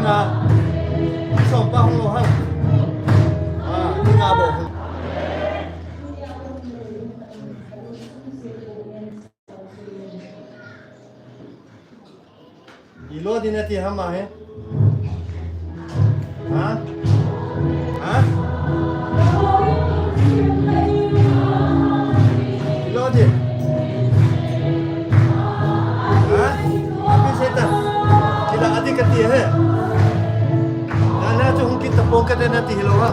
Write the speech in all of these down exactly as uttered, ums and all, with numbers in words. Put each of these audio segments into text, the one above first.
Som pa hung lou ham. Ah, ni nga bou. Ilo din nati ham ahi. Ha? Ha? Ilo din. Ha? Api seta. Kila adi kati he. Nana chu hung kita pon kati nati hilou ha.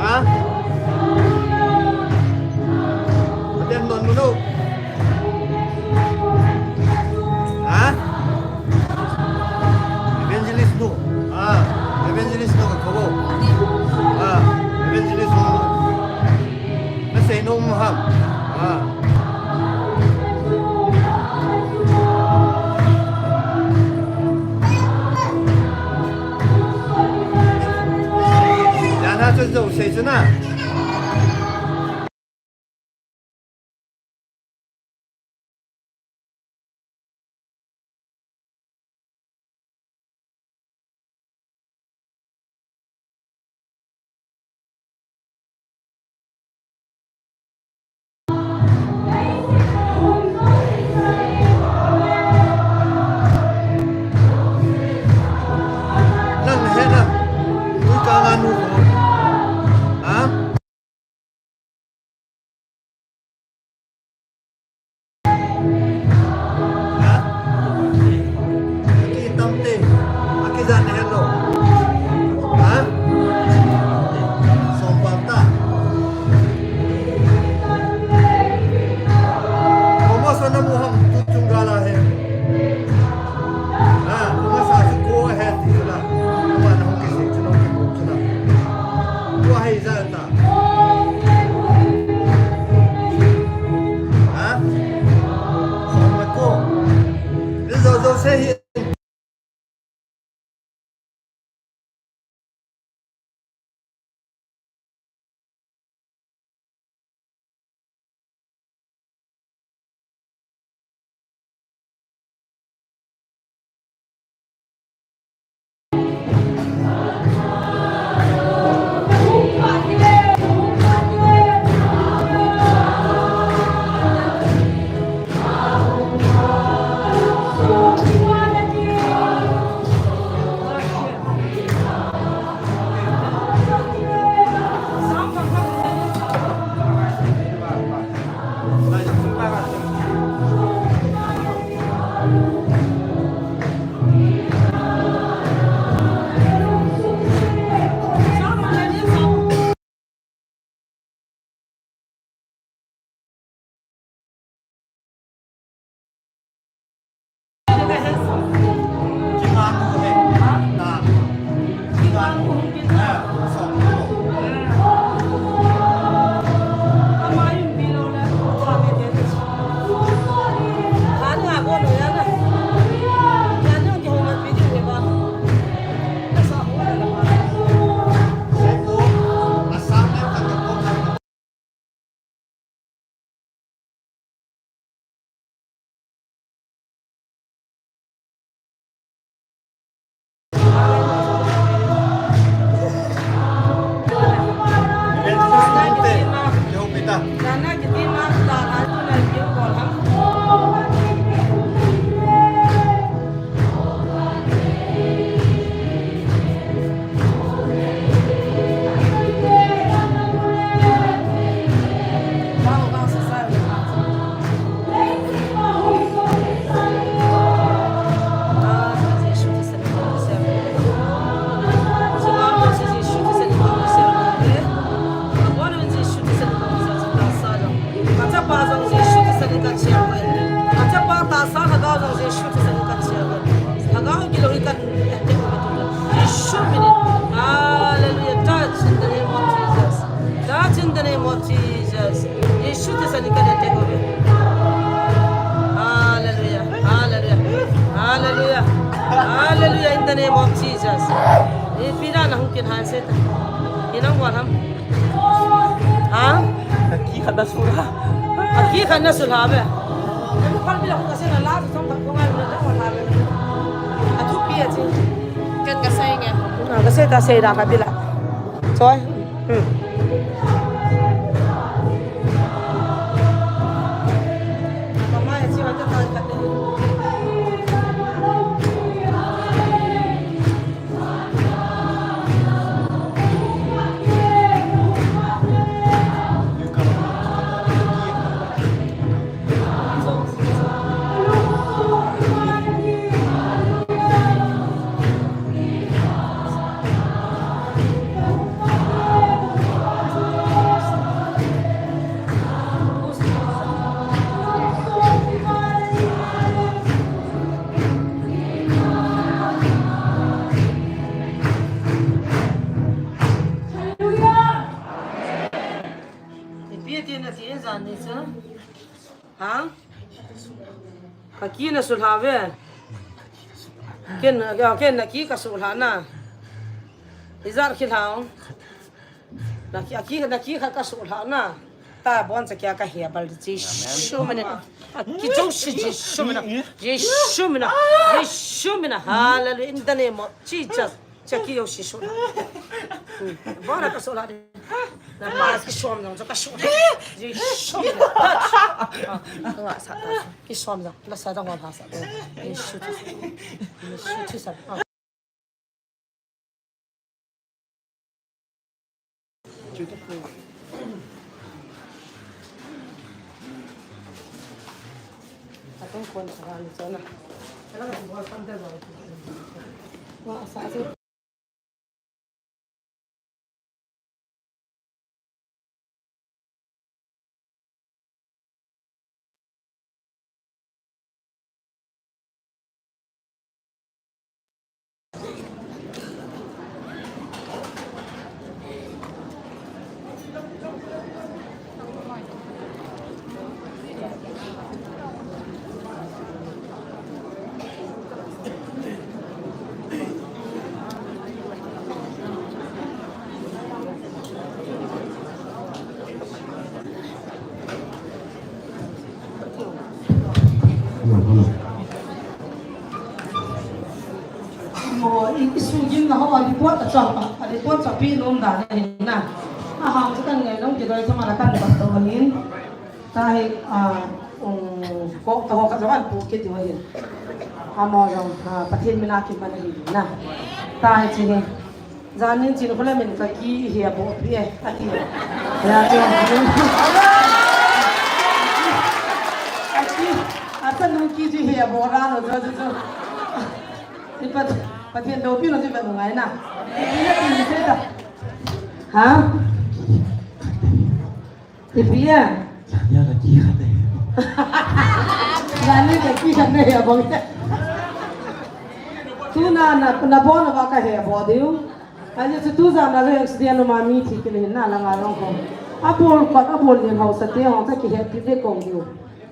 Ha? Aden non muno. Ha? Evangelist nu. Ah, evangelist nu ka kobo. Ah, evangelist nu. Na sei nu mu ham. Ah. Jana chu jo sei chu na. Nang na he na. Tui ka nga nu ko. Ha? Ha? Aki tamte. Aki jan ne hello. Ha? Som pam ta. Komo so na mu ham tu chung gala he. Ha, komo sa su ko he ti la. Komo na ho ke si chu no ke ko chu la. Ko hai ja ta. Ha? Som le ko. Ni jo jo se hi. Ka chapa jong Jesu Christa in ka chia uve. Ka chapa tahsa lhagao jong Jesu Christa in ka chia uve. Lhagao gilou hi kan attack uve tu. Jesu min in. Hallelujah. Touch in the name of Jesus. Touch in the name of Jesus. Jesu Christa in kan attack uve. Hallelujah. Hallelujah. Hallelujah. Hallelujah in the name of Jesus. Ipi dan a hung kin han Satan. Hinang bol ham. Ha? Aki khat na sulha. Aki khat na sulha be. Em, pal bila ko kasi na la, som tak ko ngai na la, wala be. Atu pi ati. Kasei nge. Ah, kasei ta, sei da ka bila. Choi. Hmm. Ipi ti nati jan ni chu. Ha? Ka ki na sulha ve. Ken, ken na ki ka sulha na. Ijat ki lhau. Na ki, a ki, na ki kha ka sulha na. Tabon cha kia ka he bal di chi. Jesu minin. A ki jouse Jesu minin. Jesu minin. Jesu minin. Hallelujah. In the name of Jesus. Cha ki jouse sulha. Hmm. Bona ka sulha di. Na pa ki som jong cha ka sulha. Jesu minin. Touch. Ah, nga sa ta. Ki som jong. La sa dang wa ha sa. Jesu. Jesu sa. Ah. Mo, i, i sugimna ho, a report a chang pa, a report chapi nom dan ahi na. A hang chu kan ngai nom kidoi thama la kan ba to hin. Tahi, a, um, ko, to ho ka jawan pu kiti ho hin. Amo jong, a, Pathen mina kiman ahi na. Tahi chi hin. Janin chin khula min ka ki hi a bo pi e, ati. Ya, chu. Ati, ata nu ki ji hi a bo ra no, jo, jo, jo. Ni pat, Pathen do pi no ji ba ngai na. Ni na ti ni se ta. Ha? Ipi a? Jania ka ki khat ahi. Jania ka ki khat ahi abang. Tuna na, na bo na ba ka he bo diu. Ahi chu tu jan a le accident ma mi thi kile hin na la nga long ko. Abol ko, abol nin hausa te hong ta ki he pi de kong diu.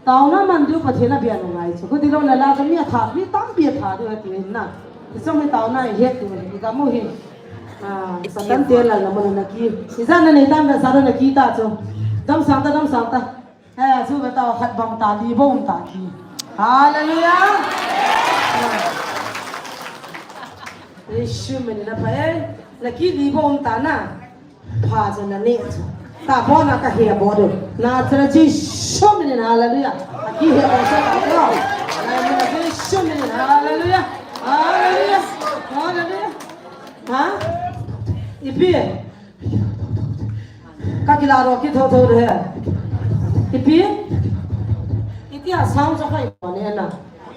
Taona man diu Pathen a bia ngai chu. Ko dilo la la ka mi a tha, mi tampi a tha diu he ti hin na. Ti chong hi taona i het diu hi. I ka mu hi. Ah, Satan te la na mun na ki. Ijat na nei tam na sa na ki ta chu. Damsang ta, damsang ta. He, chu ba ta khat bang ta, li bom ta ki. Hallelujah. Jesu min na pha e. Na ki li bom ta na. Pha chu na ne chu. Ta bo na ka he bo do. Na chu Jesu min, hallelujah. A ki he bo sa ta lo. Na min Jesu min, hallelujah. Hallelujah. Hallelujah. Ha? Ipi? Ka kila ro ki tho tho de he. Ipi? Iti a sound so khai mo ne na.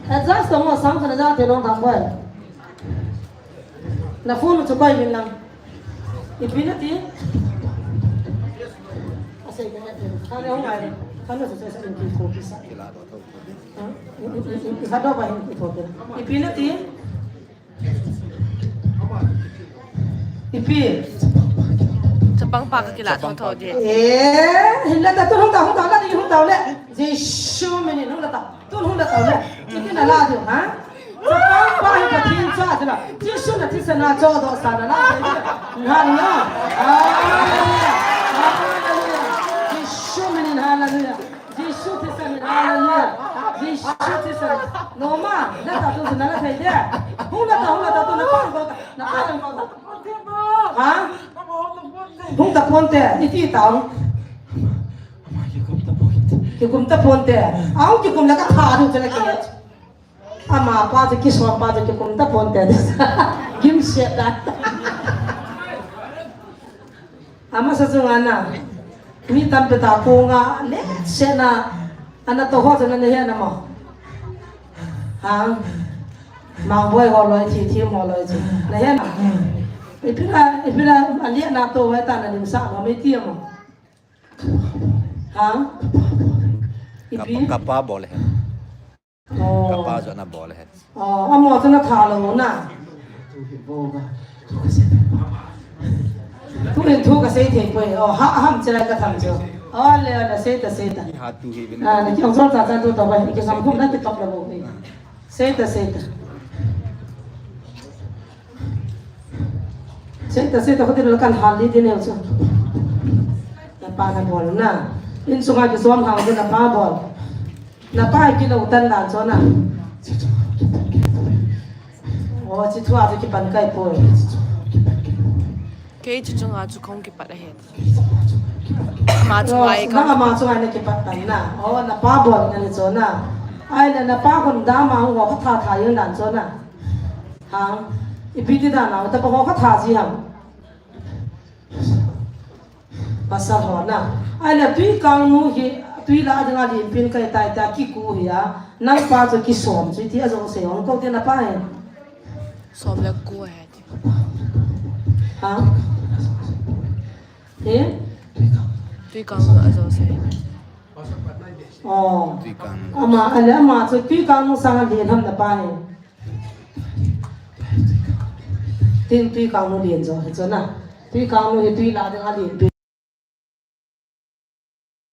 Adjust to mo sound na ja te long tham koi. Na phone chu koi min lang. Ipi na ti? Asei ka ne te. Ka ne hong ai. Ka ne so se sa in ki ko ki sa. Ha? I, i, i, i, ka do ba in ki ko ki. Ipi na ti? Ipi. Chapang pa ka kila tho tho de. Eh, hin la ta tu hung ta, hung ta la ni hung ta le. Jesu min in hung la ta. Tu hung la ta le. Ipi na la de ha? Chapang pa hi Pathen cha de la. Jesu na thisan a cho do sa na la de. Hallelujah. Hallelujah. Hallelujah. Jesu min in hallelujah. Jesu thisan, hallelujah. Jesu thisan. Noma, la ta tu na la thei de. Hung la ta, hung la ta tu na pa ko ta. Ha? Hung ta ponte, iti tao. Kikum ta ponte. Aung kikum la katha du chela ke. Ama pa chu kisom pa chu kikum ta ponte. Gim siat da. Amasa chunga na. Mi tampi ta konga le siat na. Ana to ho chu na he na mo. Ha? Mangboi ho loi, thi thim ho loi chu. Na he na. Ipi la, ipi la, alia na to vai ta na lim sa mo, mi ti mo. Ha? Ipi? Kapa, kapa bol he. Oh. Kapa jo na bol he. Oh, amo chu na tha lou na. Tu hin thu kasei thei poi. Oh, ha, ham chilai katham chu. Oh, le, le, sei ta, sei ta. Ni ha tu hi vin. Ah, na ki ong chol cha cha tu to ba, ki ngam khum na ki top la bo. Sei ta, sei ta. Sei ta, sei ta, khoti lo kan hal li di neu chu. Na pa na bol na. In sunga kisom hang na pa bol. Na pa kilo tan dan chu na. O, chi thua chu kipan kai poi. Kei chu chunga chu kong kipat ahi. Ama chunga i kong. Ama chunga na kipat tan na. O, na pa bol na ni chu na. Ai na, na pa kon da ma ho kha tha tha yin dan chu na. Hang. Ipi ti dan na, ta pa ho kha tha ji ham. Pasal ho na. Ai na tui kang nu hi, tui la dinga lin pin kai tai ta ki ku hi a. Nang pa chu kisom chu ti a jong sei hong ko te na pa he. Som le ku he. Ha? He? Tui kang nu a jong sei. Oh. Tui kang nu. Ama, ale ama chu tui kang nu sang a lin ham na pa he. Tin tui kang nu lin jo he chu na. Tui kang nu he tui la dinga lin pin.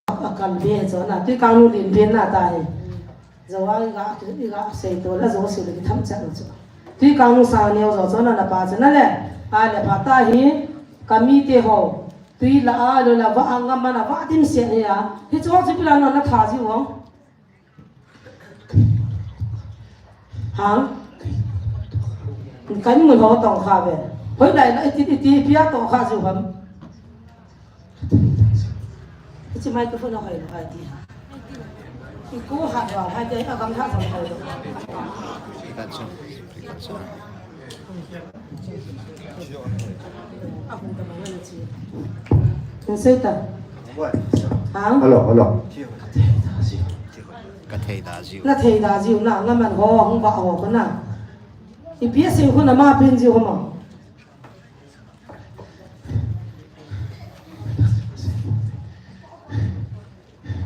A kan be he chu na. Tui kang nu lin pin na ta he. Jo a i ga, i ga sei to la jo sei le ki tham chan chu. Tui kang nu sa neo jo chu na na pa chu na le. A le pa ta hi ka mi te ho. Tui la a lo la va a nga ma na va dim se he a. Hi chu chu pi la na na tha ji wo. Hang? Kan mun ho tong kha ve. Hoi lai lai ti ti ti pia to kha ju ham. Chi microphone hoi lo hai ti ha. I ko ha lo hai ti a gam ha jong hoi lo. Ka chu. Ka chu. Ka sei ta. Hang? Hello, hello. Ka thei da jiu. Na thei da jiu na, nga man ho, hung ba ho ko na. Ipi a sei ko na ma pin jiu ho ma.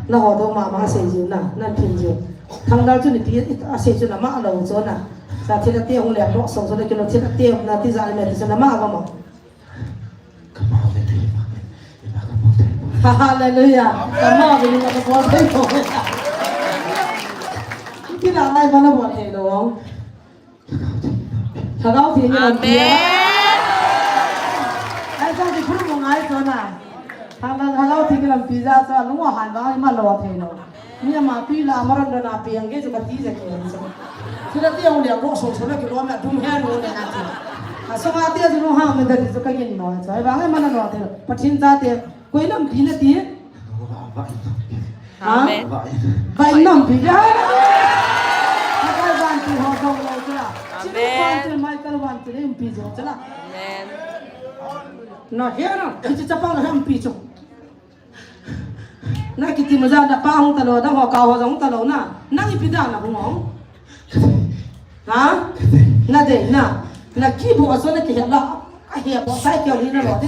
Na ho do ma ma sei jiu na, nan pin jiu. Thang dal chu ni pi a sei chu na ma lo chu na. Sa thil a te hung le mo so so na kilo thil a te na ti ja le me ti chu na ma ga ma. Hallelujah. Kama bini ka bol thei lo. Kina nai mana bol thei lo. Lhagao Theng in. Amen. Ai sa di phun mo ngai so na. Lhagao Theng in pi ja so lu han ba ma lo thei lo. Mi ama tui la Maran dona piang ge chu ka ti je ke so. Chu la ti ong le ko so so na ki lo ma dum he no le na ti. A so ma ti ju no ha me da ti chu ka gin no. Chu ai ba ngai mana no ti. Pathen cha ti. Koi nampi na ti. Ha? Amen. Vai nampi ja. Michael van ti ho so lo chu la. Amen. Michael van ti le pi jo chu la. Amen. Na he na. Ti chapang na pi chu. Na kiti mo ja na pa hung ta lo, na ho ka ho jong ta lo na. Na ipi da na hung hung. Ha? Na de na. Na ki bo so na ki he la. Ka he bo sai ki ni na lo de.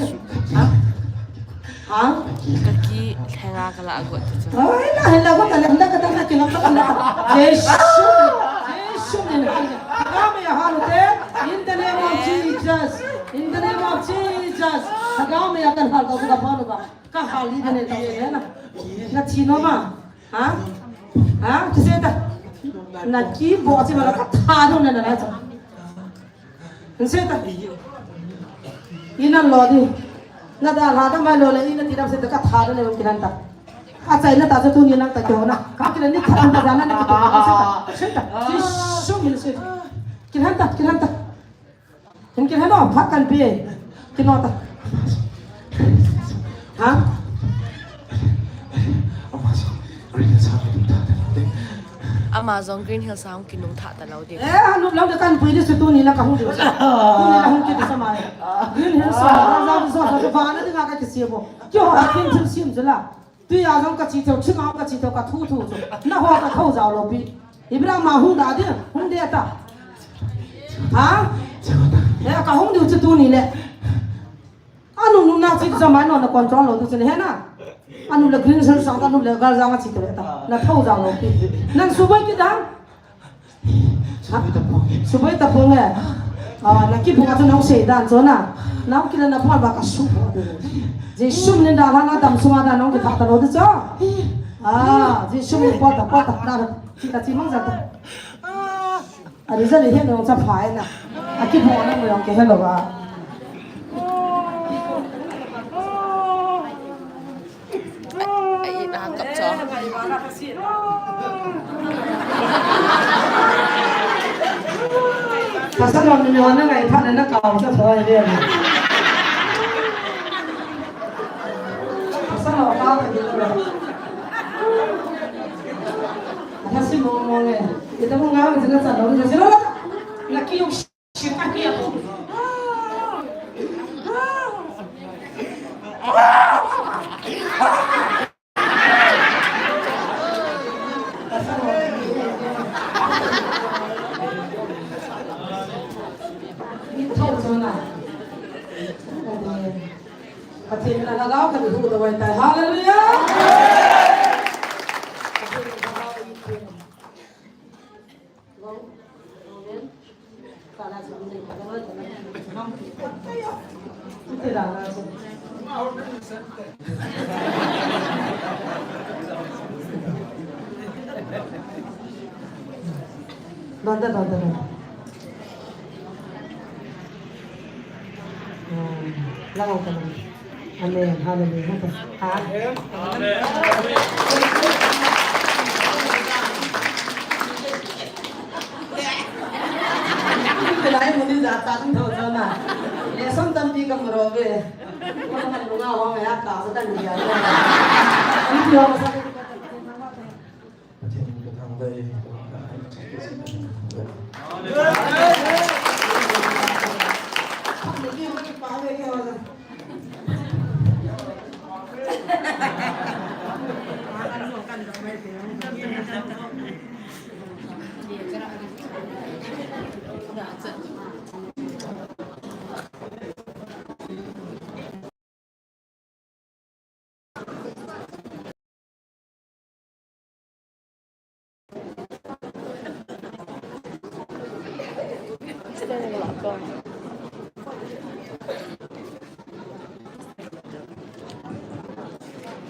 Ha? Ha? Ka ki thenga ka la got ta. Ai na he la got ta le na ka ta na ki la ta na. Jesu. Jesu ni na. Ka me ya ha lo de. In the name of Jesus. In the name of Jesus. Ka me ya kan hal ka ka pa no ba. Ka hal li de ne ta se na. Na thi no ma. Ha? Ha? Ki se ta. Na ki bo chi ma la ka tha do na na na cha. Ki se ta. Ina lo di. Na da la da ma lo le ina ti da se ta ka tha do ne ki nan ta. A chai na ta cha tu ni nan ta ki ho na. Ka ki le ni tha ta da na na ki to. Ki se ta. Ki su mi se. Ki nan ta, ki nan ta. Hin kile no, phat kan pe. Kino ta. Ha? Ama jong Green Hills a hung kinung tha talou ding. Eh, hanu lou de kan pui de su tuni la ka hung de. Tuni la hung kiti sa mai. Green Hills a, za za za va na dinga ka kisi bo. Kyo ha kin thil sim jula. Tui a jong ka chi thou, ching a jong ka chi thou, ka thu thu chu. Na ho ka thou jao lou pi. Ibrahim a hung da de, hung de ta. Ha? Eh, ka hung de chu tuni le. Anu nu na chi jama no na control lou tu chun he na. Anu le Green Hills sang, anu le Galjang a chi te ta. Na thou jang lou pi. Nang suboi kit dang. Suboi ta pong e. Suboi ta pong e. Ah, na kibol a chu nang sei dan chu na. Nang kile na pon ba ka su. Jesu min da la na dam sunga da nang ki tha talou tu chu. Ah, Jesu min pon ta, pon ta, da. Ki ta chi mang ja ta. Ari jali hian nong cha phai na. A ki bo na mo yong ke hello ba. Ai, ai, na kap cha. Pasal lo ni na ngai pha na na kau cha phai le. Pasal lo ka ta ni lo. Ana si mo mo nge. Ita mo nga mo na cha lo ni cha lo. Na ki yung Hallelujah. Donda, donda, donda. Hmm, lango ka lang. Amen. Hallelujah. Ha? Amen. Amen. Lai muni ja tan tho tho na. Lesson tampi ka mu ro ve. Ko na lu nga wa ya ka sa tan ya. Ni ti ho sa. Pathen in ka thangvah e.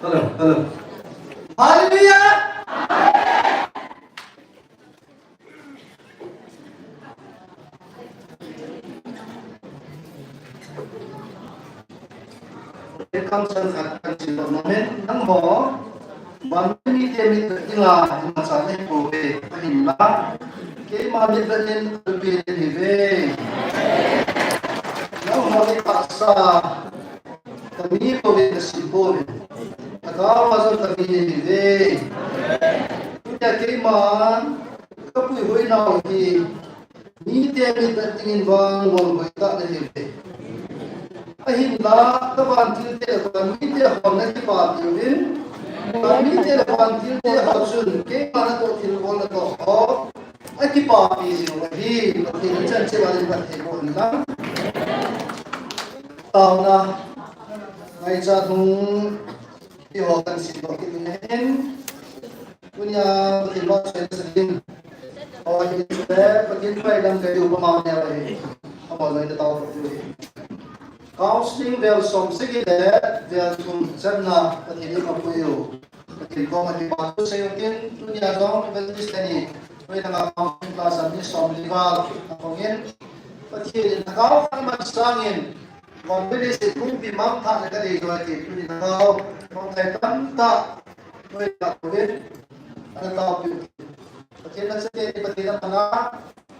Hello, hello. Hallelujah! Welcome, sir, khat kan simdoh nom in, nangho, van mite mit dinga, imacha nei pouve, ahinla, keima mitvet in, alupi in hive. Nangho, itahsa, Kami ko ve, kasim ko ve. Kataopa jong kami nei ve. Tunia keiman kapuihoi nau hi mite mitvet dingin vang vangboh tah nahi ve. Ahinla, kavantil te le van mite hon nakipapi uvin. Van mite le vantil te ho chun keima natoh thil bol natoh ho. Akipapi jing u ahi, Pathen in chan cheh a ding Pathen in phatthei boh hen lang. Taona, ngaichat hung, ti ho kan simdoh kit in ahin. Tunia Pathen vahchoi na sa ding. Aw, hi le, Pathen pai lam ka diu pa mau ne ahi. Amaho jong i tao diu ahi. Counseling vel som sagi le vel thum channa Pathen in apui u. Pathen koma kipa thu sei u tin, tunia jong evangelist teni, noi langa counseling class a mi somli val ahung in, Pathen in lhagao khat aman sangin, Gombe District pumpi mangthah le kadei joi tin, tunin lhagao mangthah tamtah noi langa uvin, ana taopiu tin. Pathen na chate ni Pathen na pana,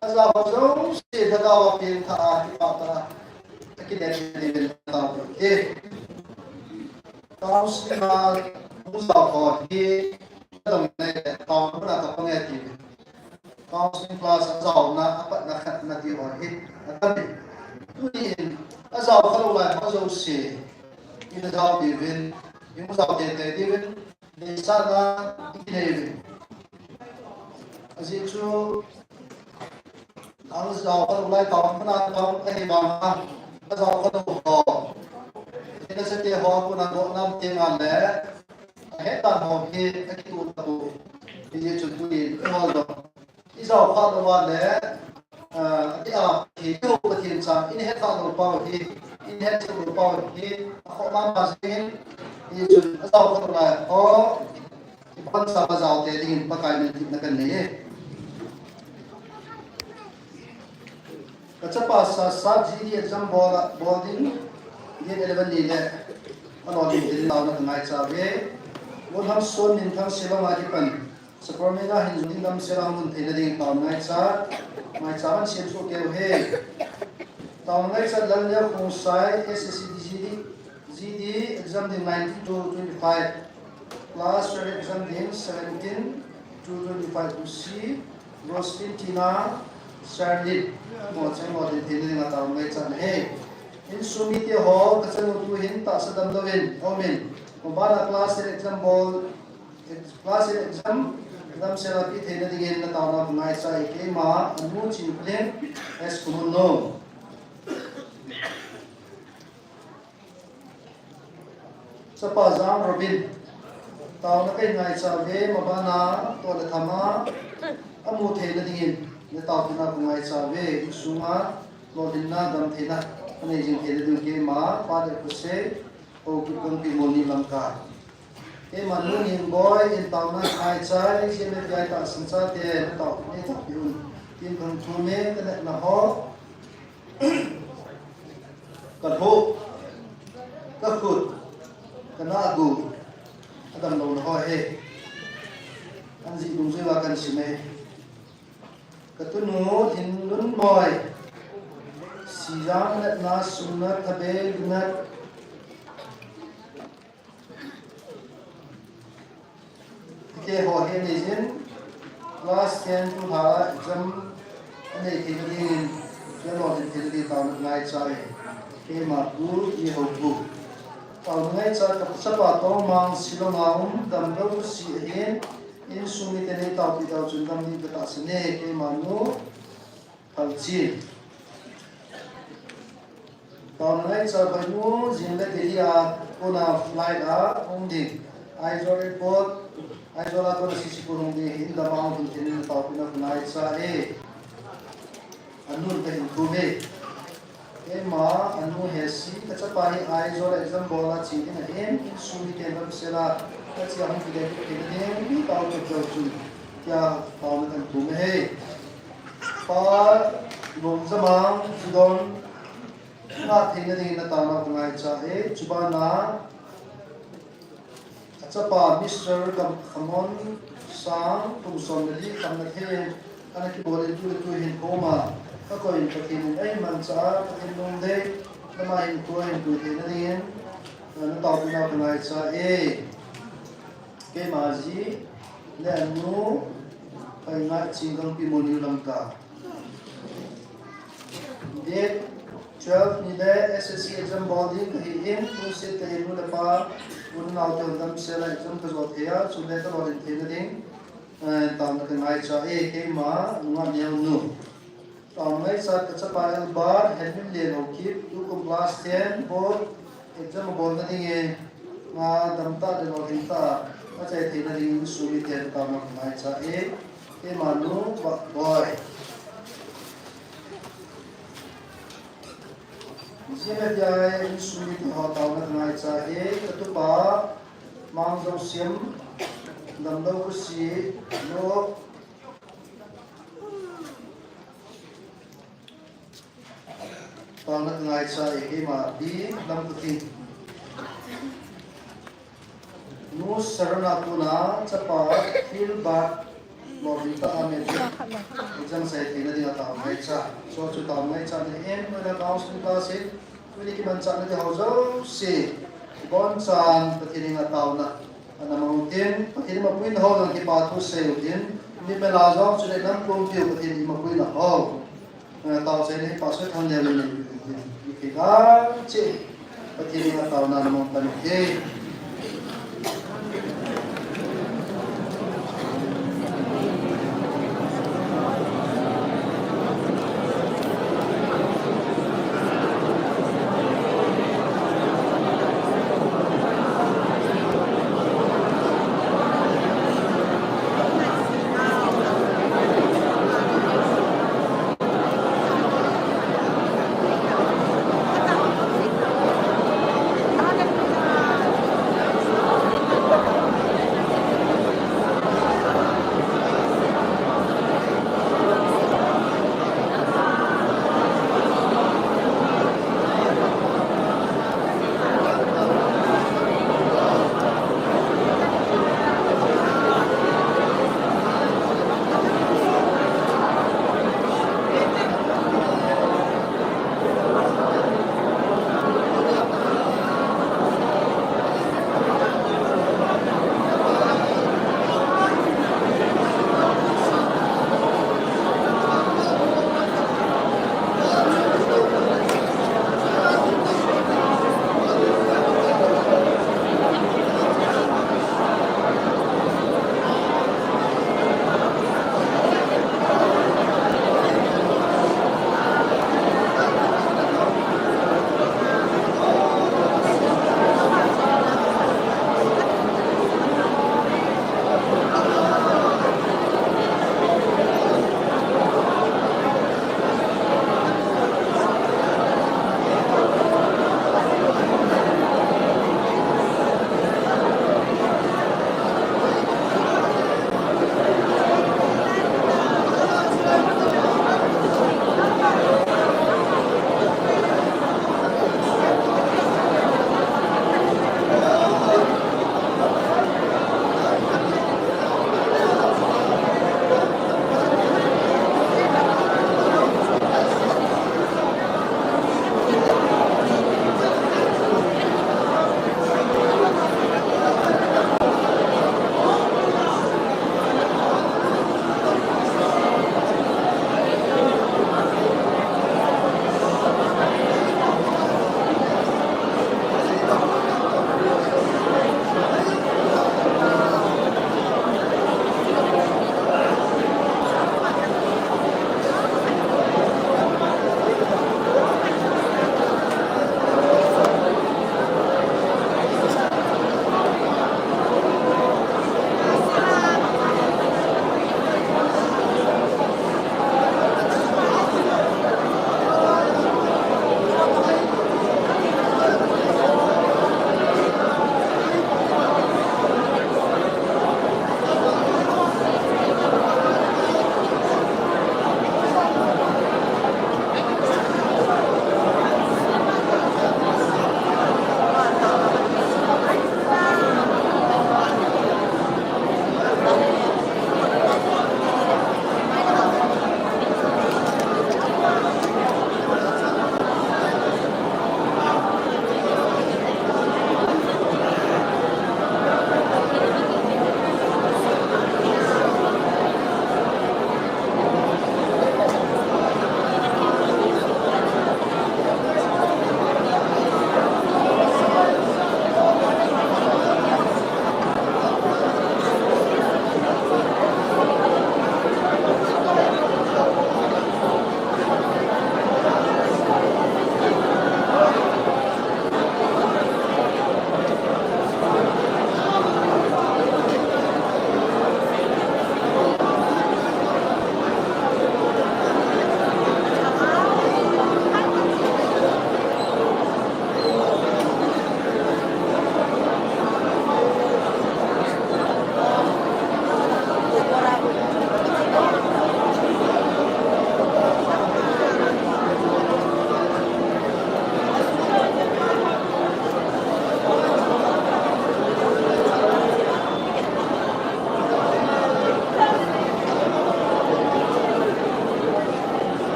Ajao ho jouse lhagao a pengthah a, kipah tah a, akile thei diuvin taopeh e. Counselling a hung jao ho hi, adong nai le, taona mun a kapang e tiuvin. Counselling class ajaona, apatna khatna ti ho hi, atam e. Tunin, ajao khalou lai ho jouse, ina jao diuvin, ina jao teitei diuvin, deisahna i nei uve. Ajeh chu, ajao khalou lai taona mun a kapang ahi vang a, ajao khalou ho, ina chate ho, kona dohna um teng le, ahet dan ho hi akitoh tapoi. Hijeh chun tunin, eihon jong, ijao khalou va le, ah, ati a, hi, iho Pathen chang, ina het khalou pau hi, ina het khalou pau hi, akhoh mama jengin, hijeh chun, ajao khalou lai ho, ibonchauva jao tei dingin Pakai min thumna kanei e. Kachapa Sasat G D exam bol a, bol ding, date eleven ni le, alolhin thei ding taona kangaicha uve. Lolham Sonminthang Shillong a kipan, Sapermeina hin jong ding damsel a hung lhun theina dingin taona ngaicha, ngaicha man siam soh kei uhe. Taona ngaicha Lalneo Khongsai S S C G D, G D exam ding nineteen to twenty-five, class twelve exam ding seventeen to twenty-five, Lucy, Roslyn Tina, Charlene, mo cheng mo din theina dinga taona ngaicha ahi. Insung mite ho, kachanu tuhin tahsa damlouvin aumin, mabana class ten exam bol, class ten exam damsel a pe theina dingin nataona kangaicha e. Keima anu Chinpling, S Khomolnuam. Chapa Jang Robin, taona kahin ngaicha uve, mabana toh le tham a amu theina dingin nataopina kangaicha uve. Insunga lolhinna, damtheina anei jing theina ding, keima Pa Dehkhosei, Haokip Gangpimol, New Lamka. Keima nu Ningboi in taona ngaicha e, G M F D I tahsan chate natao, neitaopi un tin kathum e. Kanepna ho, kalhoh, kakhut, kanah gu, adamlouna ho hi, anjih dungjuiva kasim e. Katunu Lhinlunmoi, Sijang, Natna, Sumnat, Thabei, Lunat, hite ho hi anei jin, class ten tulha exam anei theina dingin, alolhin theina dingin taona kangaicha e. Keima Pu J Houpu. Taona ngaicha, kachapa Tongmang, Shillong a um, damlou khusi ahin, insung mite neitaopi tau chun dam ding katahsan e. Keima nu Phalchin. Taona ngaicha, Bainu, jing le Delhi a kona flight a hung ding, Aizawl Airport, Aizawl a kona C C Khul hung ding ahin, dam a hung lhun theina dingin taopina kangaicha e. Anun kahin thum e. Keima anu Hesi, kachapa hi Aizawl exam bol a che ding ahin, insung miten damsel a ache a hung kile theina dingin taopeh tau chun, tia taona kahin thum e. Pa Longjamang Judon, ngah theina dingin nataona kangaicha e. Chubana achapa Mister Kam-, Kamon Sang, kum som le li, kamna thei ana kibol in tu le tu hin homa akoi in, Pathen in eimanchah a, Pathen lungdei lama hinkho ahin pui theina dingin nataopina kangaicha e. Keima ji le anu Paingai Ching, Gangpimol, New Lamka. Date twelve ni le S S C exam bol ding kahin, lungset tah in nu le pa, u le nao te hon damsel a exam kajo thei a, chule kalolhin theina ding, eh, taona kangaicha e. Keima nungah Neonu. Taona ngaicha, kachapa Albert Henminlen Haokip, tukum class ten board exam abolna ding e, nga damtah le lolhing tah a achai theina dingin insung miten taona kangaicha e. Keima nu Vahboi. G M F D I insung mite ho taona kangaicha e. Katupa Mangjousiam, damlou khusi lou. Taona kangaicha e. Keima Pi Lamkhuting. Nu Sarana kona chapa Philbert Lord, in ta amen. Exam sai theina dinga taona ngaicha. So chu taona ngaicha nahi em, na council class in. Tuni kimanchahna ding ho jouse. Kibonchan Pathen henga taona. Ana mang utin, Pathen in eimapuina ho jong kipa thu sei utin. Ni mela jong chule nam pumpiu Pathen in eimapuina ho. Taochaina hi Pastor Thanglel in nei, kikal cheh Pathen henga taona namang pan uhi.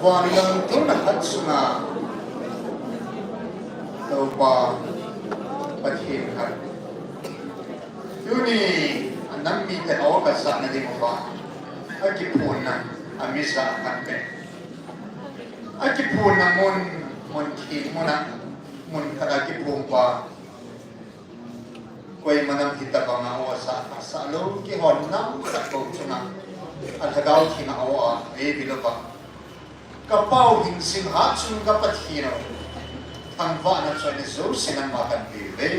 Vanlam tuna khat sunga Toupa Pathen khat. Tuni a nam mite ho kasahna ding uva akiphonna a mi ja khat ve. Akiphonna mun, mun theng muna, mun khat a kiphong pa. Koima nam hitabanga aw sa, sa lou, kihon nam khat ko chunga. A lhagao thenga aw a, ei vil uva. Ka Pa u hingsing ha chung ka Pathen u. Thangvahna choi ni jouse nangma kan pe uve.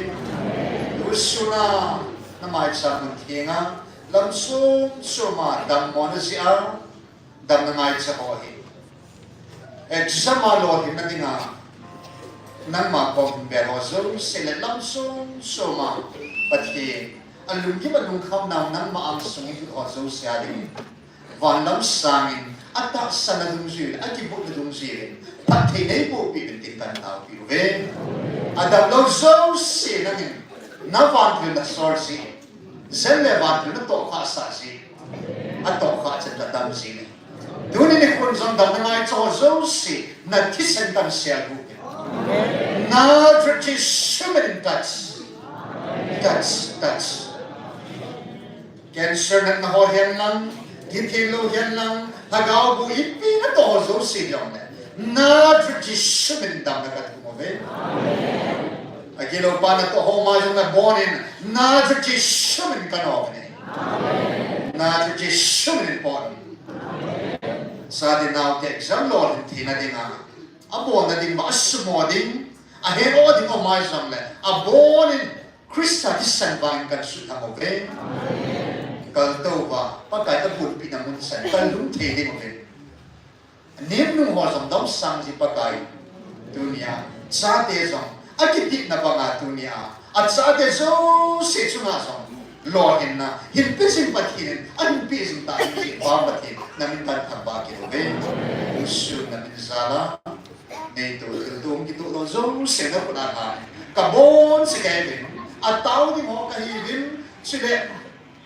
Tusuna, na maicham mun thenga, lam chom choma, dammo na jia. Damna ngaicha ho hi. Exam a lolhinna dinga nangma kom bel ho jouse le lam chom choma Pathen a lunggim a lungkham nau nangma angsung in ho jouse a dingin. Vanlam sangin atahsan a dungjuiyin, akibotna dungjuiyin. Phatthei neiboh peh uvin tin kan taopi uve. Adamlou jouse nangin. Na vantil na sol jin. Jen le vantil na tohkhah sah jin. Atohkhah chan kadam jin. Tuni nikhon jong damna ngaicha ho jouse, na thisan kan sel uvin. Nazareth Jesu min in touch. Touch, touch. Cancer natna ho hihen lang, dithei lou hihen lang, lhagao bu ipi na toh ho jouse jong le. Nazareth Jesu min damna kathum uve. Agilou pa na toh ho ma jong na bon in, Nazareth Jesu min kan open e. Nazareth Jesu min in pon. Sa di nau te exam lolhin theina dinga. Abonna ding ba, asumo ding, ahet o ding o mai jong le. Abon in Christa thisan vangin kan suthang uve. Kaltou va, Pakai ka bulpi na mun san, kan lungthim ding uve. Nemnung ho jong damsang ji Pakai. Tunia, chate jong, akitepna banga tunia, achate jouse chunga jong lolhinna hinpe jing Pathen in, ahinpe jing ta jing pa Pathen, na min kan thangvah kit uve. Jesu na min jal a. Neito thilto kitoh lou jouse na khut a lhan. Kaboncha kahiuvin. Atao ding ho kahiuvin. Chule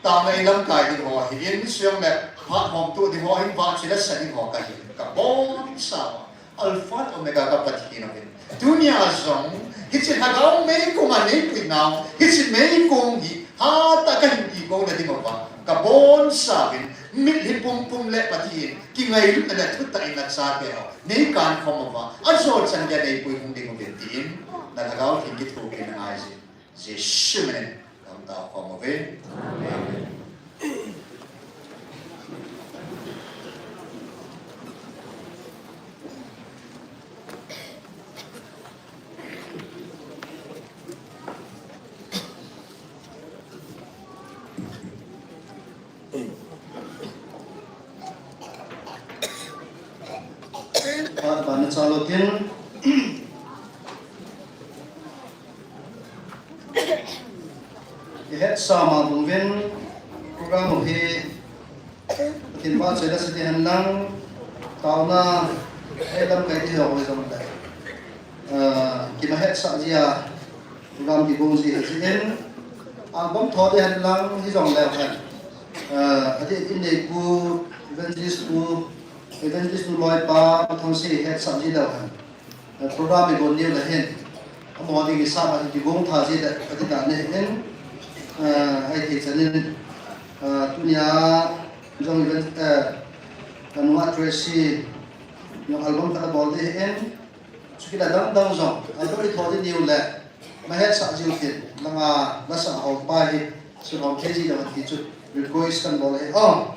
Taona ilamkai ding ho ahin, suyang le, phat hom tu ding ho ahin, vahchoi le sa ding ho kahin. Kaboncha, Alpha Omega ka Pathen ahin. Tunia jong, hiche lhagao meikong a neipui nau, hiche meikong hi, hatah a kahin ti kona ding uva. Kaboncha uvin, mitlhi pumpum le Pathen, kingailutna le thutah in nachate ho. Neikan khom uva, ajou chan geiya neipui hung ding uvin tin, na lhagao theng kithopi na ngai jin. Jesu min in, kan tao khom uve. Amen. Phat bana chalo tin. Ihet sa ma bung uvin program u hi Pathen vahchoi le sa ding hen lang, taona, eh, lamkai ding ho jong le. Ah, kimahet sa jia, program kibol ji ahi jin. Album tho ding hen lang, hijong le hen. Ah, adeh in neipu, evangelist pu, evangelist nu loipa, Pathen se het sa ji le hen. Eh, program ibol niu le hin. Amaho ding isah a hi kigong tha ji le, kati dan ahin. Eh, ahithei chan in, eh, tunia jong event, eh, ka nungah Tracy, jong album khat abol ding ahin. Chukit a dang dang jong, album itho ding niu le, mahet sa jiu tin, langa, lasa ho pa hi, sun hom thei ji le ti chu, request kan bol ahi. Oh.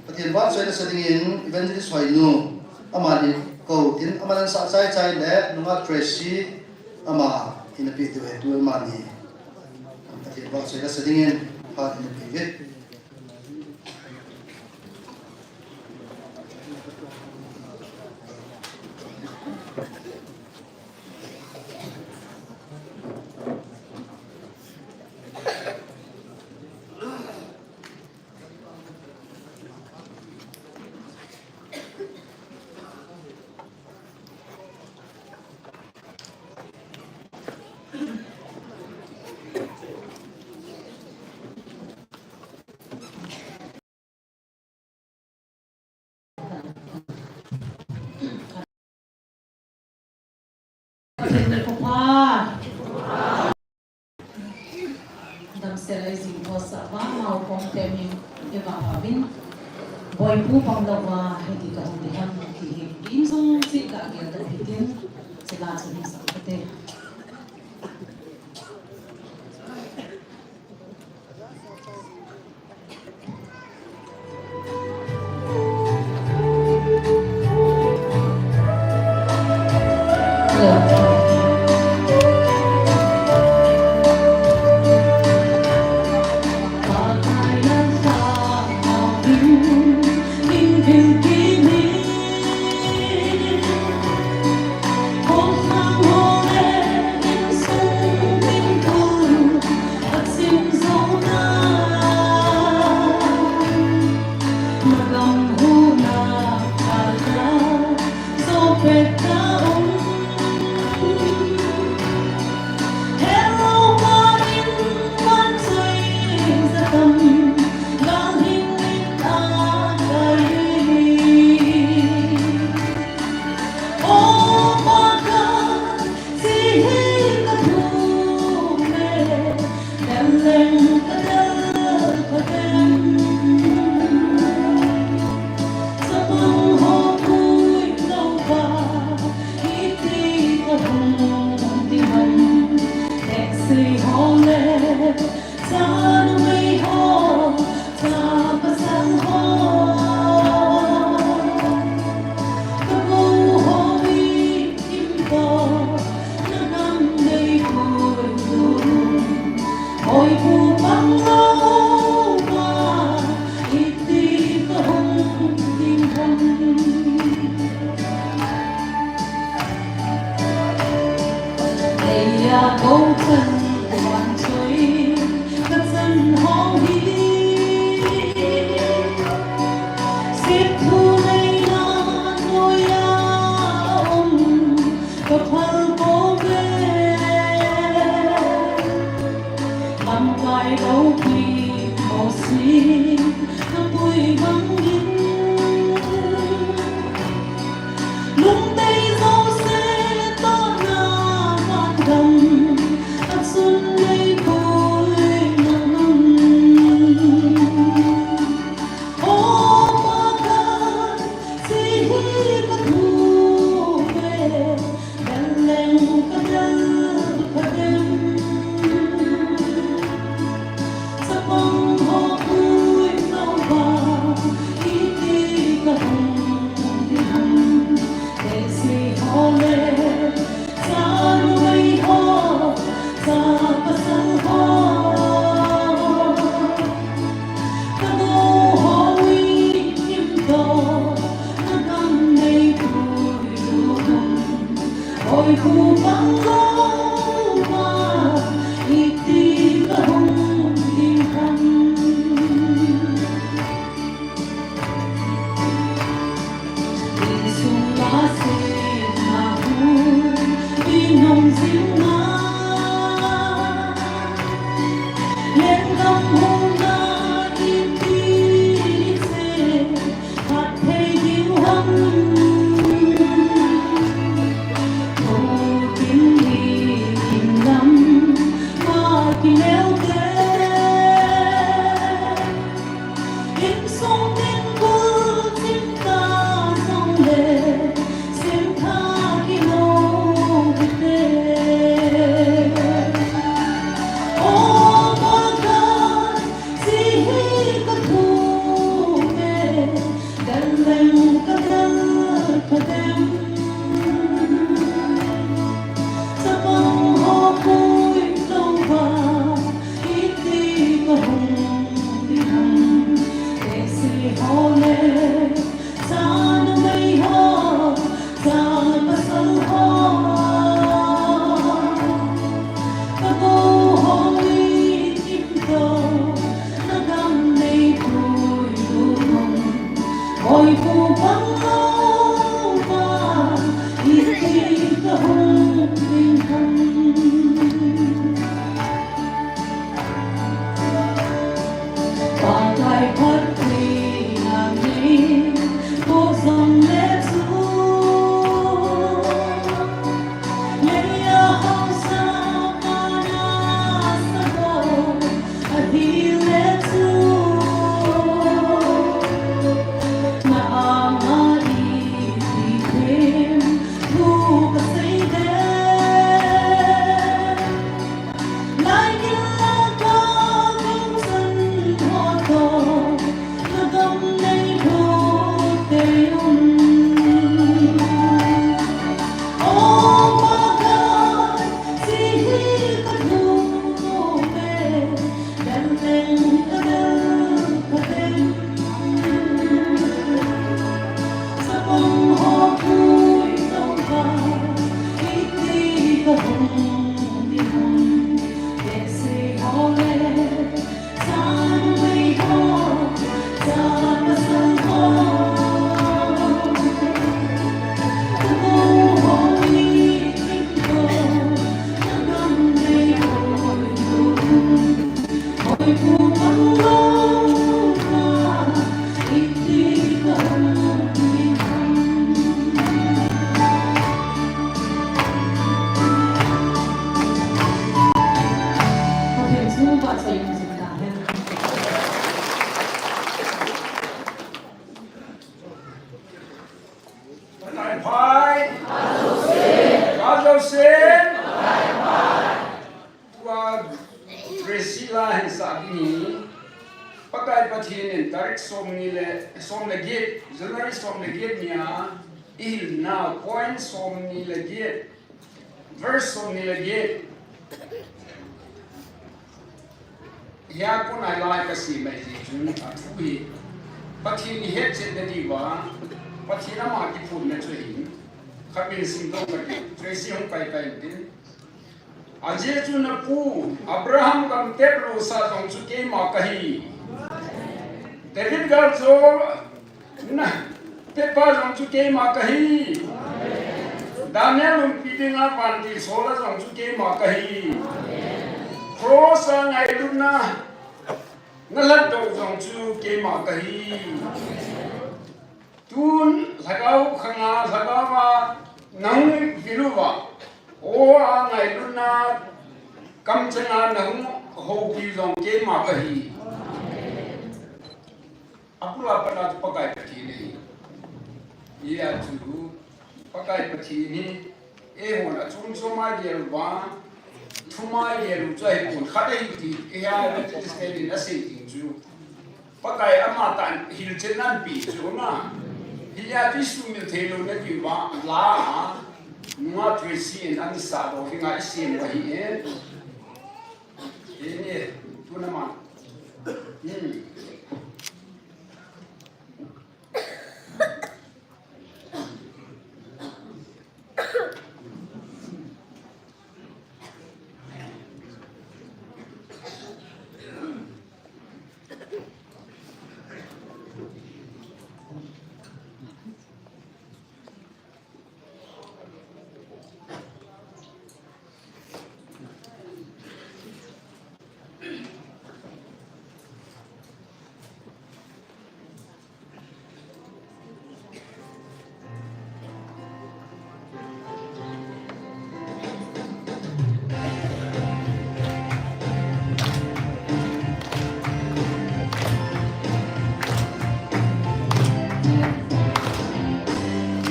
Pathen vahchoi le sa dingin Evangelist Hoinu, amani kou tin, amanin sa chai chai le, nungah Tracy, ama, ina pe diu ahi tu amani. Pathen vahchoi le sa dingin, phat ina pe uve. Pathen nikho pha. Damsel a i jing ho sa vang nau khom te min i va va vin. Boipu pang lou va hiti ka hung di ham ti hi. Insung chi ka gel da hitin. Sila chu ni sa ka te. Tarik somni le, som le get, January som le get nia i hilna point somni le get, verse somni le get. Hia kon a lai ka sim mai ji chun athu hi Pathen i hetchetna diuva, Pathen ama kiphutna chu ahin. Khatvei simdoh kate, Tracy hung paipai intin. Ajeh chu napu Abraham gamtep losa jong chu keima kahi. David galjona pepa jong chu keima kahi. Daniel umpi dinga vantil sola jong chu keima kahi. Cross a ngailutna nalhatdoh jong chu keima kahi. Tun lhagao khanga, lhagao a nahung vil uva, o a ngailutna kamchanga nahung houpi jong keima kahi. Apula pana chu Pakai Pathen ahi. Hia chu Pakai Pathen hi eihon achom chom a gel uva, thum a gel u chu ahipon, khat ahi ti, hia Baptist ten in asei ding chu. Pakai ama tah hilchetna anapeh chu na. Hia chu isumil theilouna diuva la a, nunga Tracy in ahin sahdoh dinga isem u ahi e. Hini, tuna ma. Hmm.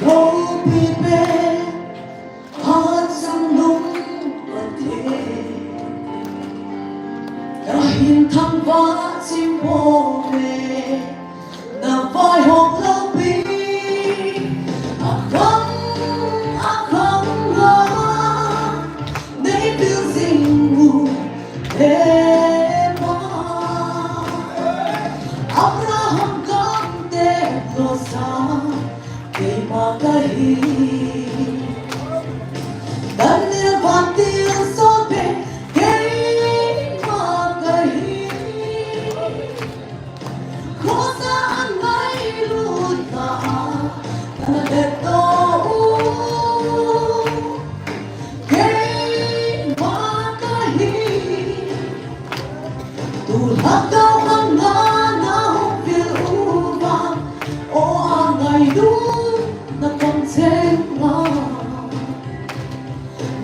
Loupi pen, achungnung Pathen, kahin thangvah chim ponge. Navaihom loupi, akhang, akhang a, neipil jing u, He Pa. Abraham gamtep losa, keima kahi. Daniel vantil sopi, keima kahi. Cross a angailutna a, nalhatdoh u, keima kahi. Tu lhagao khanga nahung vil uva, o a ngailutna kamchanga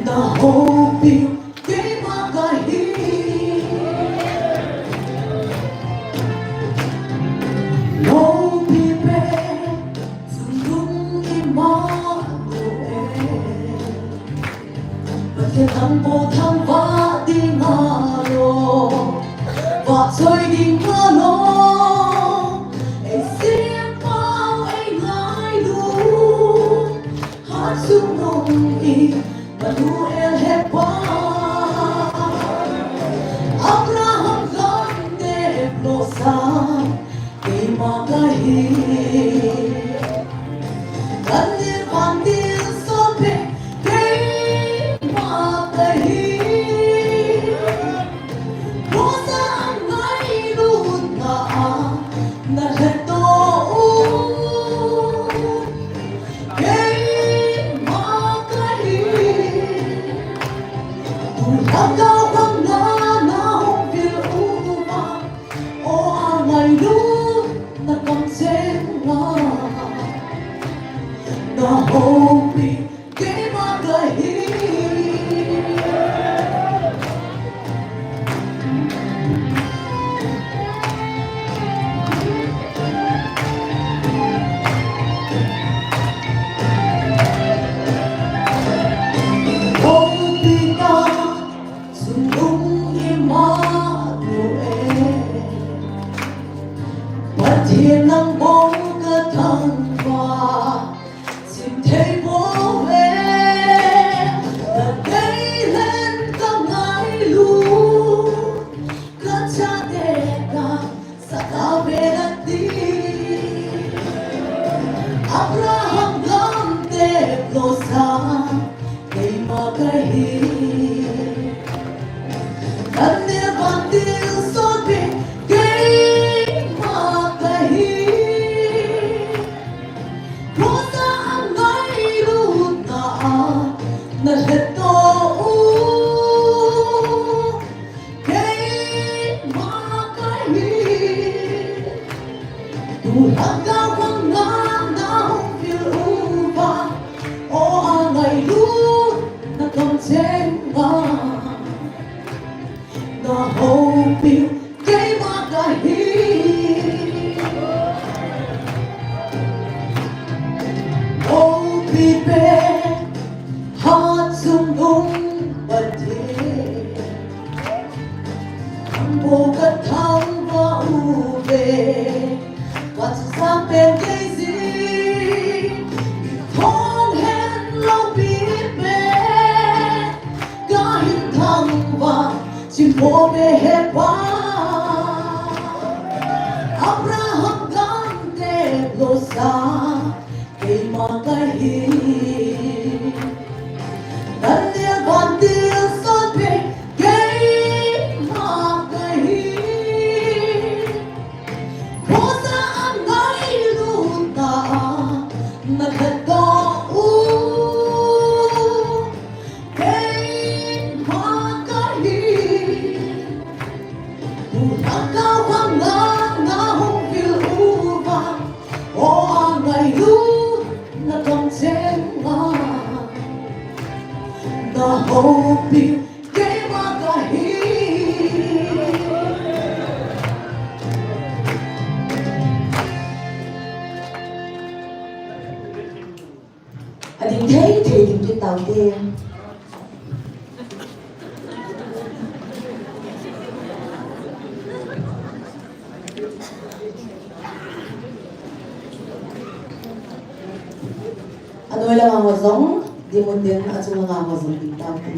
nahoupi. Keima kahi. Loupi pen, chungnung Immanuel. Pathen nangma thangvah dinga lou, vahchoi dinga lou, eisempau eingailu. Achungnung Immanuel He Pa, Abraham gamtep losa, keima kahi. Daniel vantil sopi, keima kahi. Cross a angailutna a, nalhatdoh u, keima kahi. Tu lhagao khanga nahung vil uva, o a ngailutna kamchanga Sa, keima kahi. Daniel vantil sotpi, keima kahi. Cross a angailutna a, nalhetdoh u. Keima kahi. Tu lhagao vanga nahung vil uva, o angailutna kamcheng a, nahoupi keima kahi. Houpi pen, hatchungnung Pathen. Nangho kathangvah uve, vachung sang pen kei jin, thong hen loupi pen, kahin thangvah chim pouve he Pa. Abraham gamtep lousa, keima kahi. Daniel vantil sotpi, keima kahi. Cross a angailutna a, nalhetdoh u. Keima kahi. Tu lhagao vanga nahung vil uva, o angailutna kamcheng a, nahoupi keima kahi. Ading thei thei ding kit taute. Anoi langa ho jong ding un tin, achung langa ho jong ding taute.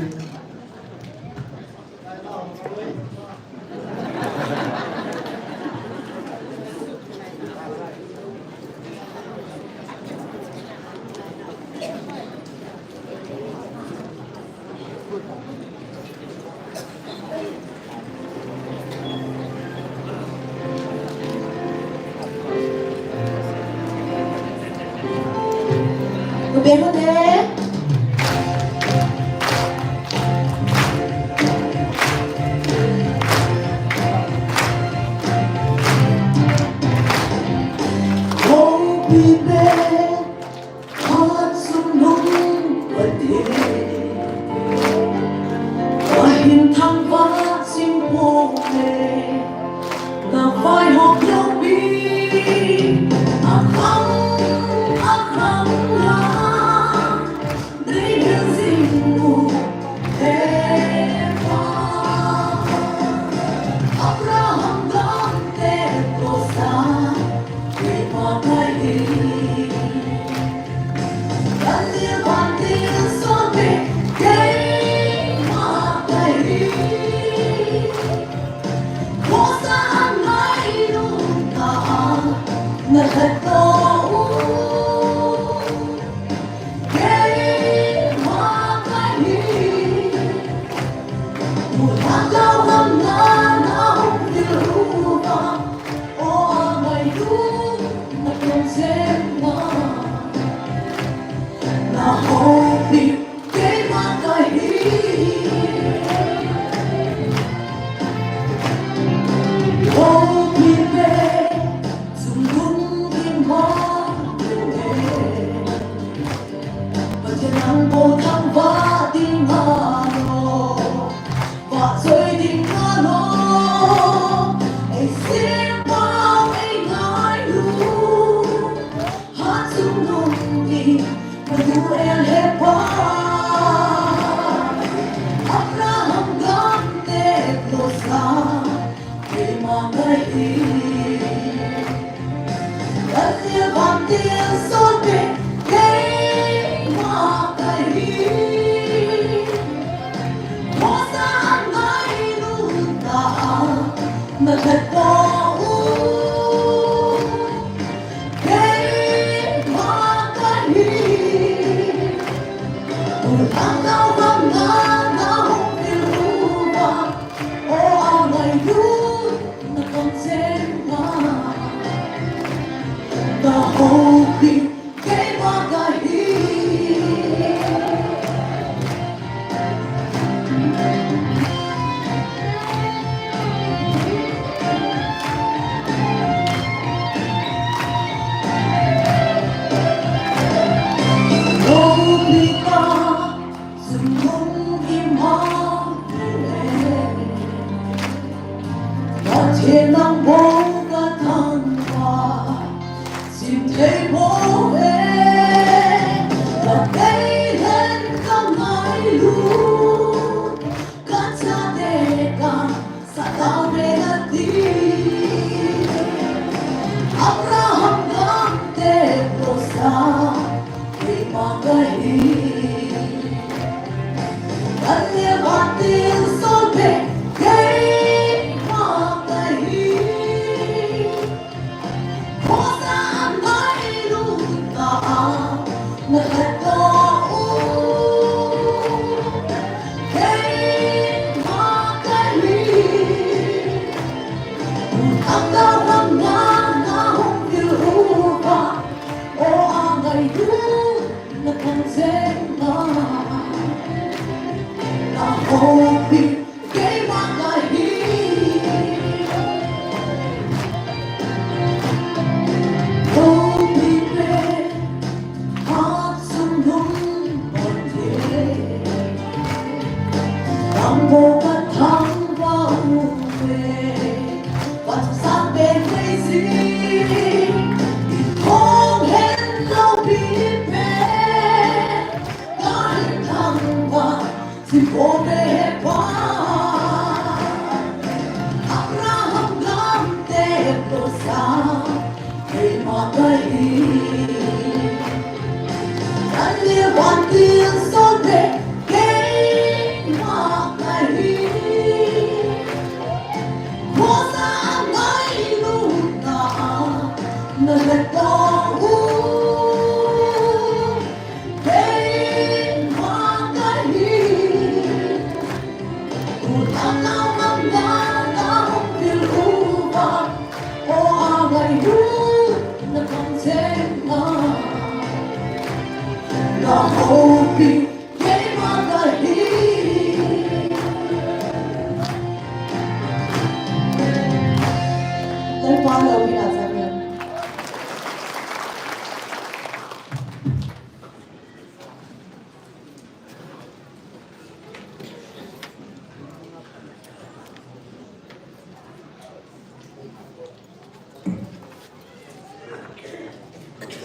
Pathen, kahin thangvah chim pouve, na vaihop loupi, akham, akham la, nei hil jing u, he Pa. Abraham gamtep lousa, keima kahi. Daniel vantil sotpi, keima kahi. Cross a angailutna a, nalhetdoh u. Keima kahi. Tu lhagao vanga nahung vil uva, o angailutna kamcheng a, nahoupi keima kahi. Houpi pen, chungnung ding vang ding e. Pathen nangho thangvah ding ahi, vahchoi ding ahi, ei sempau ei ngailu, hatchungnung Immanuel he Pa. Abraham gamtep lousa, keima kahi. Daniel vantil sotpi, keima kahi.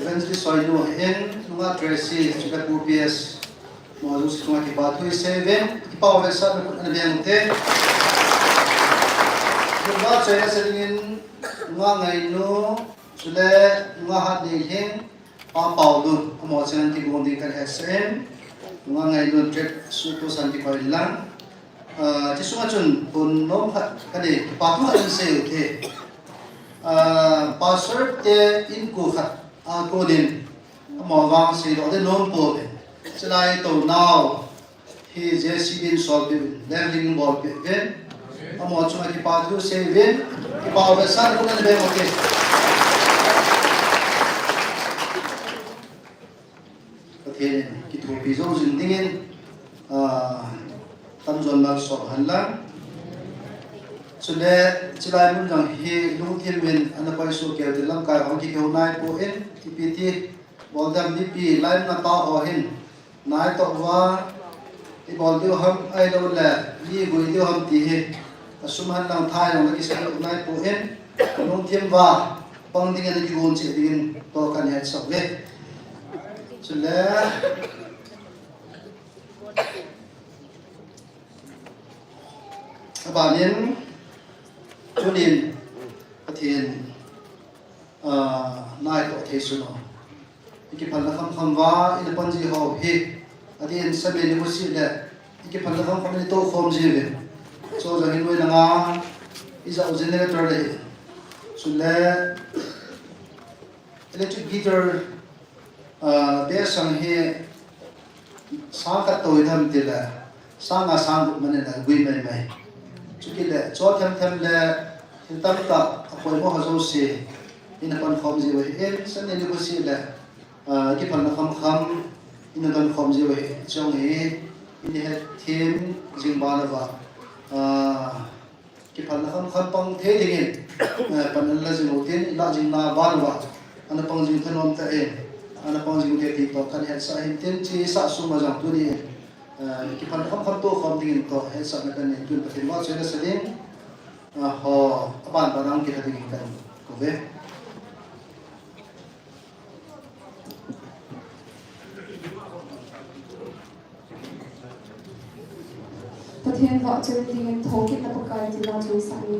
Evangelist Soinu in, nunga Tracy, chule Pu P S, mo ju si chunga kipa thu isei uvin, kipa uve sa na khut ana beng ute. Nunga Tracy dingin, nunga Ngainu, chule nunga Hatneilhing, Pa Paulun, amo chun kigong ding kahin hetsah in, nunga Ngailun trek su tu san kipah in lang. Ah, chuti sunga chun pon nom khat kanei, kipa thu khat kahin sei ute. Ah, Pastor te inko khat a konin, amo vang seidoh ding nom pouve. Chulai tou nau hi J C B in solpeh uvin, lengding bolpeh uvin. Amo chunga kipa thu sei uvin, kipa uve sa na khut ana beng ute. Pathen in kithopi jou jing dingin, ah, tamjon malsomhen lang. Chule, chulai mun jong hi lungthim in ana koi soh kei uvin lamkai hung kikihou nai poi, ipi ti bol dam mipi, lai mun a pa ho hin, nai toh uva, ibol diu ham, ahilou le, mi gui diu ham ti hi, asum hen lang thai jong le kisei lou nai poi, lungthim uva, pang dingin ana kigon cheh dingin, tou kahin hetsah uve. Chule, abanin, tunin, Pathen, ah, nai toh thei sun o. I kiphalna khamkham uva, i na pan ji ho hi, adin same ni musi le, i kiphalna khamkham ni tou khom ji uve. So, jong hin noi langa, i jao generator le hi. Chule, electric guitar, ah, bass sang hi, sang khat tou hi tham ti le, sang nga sang gup man in a gui mai mai. Chukit le, cho them them le, thil tamtah, a poimo ho jouse, ina pan khom jiu ahi in, san ni ni ko si le, ah, kiphalna kham kham, ina pan khom jiu ahi, chong hi, ina het them jing ban uva, ah, kiphalna kham kham pang thei dingin, eh, pan an la jing u tin, i la jing na ban uva, ana pang jing thanom tah in, ana pang jing u te ti toh kan hetsah hin tin, chi sah sung ma jong tuni, eh, kiphalna kham kham toh khom dingin toh hetsahna kan nei tun Pathen vahchoi na sa ding, eh, ho, aban ban a hung kilha dingin kan kouve. Pathen vahchoi dingin thokitna Pakai ti la chun sah ni.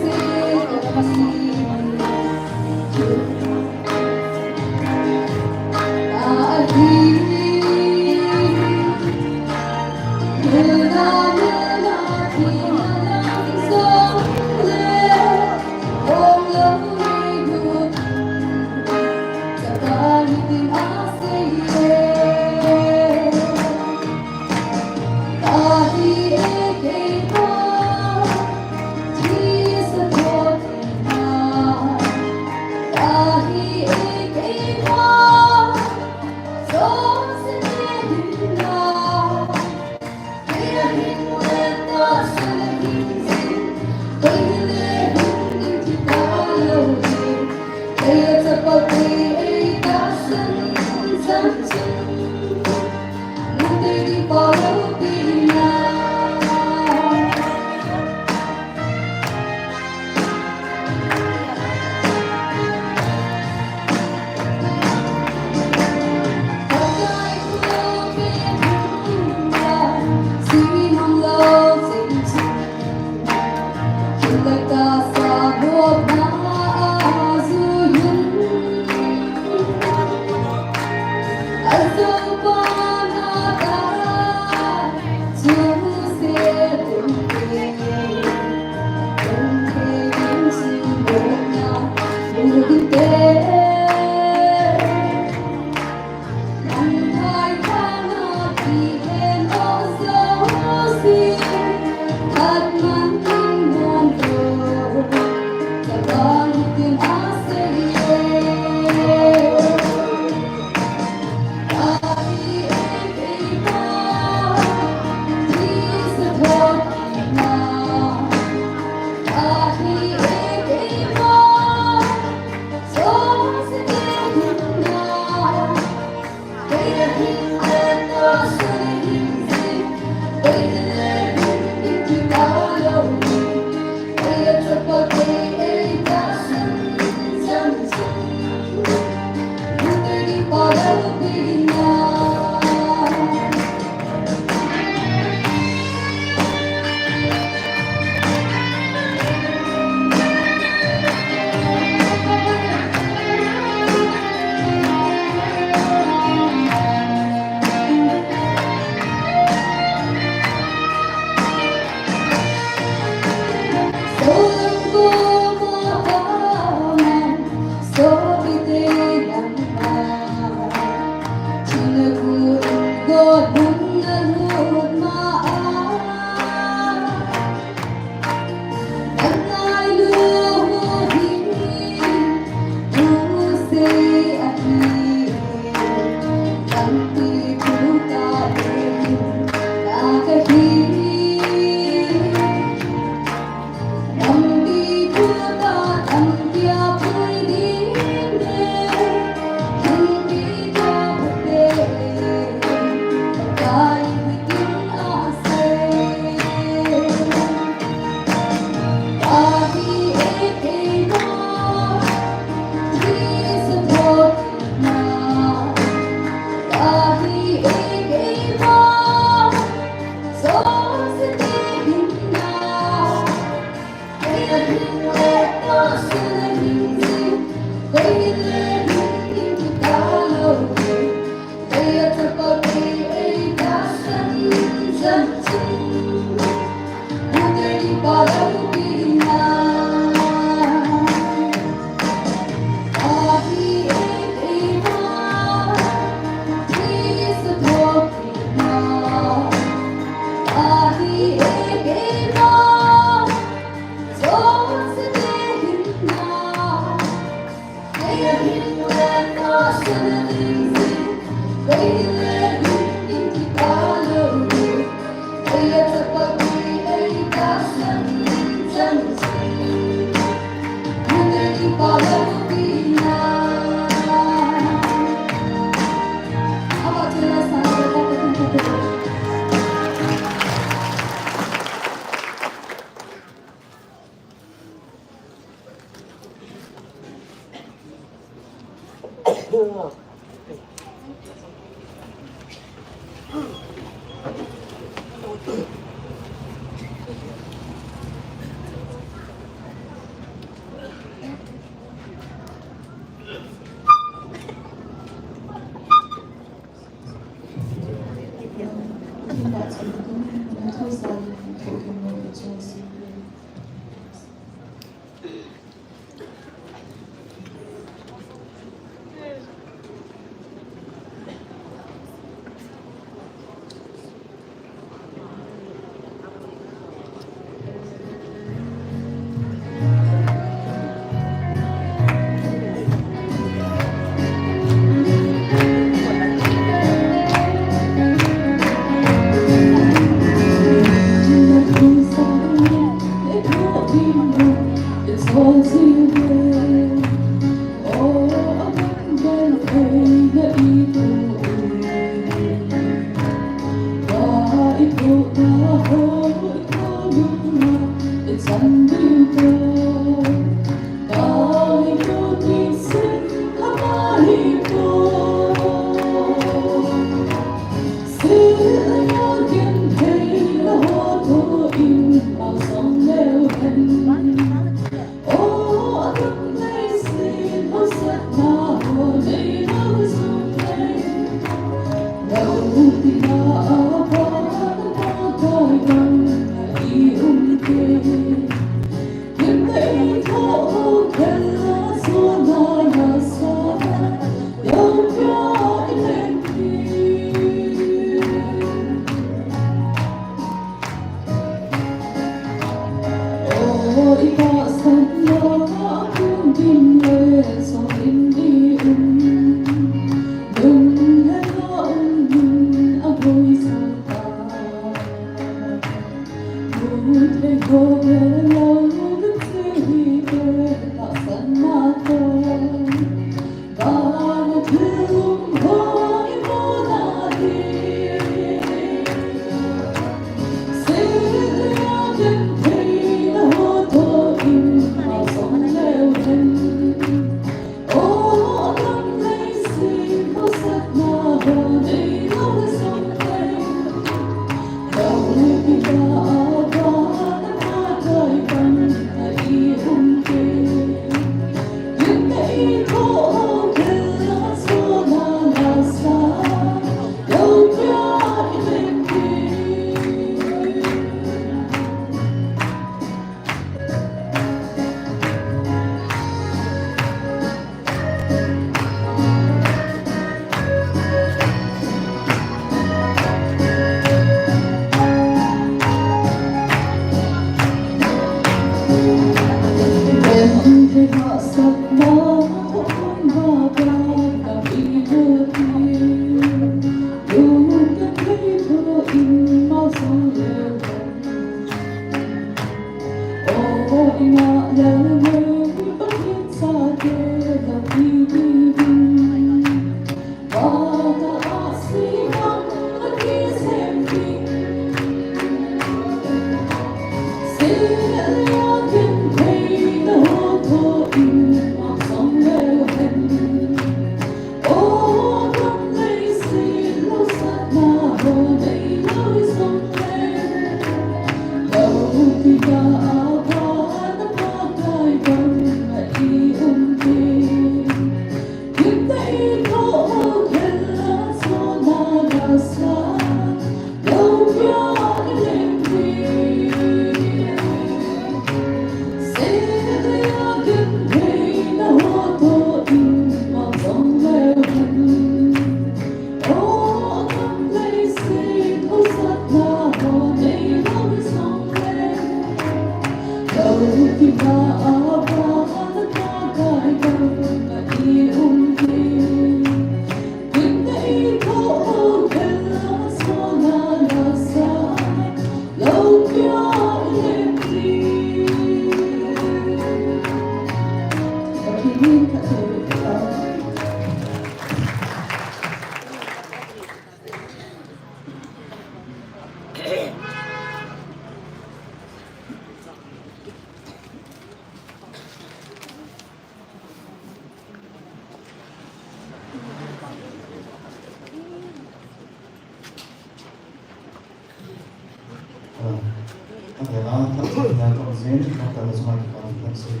Sen, ka ta la chunga ka ta sen.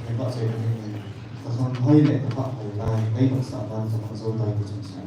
Ka ta sen ni. Ka khang hoi le ka ta hoi lai, kai ka sa ban ka zo tai ka chun sen.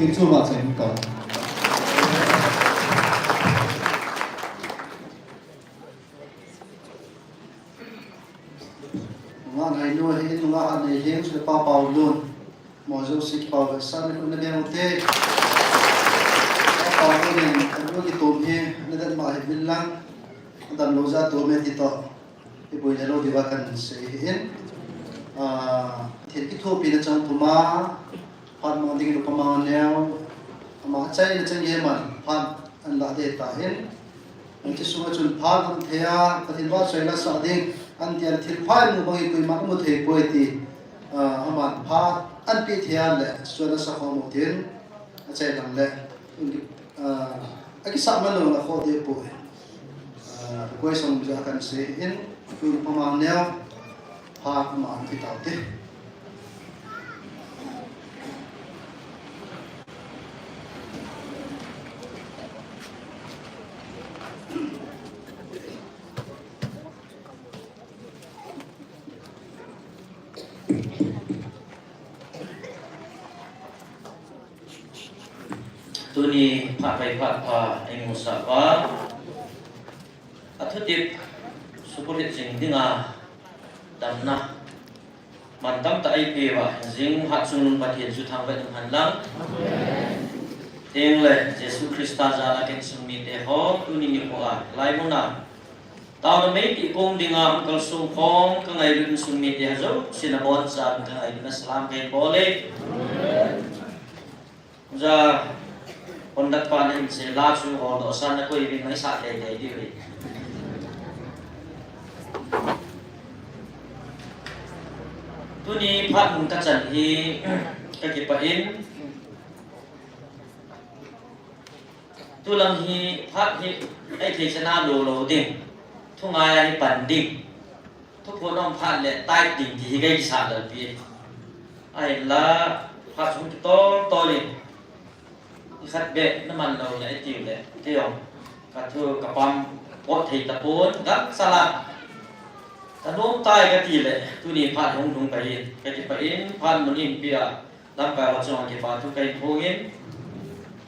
Chu ma chang ka. Nga ngai nu hi nu nga ha nei hin chu pa pau lun. Mo jo si pau ve san ni na beng u te. Pa pau lun in anu ki tum hi na dan ma hi bil lang. Dan lo ja tu me ti to. I boi na lo di va kan sei hin. Ah, thil ki thu pi na chang puma. Phat mang ding in upa mang neo, ama achaina chang ge man, phat an la de ta hin. Hiche sunga chun phat an thei a, Pathen vahchoi la sah ding, an ti a thil pha imu bang hi koiman amu thei poi ti, ah, aman phat an pe thei a le, suan asa khom u tin, achai lang le, ah, akisah man lou na kho de poi. Ah, koi song ja kan sei in, tu pa mang neo, phat ma an ti tau te. Tuni phat pai phat pha ei musah uva, athutep supulit jing dinga damna man tamtah ei pe uva, jing hat chungnung Pathen chu thangvah in um hen lang. Tengle Jesu Christa jal a ka insung mite ho, tuni nikho a, lai mun a taona mei ti kong dinga hung kalsong khom ka ngailut insung mite ho jouse nabonchauvin ka ngailutna salam kahin bol e. Ja, conductor pa na hin sei la chu holdoh san na koi vin ngai sa tei tei diu hi. Tuni phat mun ka chan hi ka kipah in, tulang hi phat hi ei thei chana lo lo ding, thungai a hi pan ding. Thuphon um phat le type ding ti hi kei kisah lalpi. Ahinla phat sung kitol tol in, i khat beh na man lou le i tiu le, kei jong ka thu ka pam pot thei tapon, gangsa la ka nom tai ka ti le, tuni phat hung lhung pai in, ka kipah in, phat mun in pi a lamkai ho chunga kipa thu kahin phong in.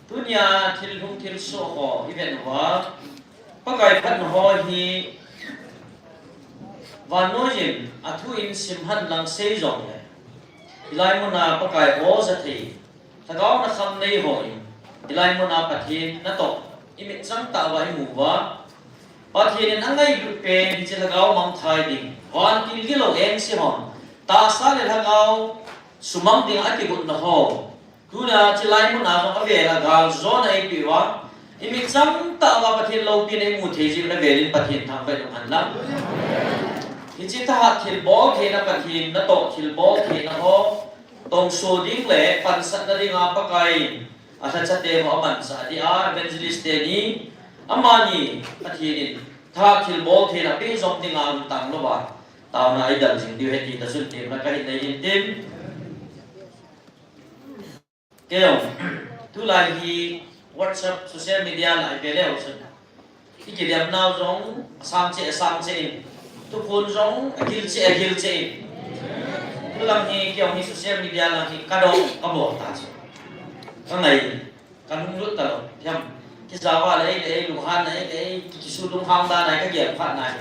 Tunia thil lhung thil soh ho i vet uva, Pakai phatna ho hi vannoi in a thu in sim hen lang sei jongle, hilai muna Pakai aw ja thei, lhagao na kham nei ho in, hilai muna Pathen natoh i mitchang tah uva i mu uva, Pathen in angailut pen hiche lhagao mangthai ding, van til gilou engse hon, tahsa le lhagao sumang ding a kigotna ho, tuna chilai muna jong avel a galjona eipeh uva, i mitchang tah uva Pathen loupina i mu thei jeh uvin avel in Pathen thangvah in um hen lang. Hiche thahat thilbol theina Pathen natoh thilbol theina ho tongso ding le pansatna dinga Pakai in alhachate ho amansah dia evangelist teni amani Pathen in thahat thilbol theina peh jom dinga um tang louva taona eidal jing diu ahi ti tachun temna kahin nei in tin. Kei jong, tulai hi WhatsApp, social media lai ve leu chun, i kidemnau jong asang cheh, asang cheh in, thuphon jong agil cheh, agil cheh in. Tulang hi, kei jong hi social media lang hi kadong, kabol ta chu. Kangai, kanunglut talou, hiam. Kijao a le ei, le ei, lunghan le ei, le ei, ki, kisu lunghang dan a kagel phat nai.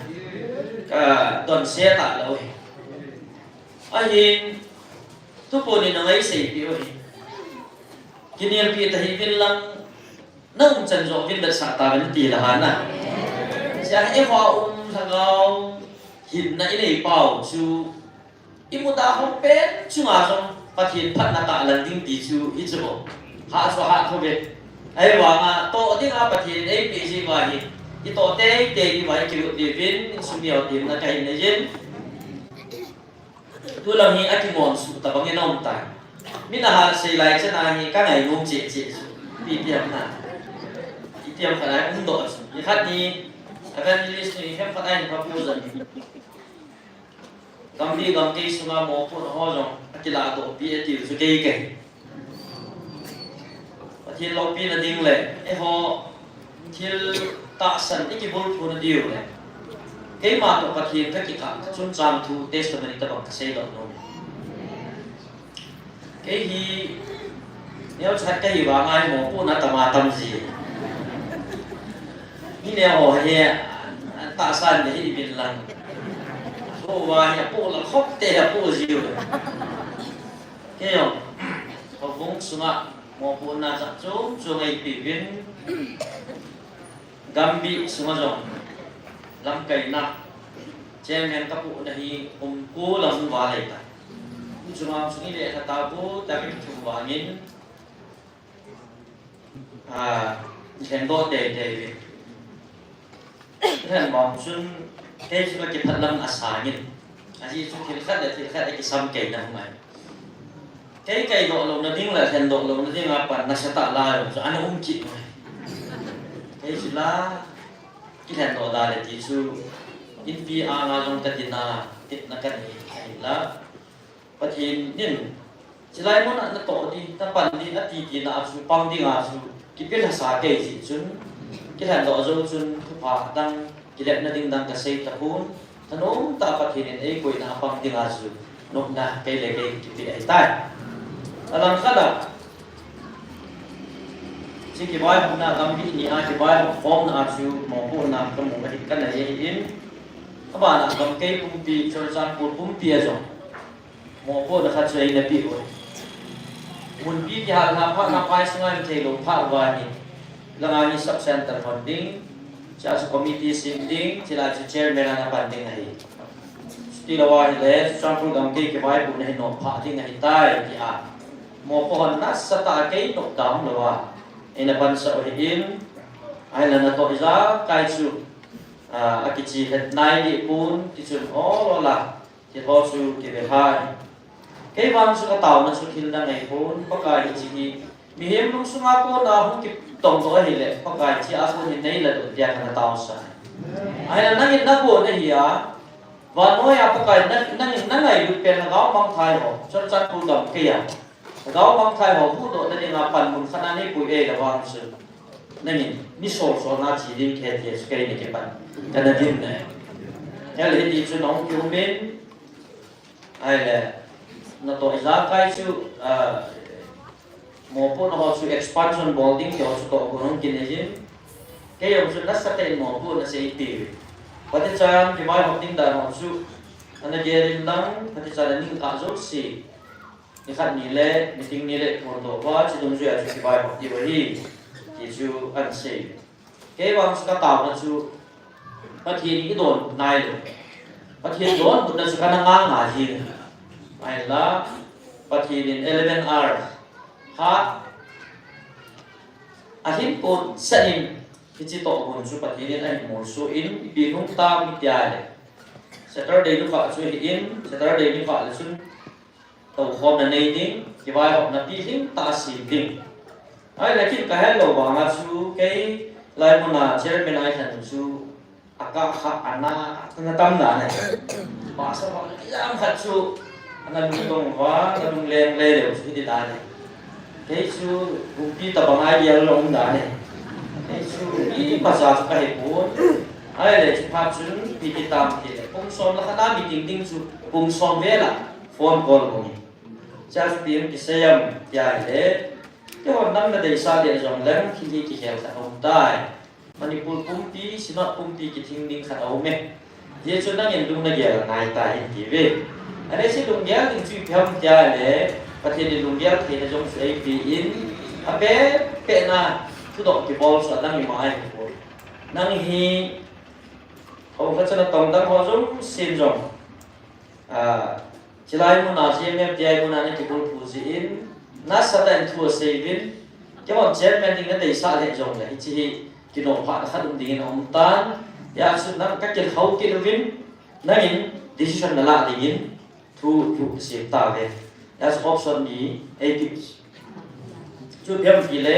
Kadonse talou hi. Ahin, thuphon in nangai seipeh u hi. Kinelpi tahih uvin lang, na umchan joh uvin vetsah tauvin ti le hana. Sia, eiho a um lhagao hinna inei pau chu, imu da hom pen chunga jong Pathen phatna tahlang ding ti chu hichu. Hahsa hah thou ve. Ahivanga toh dinga Pathen in eipeh jeh uva hi, itoh teitei diuva ikilut diuvin, insung miho temna kahin nei in. Tulang hi akimon suh tabang in aum tai. Min ahal sei lai chan a hi kangainom cheh cheh chu. Ipi ti ham na. Iti ham khat a umdoh chu. Nikhat hi evangelist nu hi khem khat a hin phapu jan. Gambi gamkei sunga mopohna ho jong akiladoh pi atiu chu kei kahi. Pathen loupina ding le, eiho thil tahsan ikibulphuna diu le, keima toh Pathen kakikah, kachungchang thu testimony tabang kaseidoh nom. Kei hi Neocha kahi vang a hi mopohna tama tam ji. Mi neo ho hi tahsan ding hi uvin lang. Ho va hi apoh lang khop te apoh ji u. Kei jong houbung sunga mopohna cha chom chom eipe uvin. Gambih sunga jong lamkaina chairman kapohna hi kum ko lang hung val ahitai. Tuchunga sung ile khat a bu ta kithu vangin, a, lhengdoh teitei uve. Lhen vang chun kei chu kakiphat lam asangin, ajeh chu thil khat le thil khat akisam keina hung ahi. Kei kaidoh louna ding le lhendoh louna ding a pan nasatah lai chu ana um kit uve. Kei chu la kilhendoh da le ti chu inpi anga jong kadin a, tepna kanei ahinla. Pathen in chulai muna natoh ding, napan ding, ati tina a chu pang dinga chu kipilhasa kei jeh chun, kilhendoh jou chun thupha dang, kilepna ding dang kasei tapon, thanom tah a Pathen in eikoina a pang dinga chu nopna kei le kei kipe ahitai. Alangkhat a, hiche kivaihopna gambih ni a kivaihop khomna a chu mopohna kamu ahi, kanei ahin, abana gamkai pumpi, Churachandpur pumpi a jong mopohna khat chu eina peh uve. Munpi kihal na phat na phai sunga in theilou phat uva hi, langa hi sub center hon ding, chua chu committee sem ding, chulai chu chairman ana pan ding ahi. Chutilou ahile Churachandpur gamkai kivaipohna hi nopha ding ahitai tia mopoh hon nasatah a kei nop dam louva eina pansah u ahin, ahinla natoh ijakai chu, a, akiche het nai deh pon, tichun ol ol a thil ho chu kive hai. Kei vang chu kataona chu thil dang ahipon, Pakai hiche hi mihem lungsunga kona hung kitongdoh ahile, Pakai hichea kon hi neiladoh tia kana taosah. Ahinla nangin nabon ahi a, vannoi a Pakai na, nangin nangailut pen Lhagao mangthai ho, Churachandpur gamkai a Lhagao mangthai ho huhdohna dinga panmun khat a neipui ahile vang chu, nangin mi sol sol na che ding kahe tia chu kei nakipan, kana din ahi. Ahile hiti chu nahung kiumin, ahile natoh ijakai chu, a, mopohna ho chu expansion bol ding ti ho chu tohgon hung kinei jin. Kei jong chu nasatah in mopohna chu eipeh uve. Phatechan kivaihop ding dan ho chu ana gel in lang, phatechan aning kah jouse nikhat ni le meeting ni le phondoh uva, hiche dungjuia chu kivaihop diu ahi, ti chu ana sei. Kei vang chu kataona chu Pathen in eidonbut nailou, Pathen donbutna chu kana nganga jin. Ahinla Pathen in eleven hours phat ahin pon sah in, hiche tohgon chu Pathen in ahin molso in, ipi lhung tam itia le Saturday nikho chu ahin, Saturday nikho le chun toukhomna nei ding, kivaihopna pilhing tah a sem ding. Ahile kin kahet lou vanga chu kei hilai muna chairman a eilhen chu akah kha ana, ana tam dan ahi. Pastor pa ijam khat chu ana lungdong uva, ana lungleng le leu chu hiti dan ahi. Kei chu pumpi tabang a gel lou um dan ahi. Kei chu imacha chu kahepon. Ahile chuphat chun ipi kitam tile, pung som le khat a meeting ding chu pung som vel a phone call hung in, church pi hung kisei am tia ahile, keihon nam nadeisah leh jongleng thil hi kikhel khat aum tai. Manipur pumpi, Synod pumpi kithing ding khat aume. Hijeh chun nangin lung nagel angaitai, atiuve. Ahile hiche lunggel ding chu ipi ham tia ahile, Pathen in lunggel theina jong chu eipeh in, apeh pehna thudoh kibol chu adang ima ahipoi. Nang hi, hou khat chun natong dang ho jong, sin jong, a, chulai muna, G M F D I muna nakibulphu jeh in, nasatah in thu asei uvin, keihon chairman ding nadeisah leh jongle, hiche hi kinoh phahna khat um dingin aum tan, hijeh chun nang kakilhou kit uvin, nangin decision nalah dingin thu, thu kisem tauve. Hijeh chun option ni eipeh. Chu ipi ham tile,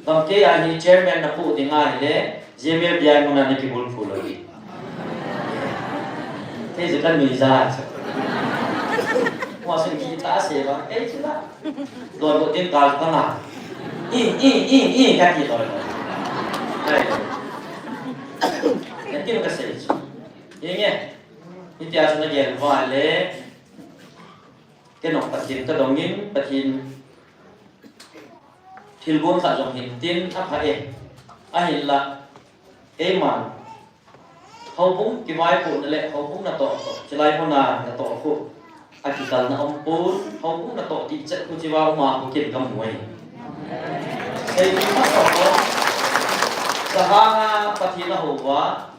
gamkai a hi chairman napoh ding ahile, G M F D I muna nakibulphu lou ding. Kei chu kanuija chu. Hua sun kitah asei vang, kei chu la. Donbut ding kal chu kangah. I, i, i, i, kati loi loi. Ai. Kati kasei chu. Henge. Hitia chu nagel uva le. Kei jong Pathen kadongin, Pathen thilgon khat jong hin tin apha e. Ahinla, keiman houbung kivaipohna le houbung natoh toh, chulai muna natoh khu akikalna umpon, houbung natoh tihchet khu chiva uma khu ken kamu e. Seipeh masang pon, sahanga Pathen ahou uva,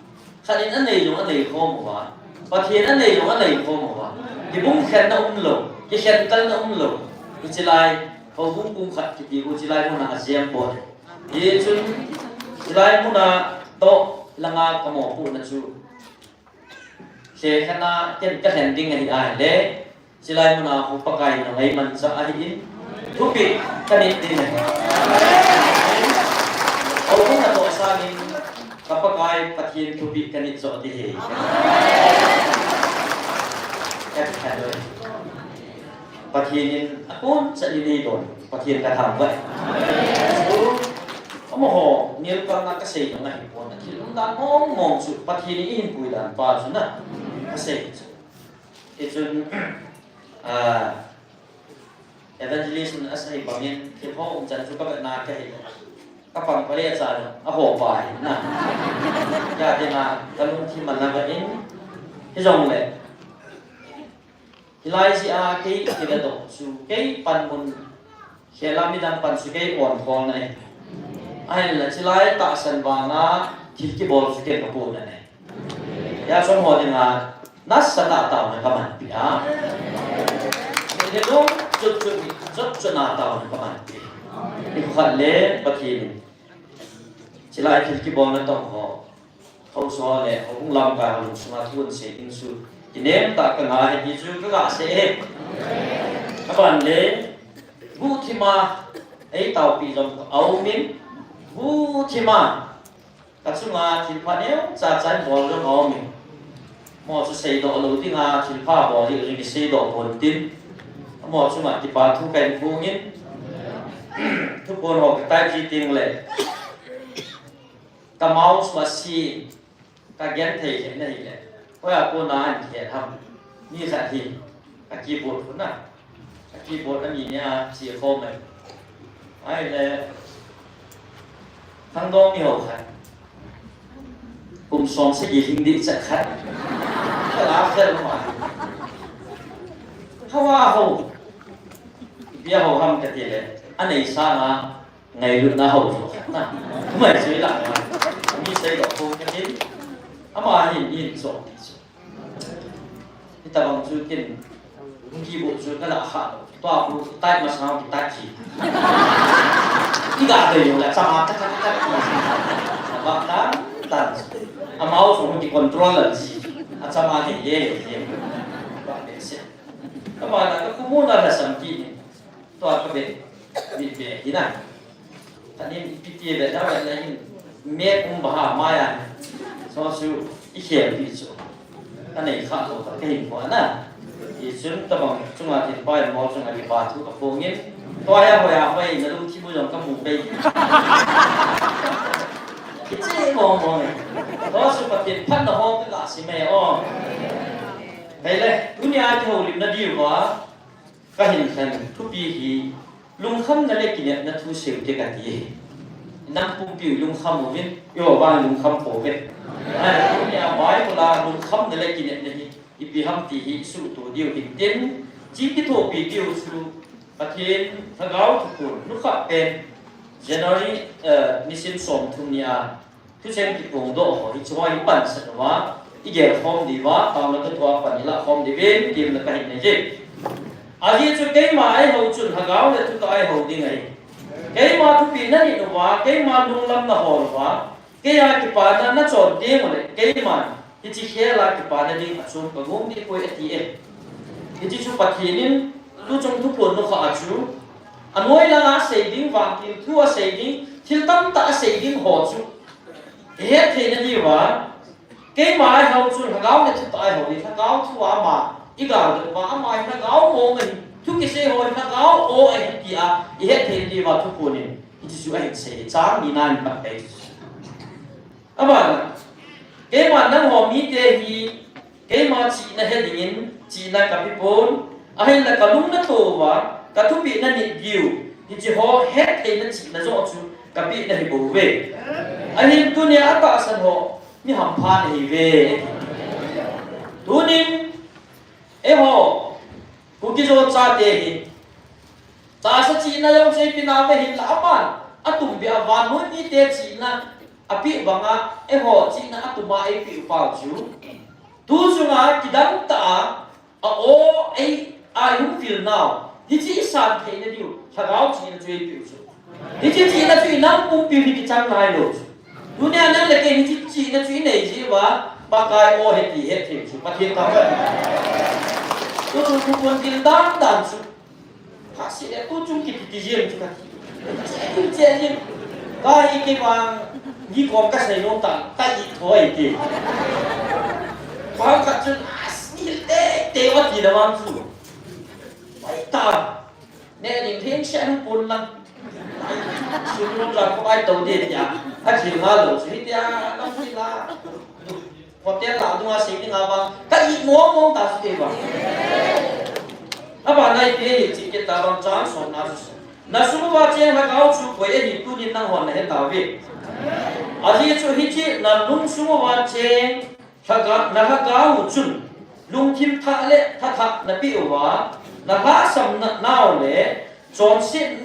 khat in anei jong anei khom uva, Pathen anei jong anei khom uva, kibung khenna umlou, kikhen kalna umlou, hiche lai houbung pumkhat kiti u chulai muna ajem pon. Hichun, chulai muna toh langa kamopohna chu, khe khat a ken kalhen ding ahi ahile, chulai muna khu Pakai nung eimanchah ahin, thupeh kanit ding ahi. Houbung natoh sangin, ka Pakai Pathen thupeh kanit joh ding ahi. Ka khen loi. Pathen in akon chan in eidon, Pathen kathangvah e. Chu, amaho nelkalna kasei jong ahipon, athil umdan mong mong chu Pathen in eihin puidan pa chu na, kasei chu. Hichun, ah, evangelist in asei bangin, thil ho umchan chu kavetna kahi. Kapang pale cha, aho pa hi na. Hijeh a kalungthim ana vah in, hijongle, hilai jeh a kei kivedoh chu, kei panmun, khel a midang pan chu kei onkholna ahi. Ahinla chulai tahsan vanga thil kibol chu ken kapohna ahi. Hijeh chun amaho dinga nasatah a taona kamanpi a. Nilhum chutchut, chutchut a taona kamanpi. Nikhat le Pathen in chulai thil kibolna tong ho, haosa le houbung lamkai ho lungsunga thu asei ding chu kinem tah a kangai ahi ti chu kaga sei e. Aban le, guhthima eitaopi jong aumin, guhthima kachunga thilpha neocha chan bol jong aumin. Amaho chu seidoh lou dinga thilpha bol ding jong kiseidoh pon tin, amaho chunga kipa thu kahin phongin, thuphon ho katai ji tengle, ka mouse machine kagenthei lheh na hile, hoiya kona ahin lheh ham? Mi khat hi, ka keyboard khu na, ka keyboard ani nia che khom e. Ahile, khangdong miho khat, kum som sagi lhing ding chet khat, kala fel ma, hava ho, ipi a ho ham katile, anei sanga ngailutna ho chu khat na. Mai chu ilah na. Mi seidoh khom katin, ama hin, hin chu ti chu. Hitabang chu ken, keyboard chu kalah kha lou. Tua khu, tai masang kitai ki. Iga dei jong le, achama tak tak tak tak. Aba tan tan. Amau chu kicontrol la ji. Achama hi ye ye ye. Ba be se. Kama na ka khu muna la sam ki ni. Tua kabe, mit be hi na. Kanin ipi ti be da be la hin. Mek um ba ha maya. So chu ikhelpi chu. Kanei kha lou khat kahin po na. Hichun tabang chunga thilpha imol chunga kipa thu kaphongin. Tua ya hoiya hoi nalungthim u jong kamu pei. Kiche mong mong e. Tua chu Pathen phatna ho kaga sim e o. Hei le, tunia kihoulimna diuva. Kahin khen thupi hi, lungkhamna le kinepna thu seute kati. Nang pumpi lungkham uvin, eiho vang lungkham pouve. Ahile tunia Bible a lungkhamna le kinepna hi ipi ham ti hi isuhto diu hintin, chi kithopi diu chu Pathen Lhagao Thuphon nukhah pen January, eh, nisim somthum nia Thucheng kiphongdoh ho, hiche ho hi pansan uva, igel khom diuva, taona katua pan ilah khom diuvin, temna kahin nei e. Ajeh chu keima eihou chun lhagao le thutah a eihou ding ahi. Keima thupeh nanit uva, keima lunglam nahol uva, keia kipana nachon teng uleh, keiman hiche khela kipana ding achom kagong ding poi ati e. Hiche chu Pathen in tuchung thuphon nukhah a chu, anoi langa sei ding, vangtil thu asei ding, thil tamtah asei ding ho chu ihet theina diuva, keima eihou chu lhagao le thutah a eihou ding, lhagao thua ama igaldoh uva, ama hi lhagao mong ahi, thu kisei ho hi lhagao o ahi tia ihet theina diuva thuphon in hiche chu ahin sei, chang nina in pat ahi. Abana, keima nangho mite hi, keima chihna he dingin, chihna kapepon, ahinla kalung natouva, kathupeh nanit diu, Hiche ho hetthei na chihna joh chu kapeh nahi bouve. Ahin tunia atahsan ho mi hampha nahiuve. Tunin eiho Kuki-Zo chate hi tahsa chihna jong chu eipeh nauve, hinlah aman atumbeh a vannoi mite chihna apeh banga eiho chihna atum a eipeh u pau chu, tu chunga kidang tah a, a-o ei, a-ihung vil nau, hiche isan theina diu Lhagao chihna chu eipeh u chu. Hiche chihna chu inam pumpi hi kichang nailou chu. Tunia nang le kei hiche chihna chu inei jeh uva, Pakai o heti hetthei chu Pathen thangvah. Tu chu thupon til dan dan chu. Khat seh le tu chung kiti ti jeng chu kati. Che jeng, che jeng. Kahi kei vang, ni kom kasei nom ta, ka it thoi ti. Bang khat chun, "As, ni te, te wa ti da vang chu." Pai ta. Ne ding theng se hung pun lang. Sum lung jang ko pai to de tia. A thil ngalou chu hitia, lam ti la. Hotel lah dunga sei dinga vang, ka it mong mong ta chu kei vang. Abana ipi ahi chih kit ta vang chan sotna chu. Na sung uva cheng Lhagao chu koi ahi tunin nanghon nahe tauve. Ajeh chu hiche na lungsung uva cheng Lhaga-, na Lhagao u chun lungthim thah le tha thah napeh uva, na lhahsam na, nau le chonset,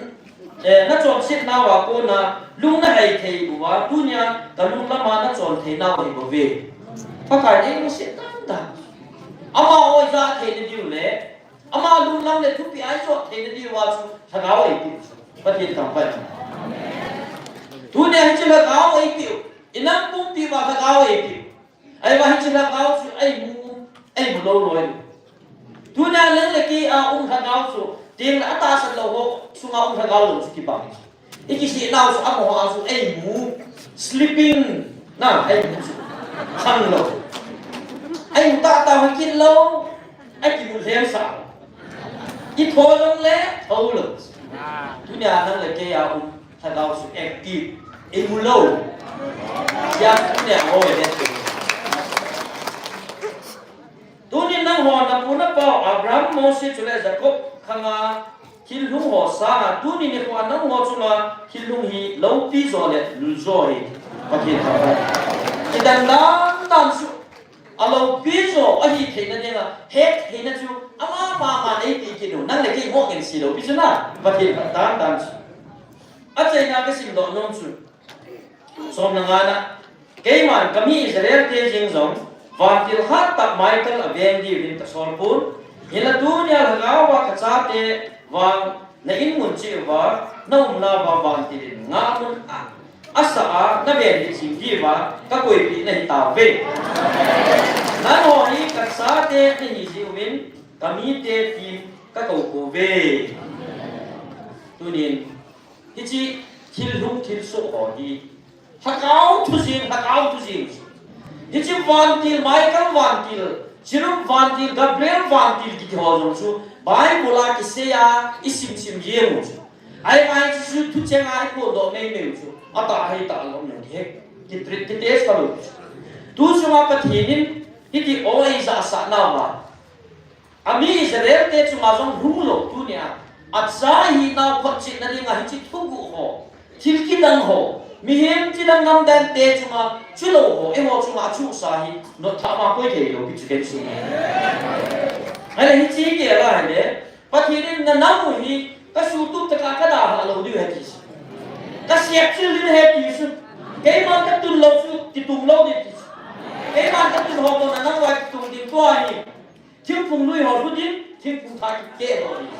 eh, na chonset nauva kona lung nahai thei uva, tunia kalung lama nachon thei nau ahi bouve. Pakai in eilungset dan dan. Ama o ijat theina diu le, ama lunglam le thupeh a ijot theina diuva chu Lhagao eipeh u chu. Pathen thangvah. Tunia hiche Lhagao eipeh u, inam pumpi uva Lhagao eipeh u. Ahivang hiche Lhagao chu eimu, eimu lou loi. Tunia nang le kei a um Lhagao chu, teng le atahsan lou ho sunga um Lhagao lou chu kibang. Ikisih nau chu amaho a chu eimu, sleeping, na, eimu chu. Khang lou. Eimu tah tah ho kit lou, akimu lhem sa. Itho jong le, tho lou. Tunia nang le kei a um Lhagao chu active, eimu lou. Sia tunia ho e. Tunin nangho napu napau Abraham, Mose chule Jacob khanga thil lhung ho sanga, tuni nikho a nangho chunga thil lhung hi loupi jo le lul jo hi Pathen thangvah. Kidang dan dan chu aloupi jo ahi theina dinga, hettheina chu ama mama eipeh kit u, nang le kei mo ngen si loupi chu na, Pathen dan dan chu. Achaina kasim doh nom chu. Som le nga na, keiman kami Israel te jeng jong, vantil hat tah Michael aveng diuvin kasol pon. Hinla tunia Lhagao va kachate vang na in mun cheh uva, na umna uva vantil in ngahmun a, asa a, na ven hi chim diuva, kakoipeh nahi tauve. Nangho hi kachate nahi jeh uvin, kamite tin kakou pouve. Tunin, hiche thil lhung thil soh ho hi Lhagao thu jeng, Lhagao thu jeng. Hiche vantil, Michael vantil, Cherub vantil, Gabriel vantil kiti ho jong chu Bible a kisei a isim sim jeng u chu. Ahivang chu thucheng a ipohdoh mei mei u chu. Atah hei tah lou mei he. Ki treat, ki test talou chu. Tu chunga Pathen in hiti o eijahsah nauva, ami Israel te chunga jong hung lou tunia, acha hinau photchetna dinga hiche thuguh ho, thil kidang ho, mihem chidang namdang te chunga chulou ho, eiho chunga achuhsa hi notthah ma koi thei lou pi chu ken sum. Ahile hiche hi kei la ahile, Pathen in nanam u hi kasutup tah a kadalhah lou diu ahi ti chu. Kasep chil diu ahi ti chu. Keiman katun lou chu, kitung lou diu ti chu. Keiman katun ho toh nanam uva kitung ding tua hi. Thingphung lui ho lhu ding, thingphung thah kikeh ho ding.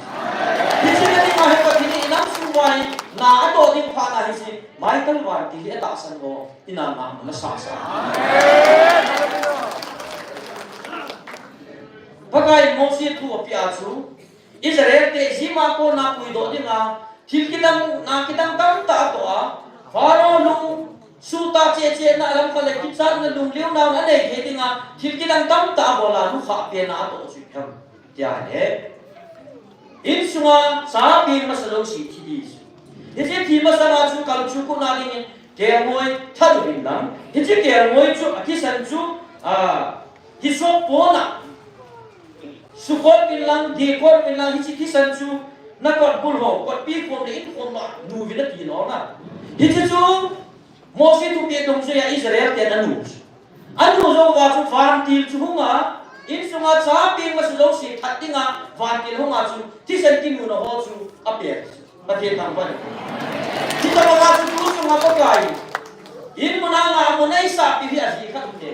Hiche na dinga hi Pathen in inam sung uva hi, na atoh ding phat na hiche, Michael vantil hi atahsan ho, ina ngahna sasa. Pakai in Mose thu apeh a chu, Israel te Egypt a kona puidoh dinga, thil kidang, na kidang tamtah atoh a, Pharaoh lung suhtah cheh cheh na lam khat le kichatna lunglhai na anei thei dinga, thil kidang tamtah abol a, nukhah pen a atoh chu ipi ham tia ahile, insunga cha peng masa jouse thi ding chu. Hiche thi masanga chu kalchuh kona dingin kelngoi that uvin lang. Hiche kelngoi chu, athisan chu, a, hisop pon a sukhot uvin lang, dehkhot uvin lang, hiche thisan chu Na kot bul ho, kot pi khom le in khom ma, nu vin ati lou na. Hiche chu, Mosi thupeh dungjuia Israel ten anu. Anu jou uva chu vantil chu hunga, insunga cha peng masa jouse that dinga, vantil hunga chu, thisan kinuna ho chu, ape. Pathen thangvah in. Hitobanga chu tu chunga Pakai. In mun a nga mun a isah pi hi aji khat um te.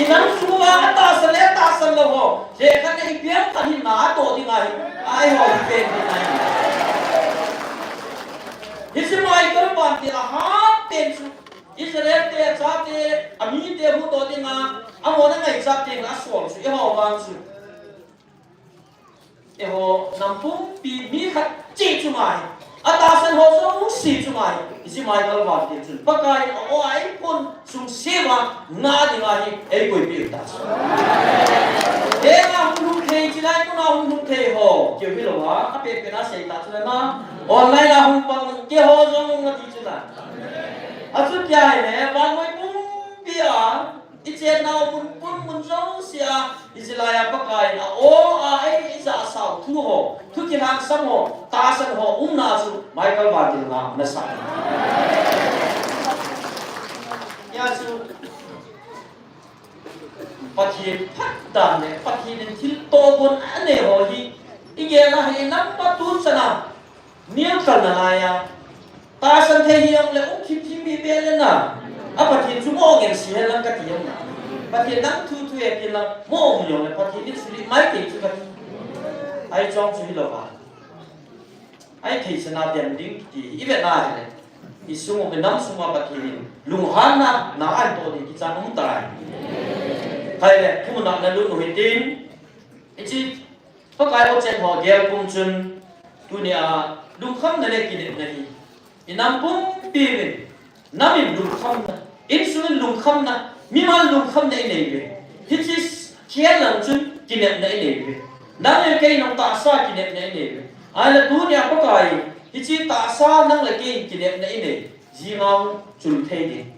Inam sunga atahsan le atahsan lou ho. Jeh khat le ipi ham khat hi na atoh ding ahi. Ai ho hi pen ding ahi. Hiche Michael vantil ahat pen chu. Israel te, achate, amite huhdoh dinga, amona ngaichat dinga asol chu, eiho vang chu. Eiho, nam pumpi mi khat cheh chunga hi. Atahsan ho jouse chunga hi. Hiche Michael vantil chun. Pakai in a-o a eiphun sung sema nga dinga hi. Eikoipeh u ta chu. Henga hung lhung thei, chilai muna hung lhung thei ho. Keu hilou a, apen pen a sei ta chu le na. Online a hung pang, keiho jong ati chu na. Achuti ahile, vannoi pumpi a, ichennau mun pum mun jouse a, hiche laiya Pakai in a-o a ei, ijahsau thu ho, thu kilhangsam ho, tahsan ho, umna chu, Michael vantil nga umna sa. Hia chu, Pathen phatdan le, Pathen in thil tohgon anei ho hi, igel a hi number two chana, neo kalna laiya. Tahsan thei hijongle, um khim khim hi be le na. A Pathen chu mo ngen si hen lang kati jong na. Pathen nang thu thu e tin lang, mo um jongle, Pathen in suli mai kei chu kati. Ai chong chu hilou va. Ai thei sana dem ding kiti, ive na hile. Isung um nam sunga Pathen in, lunghanna, na an toh ding kichang um tai. Hai le, thu na na lu nu hitin. Ichi, Pakai o chen ho gel pum chun, tunia lungkhamna le kinepna hi. Inam pumpi uvin, nam in lungkhamna, insung in lungkhamna, mimal lungkhamna inei uve. Hiche khel lang chun kinepna inei uve. Nang le kei nung tahsa kinepna inei uve. Ahile tunia Pakai, hiche tahsa nang le kei kinepna inei. Jingau chul thei ding.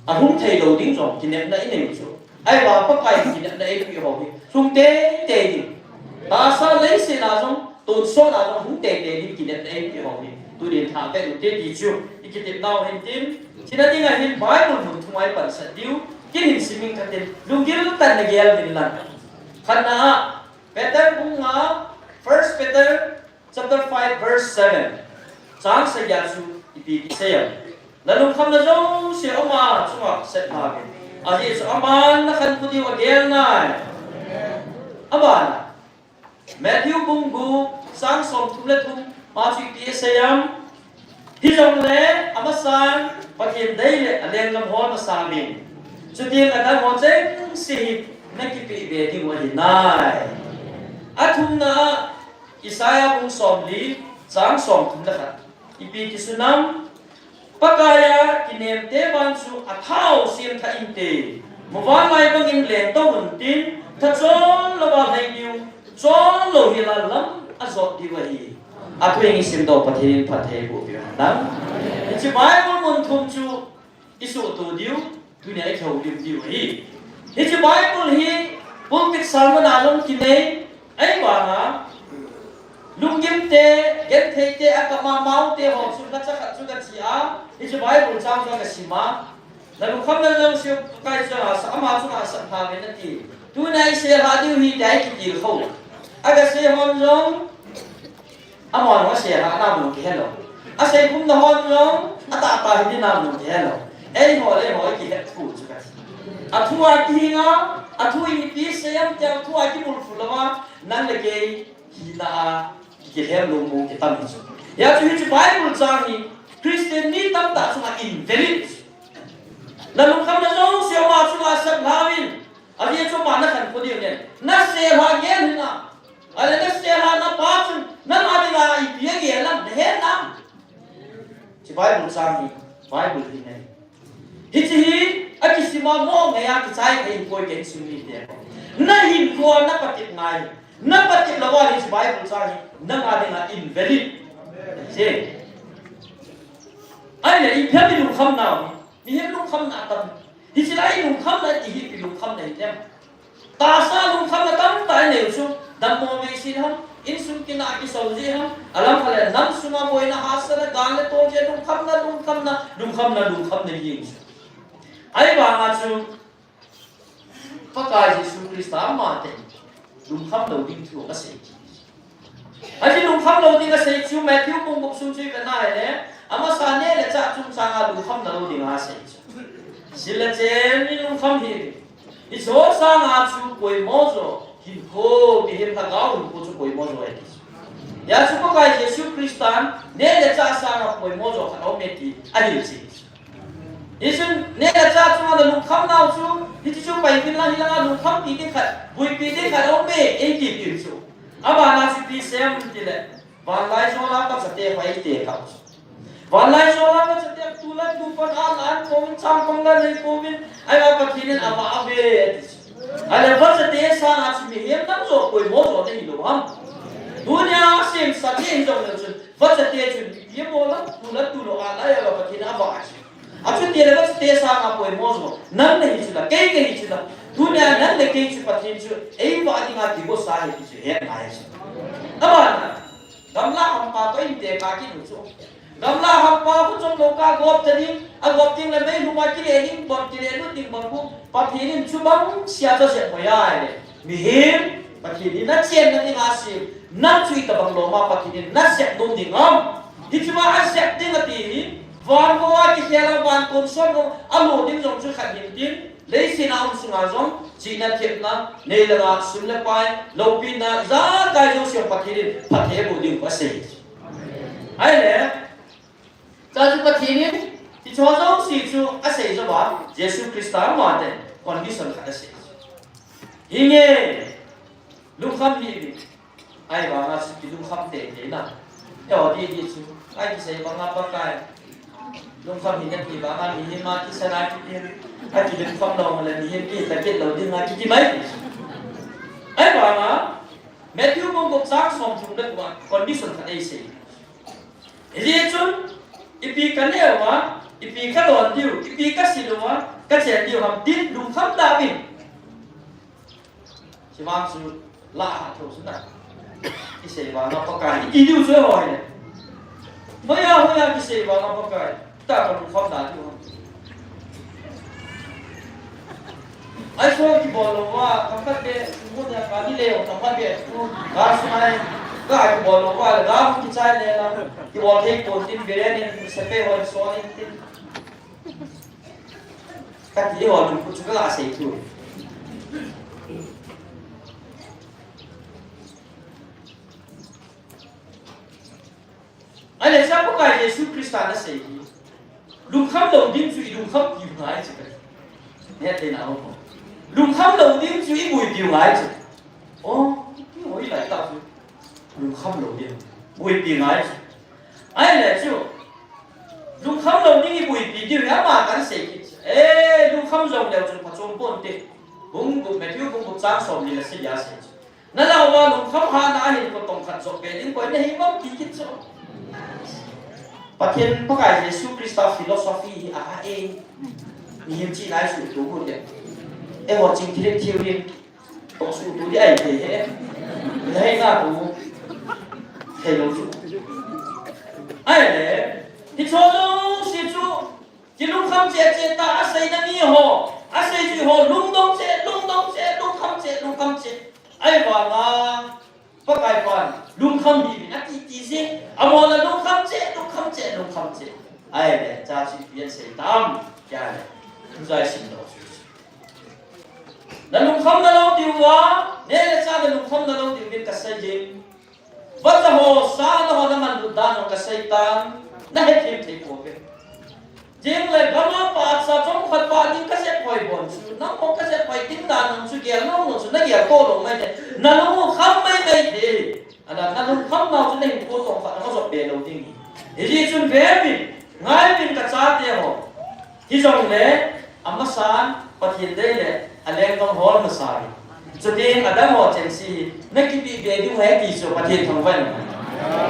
Ahung thei lou ding jong kinepna inei u chu. Ahivang Pakai kinepna eipeh ho hi. Lhung teitei ding. Tahsa leiset a jong, tonsot a jong hung teitei ding kinepna eipeh ho hi. Tunin thah vet u te ti chu. Ikitepnau hin tin. China dinga hin Bible mun thum a ipansat diu. Kin hin siming katin. Lunggil tah in nagel uvin lang. Khatna a. Peter bung nga. First Peter. Chapter five, verse seven. Chang sagi a chu ipi kisei em. Na lungkhamna jouse ama chunga sep lha uvin. Ajeh chu aman nakhankho diu agel nai. Abana. Matthew bung gup, chang somthum le thum, ma chu ipi asei em. Hijongle, amasan, Pathen dei le alenggam ho masa uvin. Chutengle adang ho chengse hi nakipeh be diu ahi nai. Athumna a, Isaiah bung somli, chang somthum le khat. Ipi kisun em, Pakai a kinemte vang chu athau semthah inte. Muvanlai bangin lengtou untin, tha chonlouva lhai diu, chonlou hila lam ajot diu ahi. Athu in isimdoh Pathen in phatthei boh peh hen lang. Hiche Bible mun thum chu isuhto diu, tunia ikihoulim diu ahi. Hiche Bible hi pulpit sermon a jong kinei, ahivanga lunggimte, gentheite, akam a maute ho chu lhacha khat chu kache a, hiche Bible chang chu kasim a, na lungkhamna jouse Pakai chunga sap, ama chunga sap lha uvin ati. Tunia isei lha diu hi tia ikitilkhou. Agasei hon jong, amahon asei lhah na mun kihelou. Asei khumna hon jong, atahtah hiding na mun kihelou. Eiho le eiho ikihet thu chu kati. Athu a kihinga, athu in ipi sei em tia athu a kibulphu louva, nang le kei hina a kilhem lungmong kitam hi chu. Hia chu hiche Bible chang hi, Christian mi tamtah chunga invalid. Na lungkhamna jouse ama chunga sap lha uvin. Ajeh chu ama nakhankho diu nen. Nasei lha gel hina. Ahile nasei lha napa chun, nang a dinga ipi agel em, nahet nam. Hiche Bible chang hi, Bible hi nai. Hiche hi, akisim a mo ngeiya kichai thei poi ken sung mite. Nahinkho a napatep ngai. Napatep louva hiche Bible chang hi, nang a dinga invalid. Hiche. Ahile, ipi ham ilungkham nau hi. Mihem lungkhamna atam. Hiche lai lungkhamna ti hi ipi lungkhamna hithem. Tahsa lungkhamna tamtah inei u chu, dammo vei sin ham, insung kina kisau ji ham, alam khat le nam sunga boina hahsatna, gal le tol jeh, lungkhamna, lungkhamna, lungkhamna, lungkhamna jing chu. Ahivanga chu, Pakai Jesu Christa ama te, lungkham lou ding thu asei. Ahi lungkham lou ding asei chu Matthew bung gup sung chu i vet na ahile, amasa neh le chah chungchanga lungkhamna lou ding asei chu. Sil le chen in lungkham hih. Hiche sanga chu poimo jo, hinkho, mihem lhagao hinkho chu poimo jo ahi ti chu. Hijeh chun Pakai Jesu Christan neh le chah sanga poimo jo khat aume ti ahil cheh. Hichun neh le chah chunga lungkham nau chu, hiche chu paipin lang hilanga lungkhampi ding khat, buipi ding khat aume, eiti piu chu. Abana chu ipi asei em tile, vanlaijol a vachate ho eiti kau chu. Vanlaijol a vachate tu le tu pan a lan komin chang pang la nei komin, ahivang Pathen in avah ave ti chu. Ahile vachate sanga chu mihem nang jo poimo jo nahi lou ham. Tunia semsa te hijong le chun, vachate chun mihem ho la tu le tu lou a lai a Pathen in avah chu. Achuti le vachate sanga poimo jo nang nahi chu la, kei kahi chu la. Tunia nang le kei chu Pathen chu eivah dinga kigosa ahi ti chu het ngai chu. Abana, gamla hampa toh inte ka kinu chu. Gamla hampa khu chom lou ka gop ta ding, agop ding le meilhum a kile ding, bon kile lut ding bon khu, Pathen in chubang sia chu asep hoi ahile. Mihem, Pathen in nachenna dinga sem, nang chu itobang loma Pathen in nasep nom ding ham. Hichea asep ding ati hi, van gou a kikhel a van kon son gou, alo ding jong chu khat hin tin, leiset a um sunga jong, chihna thepna, nei le gou, sum le pai, loupina, ijakai jouse Pathen in phatthei boh ding asei. Ahile, Chua chu Pathen in, hiche jouse chu asei jou a, Jesu Christa ama te condition khat asei. Hinge, lungkham hih in, ahivanga chu kilungkham teitei na. Eiho didi chu, akisei banga Pakai. Lungkham hih in ati vanga mihem a kisan a kitin, akilungkham lou le mihem kihita kit lou dinga kiti mai. Ahivanga, Matthew bung gup chang somthum le gup a condition khat eisei. Hijeh chun, ipi kaneh uva, ipi kalon diu, ipi kasil uva, kachen diu ham tin lungkham tah in. Hiche vang chu lah a tho chu na. Kisei vanga Pakai, iti diu chu eiho hile. Hoiya, hoiya kisei vanga Pakai. Tah kalungkham tah diu ham. Ai so kibol lou va, khamkhat be, mo dia kani le, khamkhat be, mo, ga sunga, ga kibol lou va, ga mo kichai le la, kibol thei pon tin, biryani, sepe hon so in tin. Kati ho lungput chu kala sei tu. Ahile, Pakai Jesu Christa nasei hi. Lungkham lou ding chu ilungkham piu ngai chu kati. Neh theina ho. Lungkham lou ding chu ibuipiu ngai chu. Oh, ipi hoilai tah chu. Lungkham lou ding. Buipi ngai chu. Ahile chu. Lungkham lou ding ibuipi diu hi ama kahin sei kit chu. Eh, lungkham jong leu chun phachom ponte. Bung gup, Matthew bung gup chang somli le sagi a sei chu. Nalah uva lungkham hatna a hinkho tong khat jop be ding koi nahi vang ti kit chu. Pathen Pakai Jesu Christa philosophy hi aha e. Mihem chihna isuhtoh u le. Eiho ching thilin thil rin. Toh suhtoh di ahi thei e. Nahi na tu. Thei lou chu. Ahile. Hiche jouse chu. Kilungkham cheh cheh tah, aseina mi ho, asei chu ho, lungdong cheh, lungdong cheh, lungkham cheh, lungkham cheh. Ahivanga, Pakai pan, lungkham hih in ati ti jeh, amahon lungkham cheh, lungkham cheh, lungkham cheh. Ahile, cha chu ipi asei tam, tia le. Tujai sim lou. Nalungkham nalou diu va, neh le chah nalungkham nalou diu vin kasei jing. Vacha ho, sa na ho namanlut dan ho kasei tan, nahethem thei pouve. Jing le gam a phat sa chomkhat pha ding kasep hoi bon chu, nang ho kasep hoi ding dan nang chu gel nom nom chu nagel to lou mai te, nalung u kham mai mai te. Ana, nalungkham nau chu nahinkho tong khat nangajop be lou ding hi. Hijeh chun veuvin, ngaiyuvin kachate ho. Hijongle, amasan, Pathen dei le, alenggam hol masa hi. Chuti adang ho chengse hi, nakipeh be diu ahi ti chu Pathen thangvah in.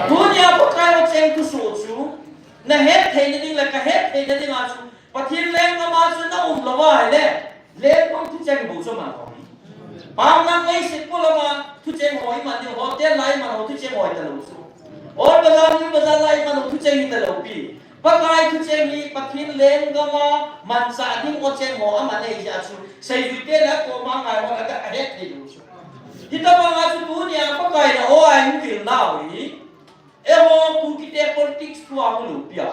Tunia Pakai ho cheng thusoh chu, nahet theina ding le, kahet theina dinga chu, Pathen lenggam a chu naum lou ahile, lenggam thucheng bou chu man khom hi. Pamlang leiset polama thucheng ho iman diu, hotel lai iman ho thucheng ho italou chu. Or bazar, bazar lai iman ho thucheng italou pi. Pakai thucheng hi Pathen lenggam a manchah ding o cheng ho aman ahi jeh chu. Seijuite le koma ngai ho la ka het thei lou chu. Hitabang a chu tunia Pakai na o a hung vil nau hi. Eiho Kukite politics thu a hung lou pi a.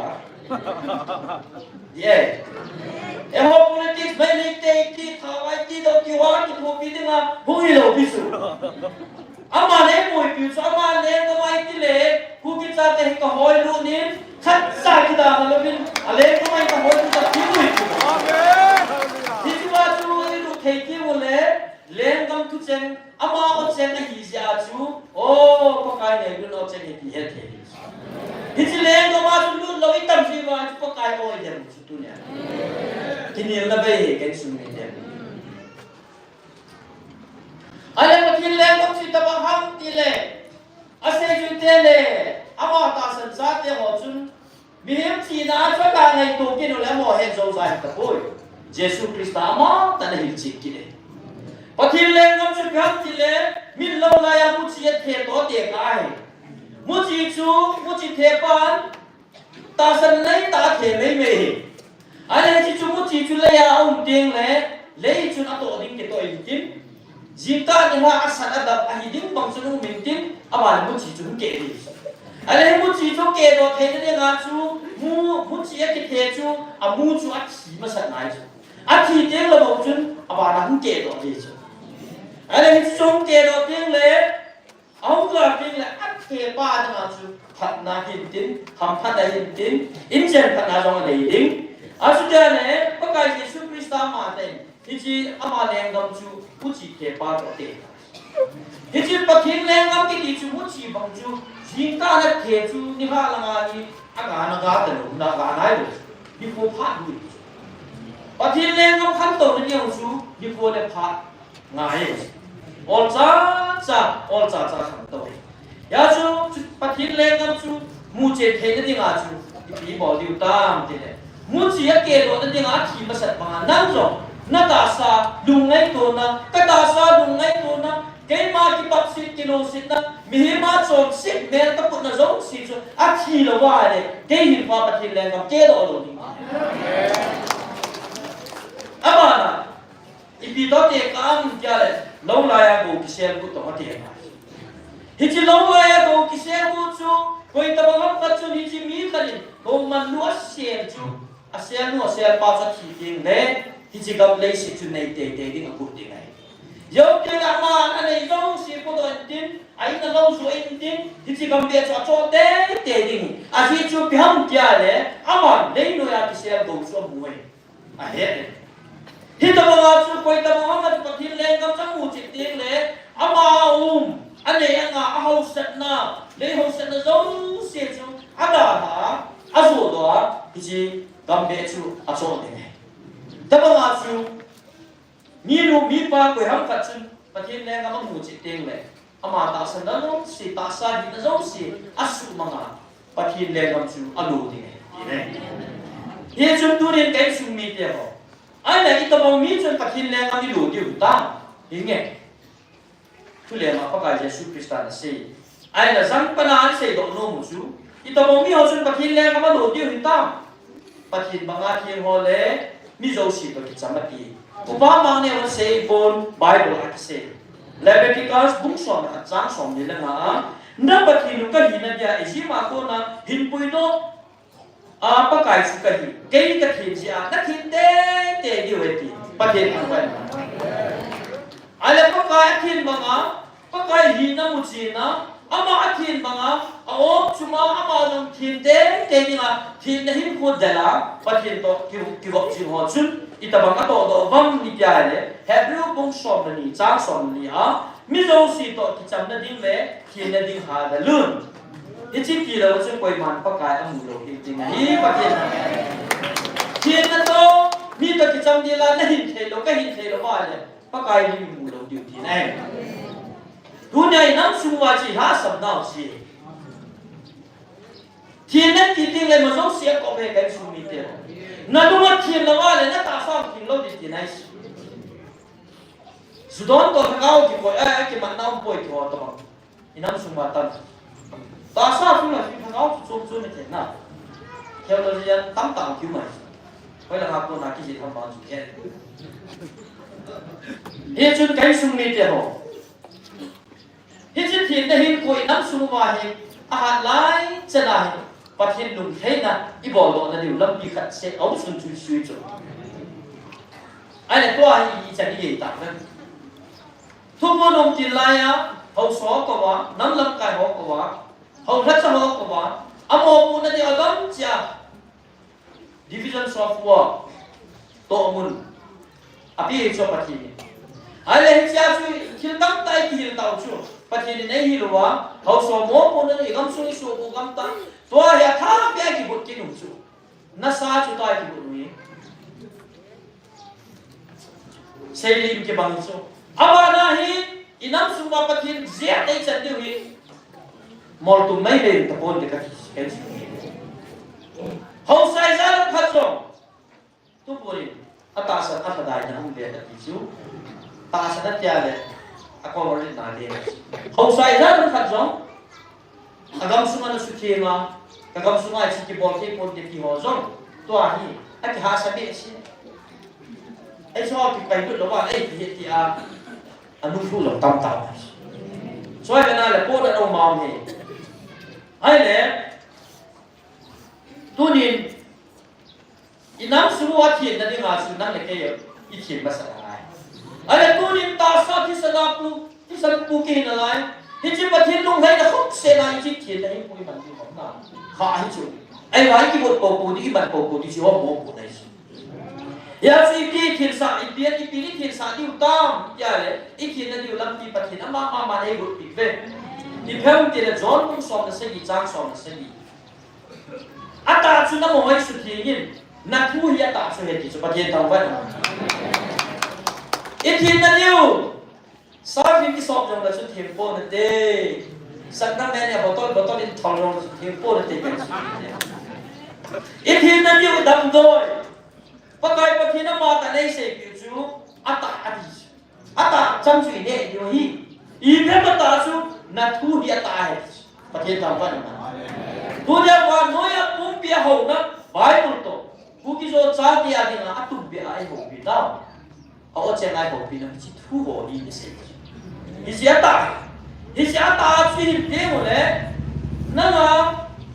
Ye. Eiho politics mai nei te ti tha vai ti do ti wa ti thu pi dinga hung hi lou pi chu. Ama le moi pi chu ama le ka mai ti le Kuki chate hi ka hoi lu nin khat cha ki da na lo bin a le ka mai ka hoi lu ta ti moi pi. Ti chu a chu i lu thei ti u le lenggam thucheng Ama o cheng ahi jeh a chu, o, Pakai nei lun o cheng hi ti het thei. Hiche lenggam a chu lut lou i tam jeh uva chu Pakai o i dem chu tunia. Kinelna bei hi ken sung nei dem. Ale Pathen lenggam chu itabang ham ti le, aseijuite le, ama tahsan chate ho chun, Mihem chihna a chu aga ngaito kit u le amaho het jou jeng tapoi. Jesu Christa ama tah in ahil ching kit e. Pathen lenggam chu ipi ham ti le, min lou lai a muchi a the toh tekah ahi. Muchi chu, muchi the pan, tahsan nei tah a the mei mei hi. Ahile hiche chu muchi chu lei a aum teng le, lei chun atoh ding kitoh intin. Jingkah nilhah a sat a dap ahi ding bang chun um intin, aban muchi chu hung keh ding. Ahile muchi chu kehdoh theina dinga chu mu, muchi a kithe chu, amu chu athi masat ngai chu. Athi teng le bang chun, aban a hung kehdoh ding chu. Ahile hichu hung kehdoh teng le, ahung kehdoh teng le, athe pa dinga chu, phatna hintin, hamphatna hintin, inchen phatna jong anei ding. Achuti le, Pakai Jesu Christa ama tah in, Hiche ama lenggam chu muchi the pa toh te. Hiche Pathen lenggam kiti chu muchi bang chu jingkah a the chu nilhah langa hi aga na ga talou, na ga nailou. Nikho phat lou. Pathen lenggam khantouna ding chu nikho le phat ngai. Ol chacha, ol chacha khantou. Hijeh chun, chu Pathen lenggam chu muchen theina dinga chu ipi bol diu tam tile. Muchi a kehdohna dinga athi masat banga nang jong na tahsa lungngaitona, ka tahsa lungngaitona, keima kipatset kilungsetna, mihem a chonset mel kaputna jouse chu athi lou vale, kei hin pa Pathen lenggam kehdoh lou ding. Abana, Ipi toh tekah ham tia le, lou laiya gou kisel gu toh tekah. Hiche lou laiya gou kisel gu chu, koi tabang ham khat chun hiche mi khat in, gou manlu asel chu, aselnu aselpa chu athi teng le, hiche gam leiset chu nei teitei ding agu ding ahi. Jou teng le aman anei jouse podoh intin, a in a lou joh intin, hiche gam beh chu achoh teitei ding. Ajeh chu ipi ham tia le, aman leinoi a kisel gou chu amu e. Ahe. Hitabanga chu koi tabang ham a chu Pathen lenggam chu amu cheh teng le, ama a um, anei anga, ahaosatna, lei haosatna jouse chu, adalha, ajohdoh a, hiche gam beh chu achoh ding ahi. Tabanga chu, minu, mipa koi ham khat chun, Pathen lenggam amu cheh teng le, Ama tahsan na jouse, tahsa hina jouse, asuhmang a, Pathen lenggam chu alo ding ahi. Hijeh chun tunin ka insung mite ho. Ahile itabang mi chun Pathen lenggam ilo diu hitam. Hinge. Thulem a Pakai Jesu Christa in asei. Ahile jangpan a asei doh nom u chu. Itabang mi ho chun Pathen lenggam alo diu hitam. Pathen banga theng ho le mi jouse toh kicham ati. Upa Mangneo in asei pon Bible a kisei. Leviticus bung som le khat chang somni le nga a, na Pathen u kahi nadia ijemma kona hin puidoh a Pakai chu kahi. Kei kathem jeh a nathem teitei diu ahi ati. Pathen thangvah in. Ahile Pakai athem banga Pakai hina muchen a, ama athem banga, a-op chunga ama jong them teitei dinga, themna hinkho del a, Pathen toh ki, kigop jing ho chun, itabang atohdoh uvam itia ahile, Hebrew bung som le ni, chang som le ni a, mi jouse toh kichamna ding le, themna ding ha dalun. Hiche tilou chun koiman Pakai amu lou hel ding ahi, Pathen. Themna toh, mi toh kicham ding la, nahin thei lou, kahin thei lou ahile. Pakai hi mi mu lou diu tina ahi. Tunia inam sung uva chu lhasam nau chu. Themna ti teng le ima jouse akop e ka insung mite. Nalung athem lou a le natahsa um thim lou ding tina ahi. Judon to thagau kikoi, eh, kimatna umpoi ti ho tobang. Inam sung ma tam. Tahsa sung la sung thagau chu chom chom ni thei na. Theologian tamtah kiu mai. Hoilanga kona kijih ham vang chu kei. Hichun ka insung mite ho. Hiche thenna hin koi inam sung uva hi, ahat lai chana hi, Pathen lunglhaina ibol doh nadiu lampi khat seh aum sun chu sui chu. Ahile tua hi ichan igei tah uvem. Thuphon umtil laiya, haosa ho kouva, nam lamkai ho kouva, haolhacha ho kouva, amopohna dia adang chia. Divisions of work. Tohmun. Api hi chu Pathen in. Ahile hichea chu thil tamtah ikihil tau chu. Pathen in eihil uva, haosa ho mopohna in igamsung isuhbuh gamtah. Tua hi athah pia kibut kit u chu. Nasa chu tua kibut u hi. Seilim kibang chu. Abana hi, inam sung uva Pathen jeh a eichan diu hi. Moltum mai mai tapon te kati. Haosa ijat ham khat jong. Tupu in, atahsan alhadaina um ve kati chu. Tahsan atia le, a cover na le. Haosa ijat ham khat jong. Agamsunga nasutheng a, kagamsunga hiche kibol thei ponte ti ho jong, tua hi, akihahsa behseh. Eiho kipailut louva, ei, ti, ti a, anung thu jong tamtah. Choi bena le, po da no mau he. Ahile, tunin, inam sung uva thenna dinga chu nang le kei ithen masa nalai. Ahile tunin tahsa thisan pu, thisan pu kihi nalai. Hiche Pathen lunglhaina khopseh a hiche thenna hi pu iman diu ham na. Kha hi chu. Ahivang ikibot poupou di, iman poupou di chu ho mopohna hi chu. Hijeh chun ipi thensah, ipi, ipi ni thensah diu tam, tia le, ithenna diu lampi Pathen ama, ama, ama in eibolpeh uve. Ipi ham itile John bung som le sagi, chang som le sagi. Atah chu namo hoi sutheng in, nathu hi atah chu ahi ti chu Pathen thangvah in. Ithenna diu, sa hin kisop jong le chu theng ponate. Sakna me ne bottle, bottle in thol jong le chu theng ponate. Ithenna diu damdoi. Pakai Pathen ama tah in eiseipeh u chu atah ati chu. Atah chang chu ineh diu ahi. Ipi ham atah chu, nathu hi atah ahi. Pathen thangvah in. Tunia vannoi a pumpi a houna Bible toh Kuki-Zo chate a dinga atumbeh a eihoupi nau. A-o cheng a eihoupi nau hiche thu ho hi isei. Hiche atah. Hiche atah chu ihin teng ule, nanga,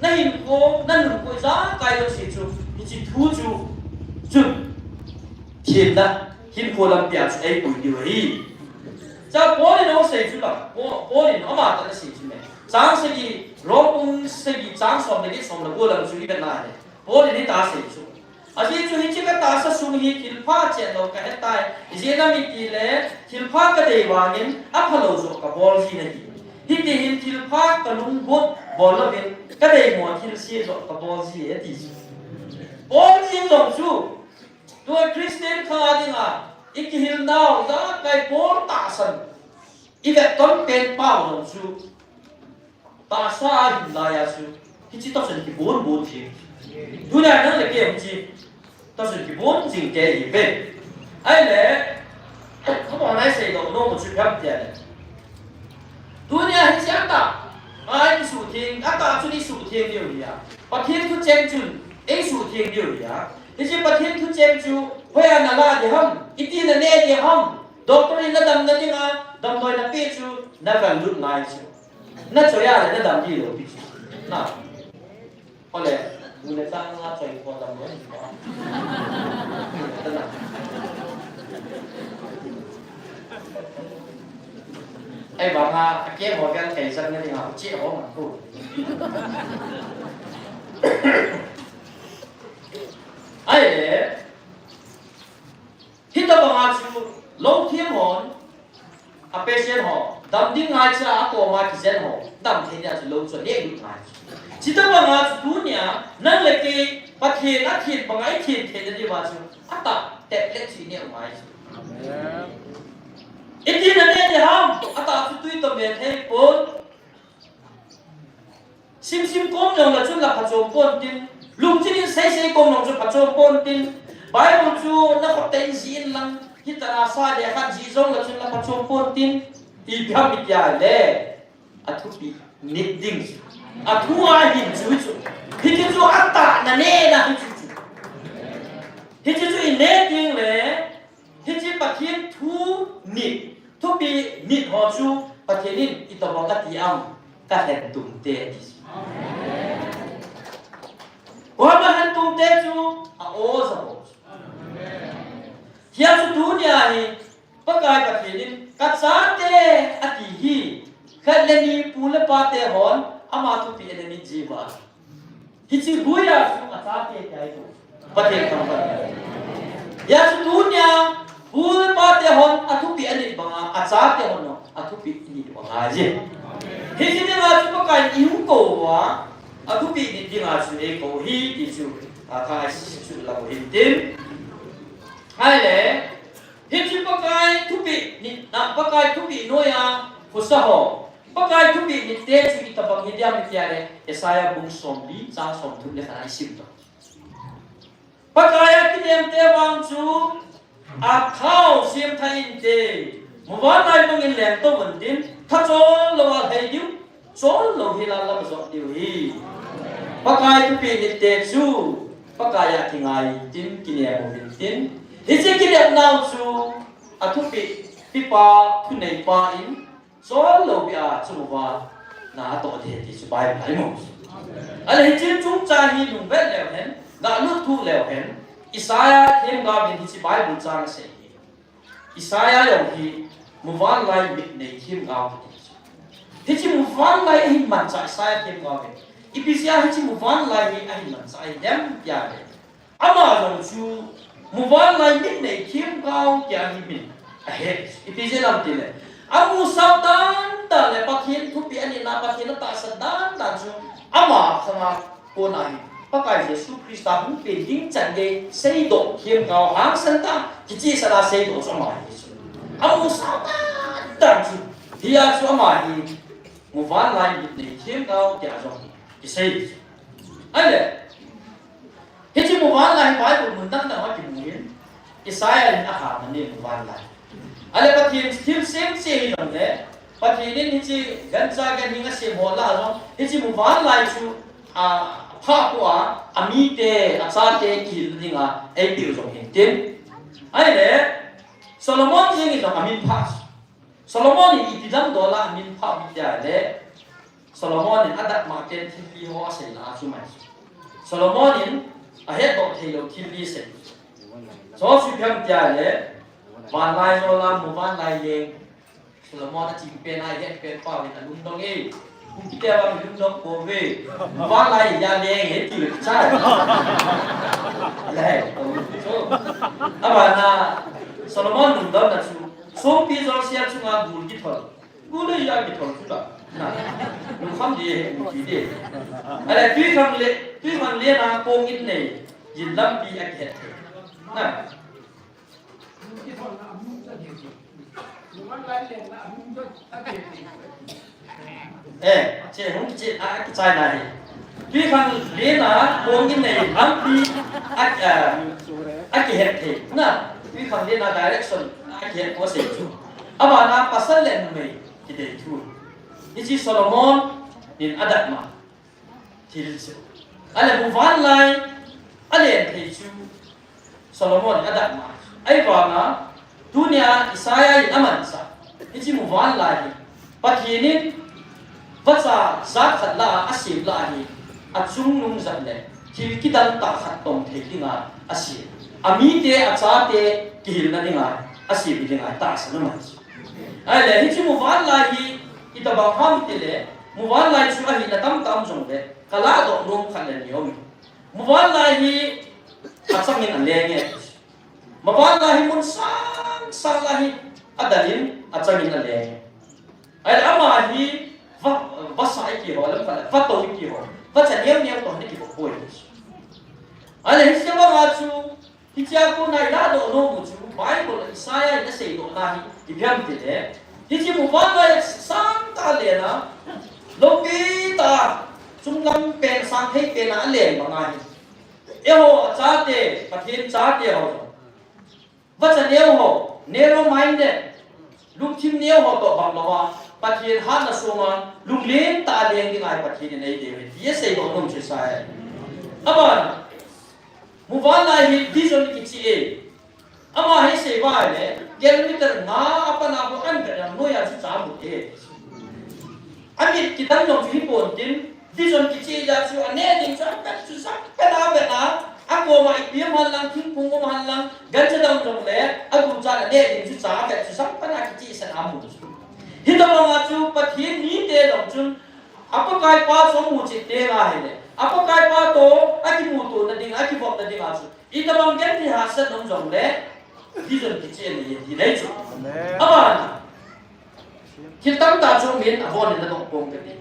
nahinkho, nanunkhoi ijakai jouse chu, hiche thu chu, chun, thenna, hinkho lampi a chu eipui diu ahi. Chua Paul in asei chu la, Paul, Paul in ama tah in asei chu me. Chang sagi, Rom bung sagi, chang som le get, som le ko lang chu ivet na le. Paul in hitia asei chu. Ajeh chu hiche katahsa sung hi thilpha chen lou kahitai. Ijeh inem itile, thilpha kadei vangin, aphalou joh kabol jin ahi. Hiti hin thilpha kalunggot bol louvin, kadeimo thilse joh kabol ji e ati chu. Paul jeng jong chu, tua Christian khat a dinga, ikihil nau, ijakai Paul tahsan, ivet ton pen pau jong chu. Tahsa a hin laiya chu, hiche tahsan kibon bon jing. Tunia nang le kei hiche tahsan kibon jing te ihiuve. Ahile, kamo nai seidoh nom u chu ipi ham itile. Tunia hiche atah a isuhtheng, atah chun isuhtheng diu ahi a. Pathen thucheng chun eisuhtheng diu ahi a. Hiche Pathen thucheng chu, hoiya nalah ding ham, iti naneh ding ham, doctor in nadamna dinga, damlou napeh chu, navel lut ngai chu. Nachoi a le nadam di lou pi chu. Na. Ole, bu le chang nachoi ko damlou ni ko. Ahivanga, akeng ho vel kei jat na dinga, che ho man ko. Ahile, hitabanga chu, lou thiem hon, a patient ho, dam ding ngaicha, akoma kijen ho, dam thei nia chu lou chu aneh lut ngai. Chutabanga chu tunia, nang le kei, Pathen athen banga ithen theina diuva chu, atah tablet chu ineh u ngai chu. Amen. Iti naneh ding ham, atah chu tui toh me thei pon. Simsim kom jong le chun la phachom pontin, lungchil in seisei kom jong chu phachom pontin, Bible chu nakhut Tei jin lang, hita na sa le khat ji jong la chun la pha chom pon tin, ipi ham itia le, athupi nit ding. Athu a hin chu chu. Hichu chu atahna nena hichu chu. Hichu chu i ne ding le, hichu Pathen thu nit, thupi nit ho chu Pathen in itobang ati am, ka lhentum te ati. Koima lhentum te chu a o ja ho chu. Hiche chu tunia hi Pakai Pathen in ka chate ati hi, khat le ni pu le pa te hon ama thupi ana nit jiuva. Hiche guia chu a chate tia i ko. Pathen thangvah. Hiche chu tunia pu le pa te hon athupi anit banga a chate hon athupi init banga ji. Hiche dinga chu Pakai in i hung kou uva, athupi nit dinga chu ei kou hi ti chu, a, ka chu la ko hin tin. Ahile, hiche Pakai thupi nit, na Pakai thupi noiya khosa ho. Pakai thupi nit te chu itobang hi diam itia le, Isaiah bung somli chang somthum le khat a i sim to. Pakai a kinem te vang chu, athao semthah inte, muvanlai bangin lengto untin, tha chol lou a lhai diu, chol lou hi la lam jot diu hi. Pakai thupi nit te chu, Pakai a kingai tin, kinem uvin tin. Hiche kinem nau chu, athupi, pipa, thuneipa in, chol lou bia chu uva na atoh ding ti chu Bible a i mu. Ahile hiche chungchang hi lungvet leu hen, galut thu leu hen, Isaiah themgao in hiche Bible chang asei hi. Isaiah jong hi muvanlai mit nei themgao kiti chu. Hiche muvanlai ahin manchah Isaiah themgao in. Ipi jeh a hiche muvanlai hi ahin manchah ahi dem tia le. Ama jong chu muvanlai mit nei themgao tia hi min ahe. Ipi jeh ham itile, amusah dan dan le Pathen thupi anitna, Pathen atahsan dan dan chu ama khanga kona hi Pakai Jesu Christa hung pen ding chan gei seidoh themgao, hangsan tah a kichehsah a seidoh chu ama hi chu. Amusah dan dan chu. Hia chu ama hi muvanlai mit nei themgao tia jong kisei chu. Ahile, hiche muvanlai hi Bible mun dang dang a kimu in, Isaiah in aham ani muvanlai. Ahile Pathen thilsem cheh hijongle, Pathen in hiche gancha ganhing asem ho lah a jong, hiche muvanlai chu, a, phah pua, amite, achate kihil dinga eipeh u jong hin tin. Ahile, Solomon jeng in jong amin phah. Solomon in ipi lam dol a amin phah u ham itile, Solomon in adatmo pen thil li ho asei lah a chu mai. Solomon in ahetdoh theilou thil li asei. Chu chu ipi ham itile, vanlai jol a muvanlai leng. Solomon aching pen a ihet pen pa uvin alungdong e. Kum kiti a vang lungdong pouve. Muvanlai a leng e ti le chai. Leng, so. Abana Solomon lungdong na chu. Songpi jol sia chunga gul kithol. Gul le ja kithol chu la. Na. Lungkham ding e, gul kiti. Ahile twikhanglen, twikhanglen a kong in nei. Jin lampi akihet thei. Na. Eh, che hung che a kichai na hi. Twikhanglen a kong in nei lampi a, a, akihet thei. Na, twikhanglen a direction akihet ko sei chu. Abana pasal le numei kidei thu. Hiche Solomon in adatmo thil chu. Ahile muvanlai alen thei chu Solomon in adatmo. Ahivanga tunia Isaiah in amanchah. Hiche muvanlai hi Pathen in vacha jat khat lah a asem lah ahi. Achungnung jat le thil kidang tah khat tong thei dinga asem. Amite, achate kihilna dinga asem dinga tahsan aman. Ahile, hiche muvanlai hi itobang ham itile, muvanlai chu ahina tamtah um jongle, ka lahdoh nom khat le ni um e. Muvanlai hi achangin aleng e. Muvanlai hi mun sang sang lah hi adalin achangin aleng e. Ahile ama hi va, vasa iti ho, lam khat le, vato iti ho, vacha neo neo toh ana kivo poi. Ahile, hiche banga chu, hichea kona i lahdoh nom u chu, Bible Isaiah in aseidoh na hi, ipi ham itile, hiche muvanlai sangtah a len a, loupi tah a, chunglam pen, sang thei pen a alen banga hi. Eiho, achate, Pathen chate ho. Vacha neo ho, narrow minded, lungthim neo ho toh bang louva, Pathen hatna sunga lunglen tah a leng ding ahi Pathen in eidei uve ti asei doh nom chu isai. Aban, muvanlai hi vision kichih e. Ama hi sei uva ahile kilometer nga apat a khu an vet a noiya chu cha mu e. Amit kidang jong chu hipon tin, vision kichih jeh chu aneh ding chu avet chu sang pen a vet a, akoma ipi um henlang, thingphung um henlang, gancha dang jongle, aduchan aneh ding chu cha avet chu sang pen a kichihsah a mu chu. Hitobang a chu Pathen mite jong chun, a Pakaipa chu amu cheh teng ahile, a Pakaipa toh akimuto nading, akivop nading a chu itobang genthei hahsat um jongle, vision kichih anei e ti nei chu. Amen. Aban, thil tamtah chu min abon in nadoh pong kati.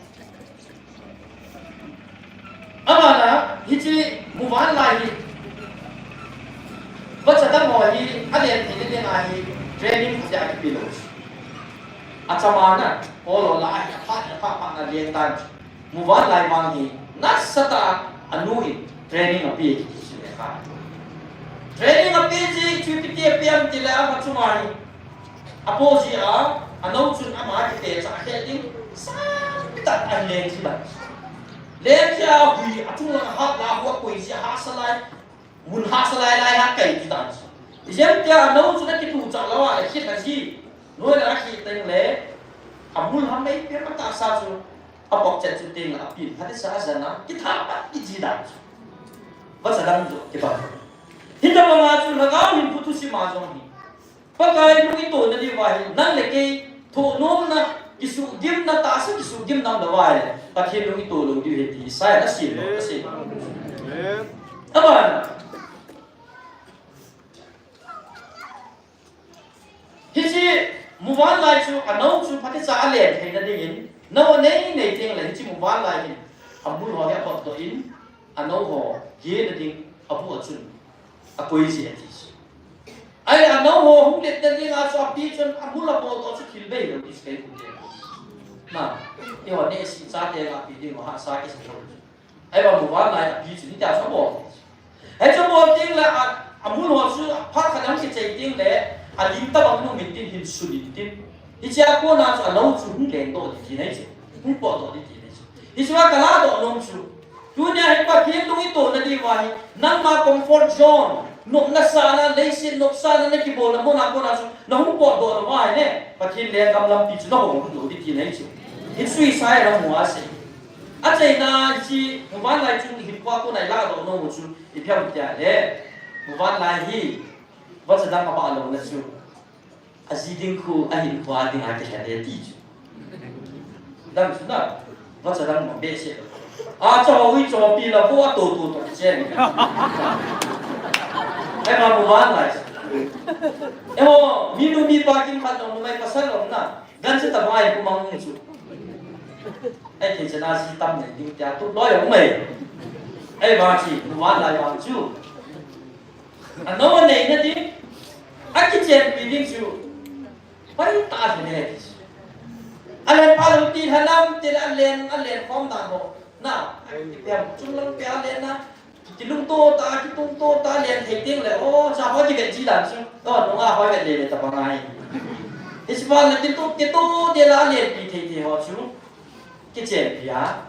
Aban a, hiche muvanlai hi, vacha dang ho hi alen thei nading ahi, training khat a kipe lou. Achama na, polo la ahi, aphat, aphat, aphat na leng tan. Muvanlai vang hi, nasatah a anu in training ape kiti chu le kha. Training ape ji chu ipi ti ape am tile ama chunga hi, apo ji a, anou chun ama kitechah khel ding, sangpi tah a leng ji la. Leng ji a hui, achung lang a hap la, hu akoi ji a hahsa lai, mun hahsa lai lai a kai ji dan chu. Ijemtia anou chun akituchah lou a, akhit a ji. Noi la akhit teng le, amul ham mei pe ma tahsa chu. Apok chet chu teng le apin, phatechan ajan a, kitha pat kiji dan chu. Vacha dang joh kibang. Hitobang a chu Lhagao Hinkho thusim a jong hi, Pakai lung ito nadiu va hi, nang le kei thohnomna, kisuhgimna, tahsa kisuhgimna um lou va ahile, Pathen lung ito lou diu ahi ti Isaiah in asei lou, asei lou. Amen. Aban. Hiche muvanlai chu, anou chu phatecha alen theina dingin, nou anei nei teng le hiche muvanlai hin, amul ho hi apotdoh in, anou ho gena ding abu a chun akoi ji ati chu. Ahile anou ho hung letna dinga chu api chun amul apotdoh chu thil beilou ti chu kei hung ti. Na, eiho neh sih chate ga pi ding ho hahsa kisa lou chu. Ahivang muvanlai api chu hitia chu abol. Hichu abol teng le a, amul ho chu phat khat a hung kichei teng le, alim tabang in um intin hin sun intin. Hichea kona chu anou chu hung lengdoh ding ti nei chu. Hung potdoh ding ti nei chu. Hichea kaladoh nom chu. Tunia hi Pathen lung ito nadiu va hi, nangma comfort zone, nopna sahna, leiset nopsahna nakibolna muna kona chu, nahung potdoh lou va ahile, Pathen lenggam lampi chu nahong lou ding ti nei chu. Hichu Isaiah in amu a asei. Achaina hiche, muvanlai chun hinkhoa kona iladoh nom u chu, ipi ham tia le, muvanlai hi, vacha dang abah louna chu, aji ding khu, ahinkhoa dinga kilhen e ti chu. Dang chu na, vacha dang ma behseh. Acha ho ui chopi la vo atoto toh kichen. Ahivang muvanlai. Eiho, minu mipa kimkhat jong numei pasal lom na. Gancha tah mai kumang chu. Ei, kei chana ji tam nei ding tia tu loi um mai. Ahivang chu, muvanlai vang chu. Anou aneina ding, akichenpi ding chu. Pai ta hi ne. Alen pha lou ti lhanam ti le alen, alen khom dan ho. Na, ipi ham chunglang pia alen na. Kilungto ta, kitungto ta, alen thei teng le, o, cha ho kivet ji dan chu. O, nunga ho vet le le tabang ahi. Hiche ban le kitu, kitu te la alen pi thei thei ho chu. Kichenpi a.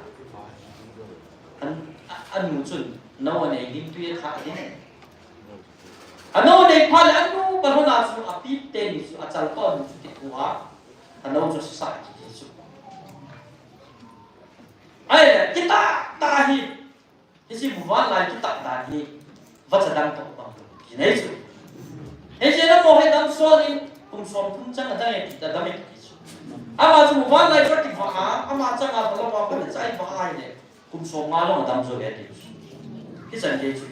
An, a, anu chun, nou anei ding tui atha ding. Anou anei phat le anu pal hon a chu api teni chu achalpau nu chu kikhu a. Anou chu sasa kiti chu. Ahile, kitah tah hi. Hiche muvanlai kitah dan hi, vacha dang toh bang ti nei chu. Hiche namo hi dam sol in, kum som thum chang adang e ti ta dam e ti chu. Ama chu muvanlai chu kivah a, ama chang a phalou a, phalou chai vah a ahile, kum som nga long adam jo e ti chu. Hichan gei chu.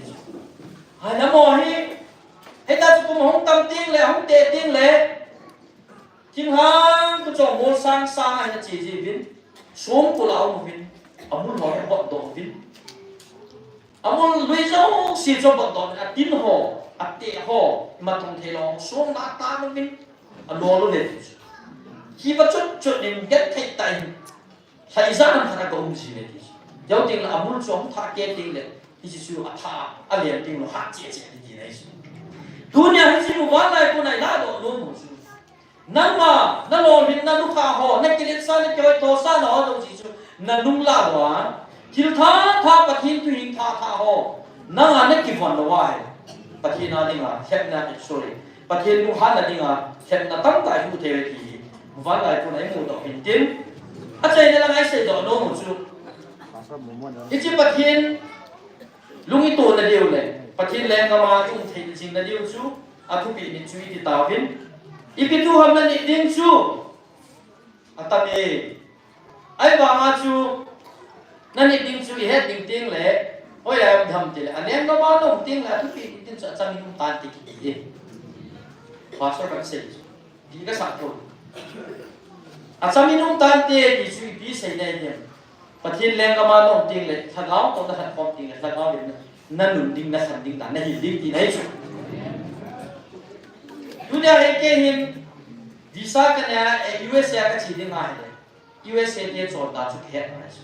Hai namo hi, hita chu kum hung tam teng le, hung teh teng le, Thinglhang kachom mol sang sang a hin ache jiuvin, songkul a um uvin, amul ho hi abotdoh uvin. Amul lui jouse chu abotdoh uvin, atin ho, ateh ho, imatong theilou, song la tan uvin, alol uve ti chu. Kiva chot chot in genthei tah in, Lha ijat ham khat a ka um ji le ti. Jou teng le amul chu ahung thah kei teng le, hiche chu atha, alen teng le hat cheh cheh ti ti nei chu. Tunia hiche muvanlai kona i ladoh nom u chu, nangma, na lolhinna nukha ho, na kiletsahna, kihoitosahna ho jouse chu, na nung lah uva, thil thah thah, Pathen thu hing thah thah ho, nanga na kivon lou uva hi, Pathen a dinga lhepna, sorry, Pathen lunghanna dinga lhepna tamtah i hung thei uve ti hi muvanlai kona i mudoh u hintin. Achaina langa i seidoh nom u chu, hiche Pathen lung i tona diu le Pathen lenggam a i um theina jingna diu chu, athupeh nit chu iti tauvin. Ipi thu ham na nit ding chu? Atam e. Ahivanga chu na nit ding chu i het ding teng le, hoiya um ham tile, a lenggam a na um teng le athupeh nit ding chu achamin um tante kiti e. Pastor kan sei chu. Ti kasah thou. Achamin um tante ti chu ipi seina ahi em? Pathen lenggam a na um teng le, lhagao toh na khankhom teng le, lhagao in na nun ding, na khan ding dan, na hil ding tina ahi chu. Tunia hi kei hin visa kanei a, eh, U S A kache ding ahile, U S A te chondan chu kahet ngai chu.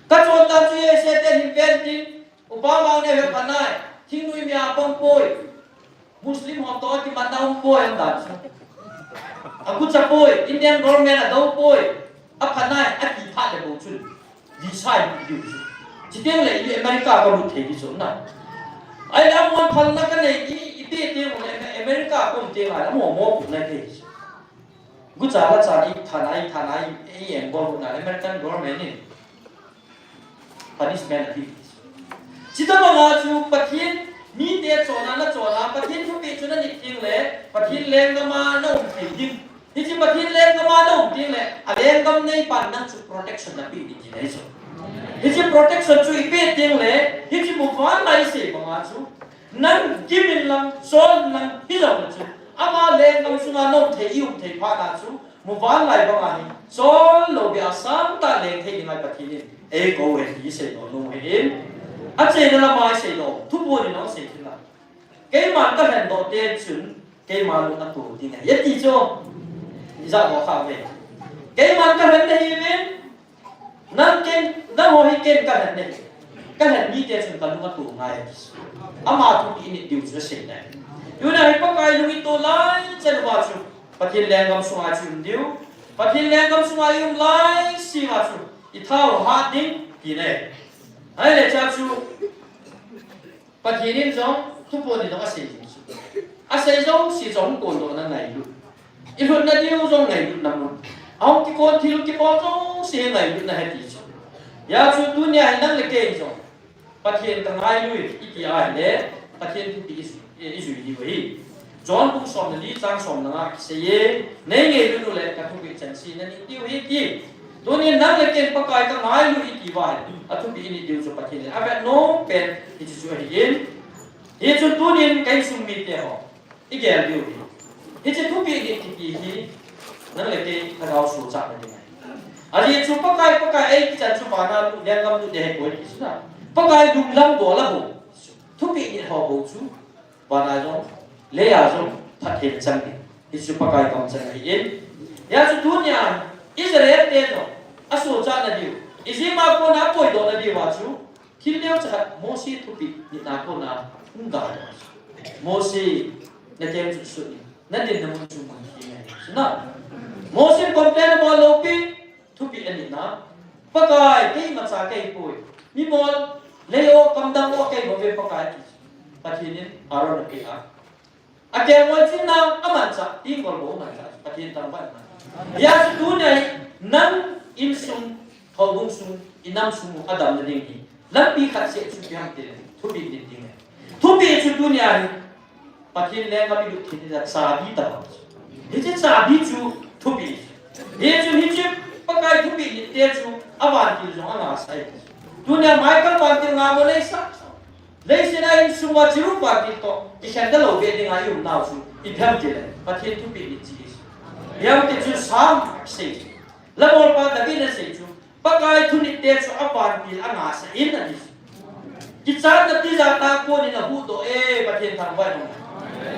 Kachondan chu U S A te hin ven tin, Upa mang ne he phanai, thingnoi mi apang poi. Muslim ho toh kimanna um poi, aum dan chu. Agucha poi, Indian government adou poi. Aphanai, ati phat le bou chun visa ipe diu chu. Chuteng le i America kalut thei ding chu na. Ahile amun phalna kanei i, ipe teng le America kaum teng le amun mo pu na thei. Gucha la cha i thanai, thanai, i engbol na American government in punishment ape. Chutobanga chu Pathen mite chonna, na chonna, Pathen thupeh chu na nit teng le, Pathen lenggam a na um thei ding. Hiche Pathen lenggam a na um teng le, a lenggam neipan nang chu protection napeh ding tina ahi chu. Hiche protection chu ipe teng le, hiche muvanlai i sei banga chu, nang kimin lang, chon lang, hijong le chu, ama lenggam sunga na um thei, i um thei phat a chu, muvanlai banga hi, chon lou beh a sangtah leng thei dinga Pathen in eikou uve ti i seidoh nom u ahin. Achaina lama i seidoh, thuphon in nong sei kit la. Keiman kalhendoh teng chun, keima lung ato ding ahi, ati chu. Ijat ho kha uve. Keiman kalhen nahiuvin, nang ken, nangho hi ken kalhen nahi. Kalhen mite chun kalung ato ngai ati chu. Ama thupeh i nit diu chu asei nai. Tunia hi Pakai lung i to lai chan uva chu, Pathen lenggam sunga chu i um diu. Pathen lenggam sunga i um lai sanga chu, i thao hat ding tina ahi. Ahile cha chu, Pathen in jong, thuphon in jong asei jing chu. Asei jouse jong kondohna ngailut. I lhutna diu jong ngailutna mun. Ahung kikon thil kibol jouse ngailutna ahi ti chu. Hijeh chun tunia hi nang le kei jong, Pathen kangailu e, iti ahile, Pathen thupeh i jui, i jui diu ahi. John bung som le li chang som le nga kisei e, nei ngailut u le kathupeh chan se nanit diu ahi ti. Tunin nang le ken Pakai kangailu iti uva ahile, athupeh i nit diu chu Pathen in avet nom pen hiche chu ahin. Hichun tunin ka insung mite ho, i gel diu ahi. Hiche thupeh nit kiti hi, nang le kei lhagao sochatna ding ahi. Ajeh chu Pakai, Pakai eikichan chu vana lut, lenggam lut ding ahi poi ti chu na. Pakai lunglam bol a bou. Thupeh nit ho bou chu. Vana jong, leiya jong, phatthei chang ding. Hichu Pakai kamchang ahin. Hijeh chun tunia, Israel te jong, asochatna diu, Egypt a kona apoidohna diuva chu, thil neocha khat Mose thupeh nitna kona hung gadoh. Mose, na keng chu sut in, na dinna mun chu mun hi ngai. Chuna, Mose complain abol lou pi, thupeh anitna, Pakai, kei imacha kahipoi. Mimol, lei o, kamdang o, kahi bouve Pakai ti. Pathen in Aaron apeh a. Akelngoi chinna, amanchah, tingol bou amanchah, Pathen thangvah in aman. Hijeh chun tunia hi, nang insung, houbung sung, inam sung u adamna ding hi, lampi khat seh chu ipi ham itile, thupeh nit ding ahi. Thupeh chu tunia hi, Pathen lenggam ilut theina chabi tobang. Hiche chabi chu thupeh. Hichun hiche Pakai thupeh nitte chu avantil jong angah sah e. Tunia Michael vantil ngah mo leisah. Leiset a insung uva chiru vantil toh kikhen talou beh dinga i um nau chu ipi ham itile Pathen thupeh nit chu ahi. Ipi ham iti chu Psalm sei chu. Labolpa David in asei chu. Pakai thunitte chu avantil angah sah in ati. Kichatna tijat a konin ahuhdoh e, Pathen thangvah in um.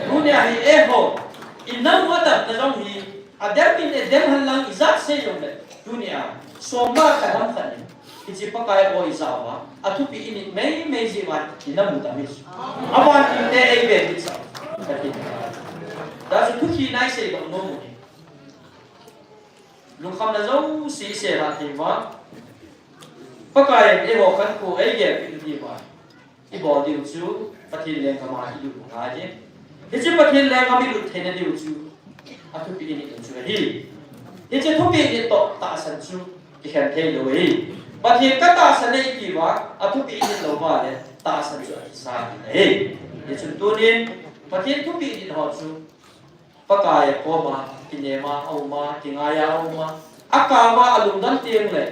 Tunia hi eiho, inam u adamna jong hi, adem in adem henlang ijat sei jongle. Tunia, som'a kadam khat in. Hiche Pakai o ijat uva, athupeh init meimei jeh uva, inam u dam in. Avantil te eive kit sah. Hijeh chun thupi nai seidoh nom u hi. Lungkhamna jouse isei lhah thei uva, Pakaiyin eiho khankho eigelpeh diu va, ibol diu chu Pathen lenggam a ilut u ngai e. Hiche Pathen lenggam ilut theina diu chu athupi init u chu ahi. Hiche thupi init toh tahsan chu kikhen thei lou ahi. Pathen katahsan e iti uva athupi init lou uva le tahsan chu akisa ding ahi. Hichun tunin Pathen thupi init ho chu Pakai a koma, kinem a aum a, kingai a aum a, akam a alungdon teng le,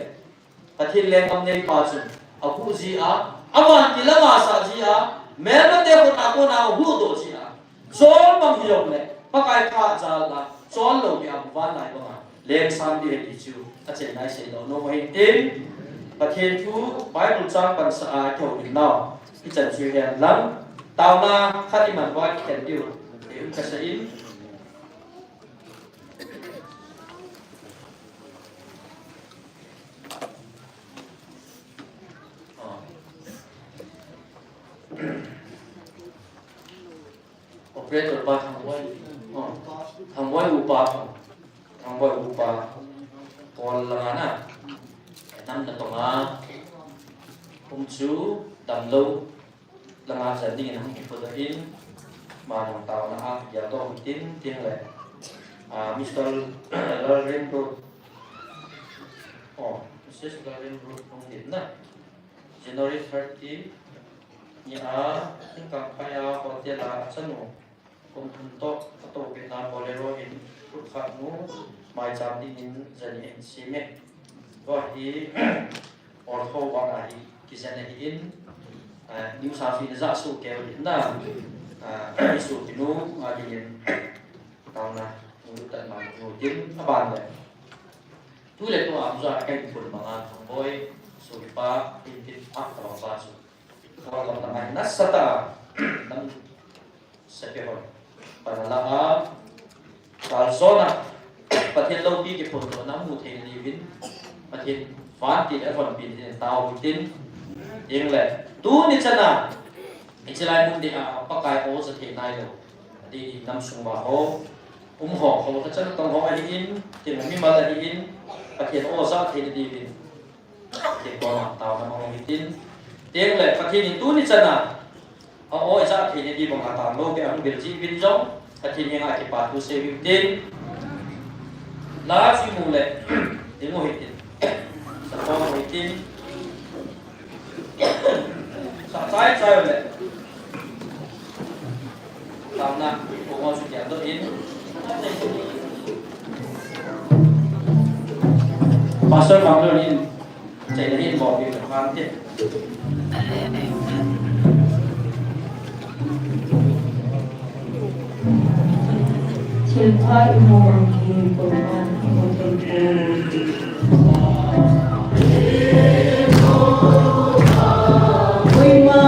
Pathen lenggam neipa chun ahuh ji a, avantil a ngasah ji a, melmate khut a kona ahuhdoh ji a, chol bang hijongle, Pakai tha jal a, chol lou beh a, vanlai banga lengsan ding ahi ti chu achaina iseidoh nom u ahin tin, Pathen thu Bible chang pansah a kihoulim nau hichan chu hihen lang, taona khat iman uva kikhen diu, eh, kasah in. Operator pa Thangboi, oh, Thangboi upa, Thangboi upa, Paul langa na, nam natong a um chu damlou langa jan dingin hung kipodoh in, ama jong taona a geldoh hitin, tin le, ah, Mister Lalremruot, oh, Missus Lalremruot hung tin na, January thirty nia Thingkangphai a hotel a achanu kum thum toh atoupi na Bolero in khut khat nu maicham dingin jani ahin sem e. Tua hi ortho banga hi kijen ahin, ah, news a chu ina ja soh kei u hina, ah, isopinu a dingin taona hung lut tan ma u tin, aban le. Tu le tu a um ja kahin phun banga Thangboi sopipa in tin phah tabang pa chu Kol lam dang a hi nasatah a nam sepai hon pan ala a, kaljona Pathen loupi kiphondohna mu thei diuvin, Pathen vantil a von pin din tao hitin, ingle tuni chana hiche lai mun dia Pakai o ja thei nailou, ati nam sung uva ho, um ho, ho tah chana tong ho ahin, tin mimal ahin, Pathen o ja thei diuvin. Pathen koma taona mang u hitin. Tengle Pathen in tuni chana a o ijat thei nadi banga tanglou beh a hung bel jeh uvin jong Pathen henga kipa thu sei u hitin. La chu imu le, imu hitin. Sa pom u hitin. Sa chai chai u le. Taona, koma chu kiandoh in. Pastor Banglo in, chaina hin bol ding le phan te. Thilpha imu bang hi koiman imu thei poi. Koima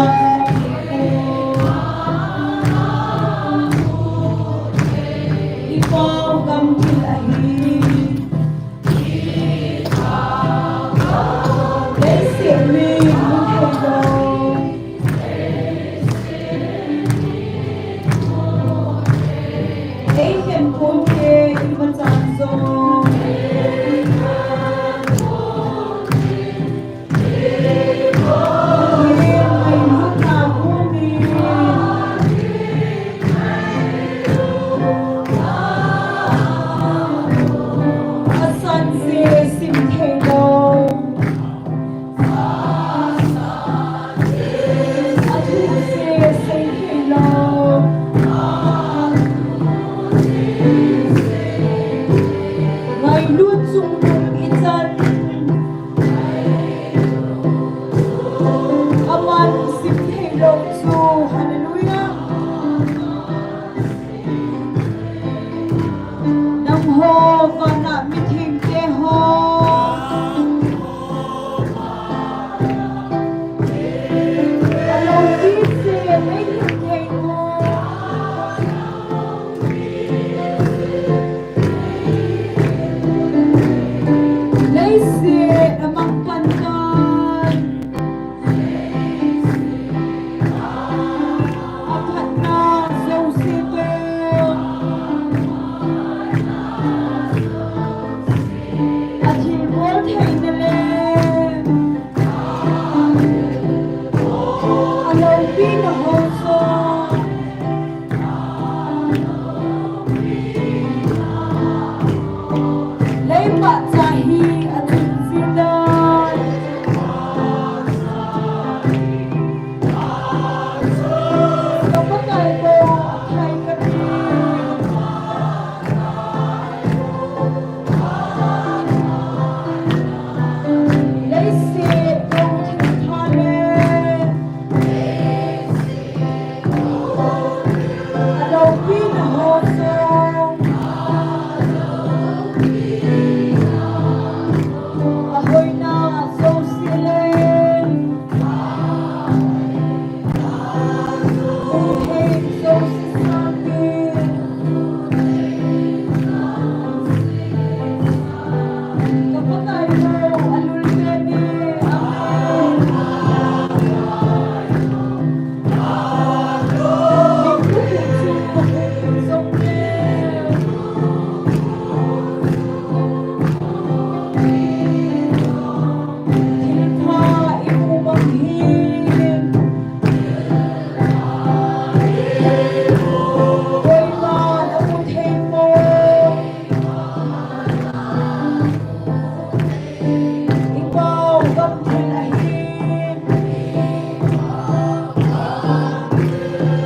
i pau gam thil ahi. Leiset mi mu thei lou. Ei khen khom te imacha jong.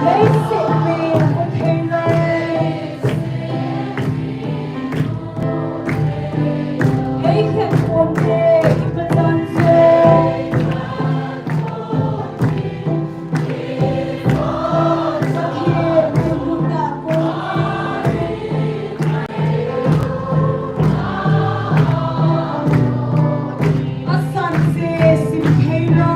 Ei seh me ko thei lou. Ei khen pon te i patan se. Pathen thilbulna ko. Asan se sim thei lou.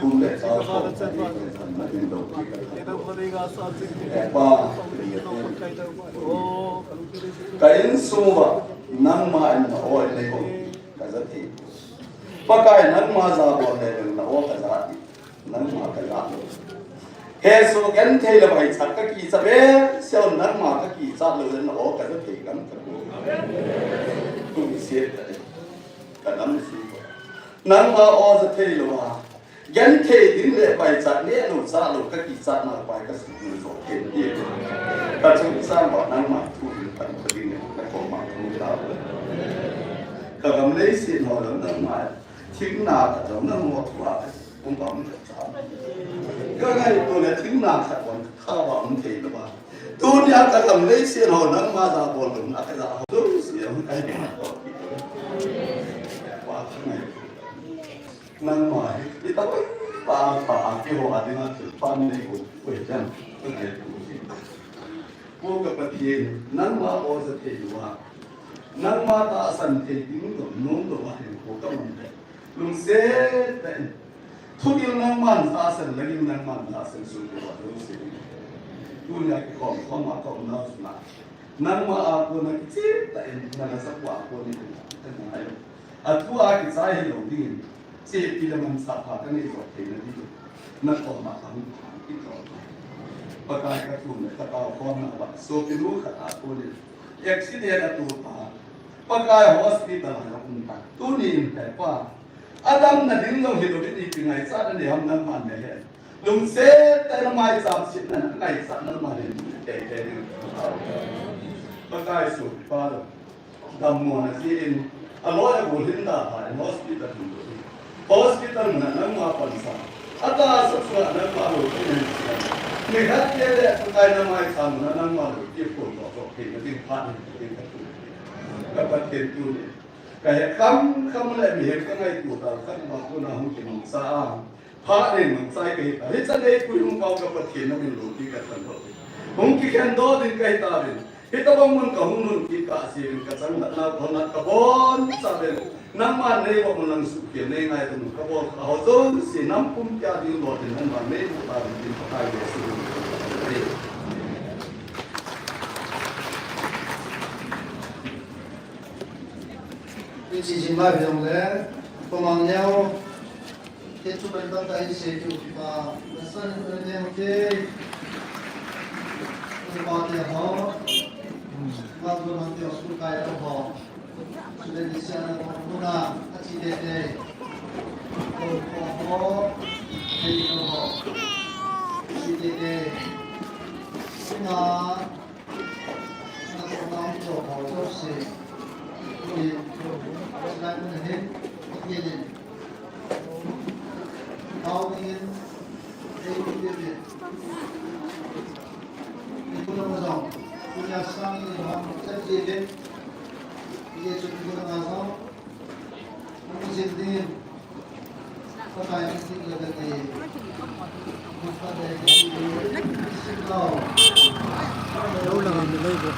kum le cha ko ka ni ko san na din lo ki ka. E pa, ka insung uva nangma in na o in nei ho ka ja thei. Pakai nangma jabol le na o ka ja thei. Nangma ka ja lou. Hesoh genthei lou vai chat ka kicha be, seo nangma ka kicha lou le na o ka ja thei gam ka ko. Kum siet ka dei. Ka dam si ko. Nangma o ja thei lou a. Genthei ding le vai chat le lou cha lou ka kicha na vai ka su lou so ken di. Ka chung sa ba nangma thu ding ka ding na ko ma thu ta. Ka gam lei si no nangma. Thingna khat jong nang mo thua, um bam le cha. Ka ngaito le thingna khat jong kha ba um thei lou ba. Tunia ka gam lei sien ho nangma jabol lou na ka ja ho lou sien ka hi ma to. Wa ka ngai. Nangma hi, itobang tah a kiho a dinga thil pha nei ko, ko hi chan, ko hi chan. Ko ka Pathen, nangma o ja thei uva, nangma tahsan thei ding dom nom dom a hin ko ka man le. Lungset tah in, thugil nangman tahsan, lagil nangman tahsan, sum ko va lungset. Tunia kikhom khom a ka umna sunga, nangma a kona kicheh tah in, na la sa ko a kona in, ka ngai. Athu a kichai hilou dingin, chepi le manchah pha kanei joh theina dingin, na koma kahung phan kit lou. Pakai kathum le katao khomna uva, sopinu khat a konin accident atoh ta. Pakai hospital a um ta. Tunin Pakai, adamna ding jong hilouvin ipi ngaichat nanei ham nangman nahe. Lungset tah in na maicham setna ngaichat nangman nahe. Pakai sopi pa jong dammo na jeh in, aloi agol hin da pha in hospital hin doh in. Hospital muna nangma pansa. Atahsa chunga nangma loupi nahin sei. Nikhat kele Pakai na maicham muna nangma loupi phondoh joh theina ding phat nahin pe ding kati. Ka Pathen tuni, ka hekham kham le mihem ka ngaito tah khat ma kona hung kinungsa a. Phat nei mangcha kahi ta. Hichan eipui hung pau ka Pathen namin loupi ka thandoh. Hung kikhendoh ding kahi tauvin. Hitobang mun kahung lhun kit kah jeh uvin kachang natna kahung nat kabonchauvin. Nangman neiva mun lang suhkhel nei ngaidam u kabol kha ho jouse nam pumpi a ding lolhin nangman neimu tauvin tin Pakai Jesu min. Hiche jing lai hijongle, komang neo, hichu pen tah tah in sei diu pa, nasan in pen neo te, pa te ho, ma tu ma te ho, school kai ho, chule ni sia na ko muna, achi te te, ko ko ho, te ko ho, achi te te, sina, Lou lang a mi lei bou.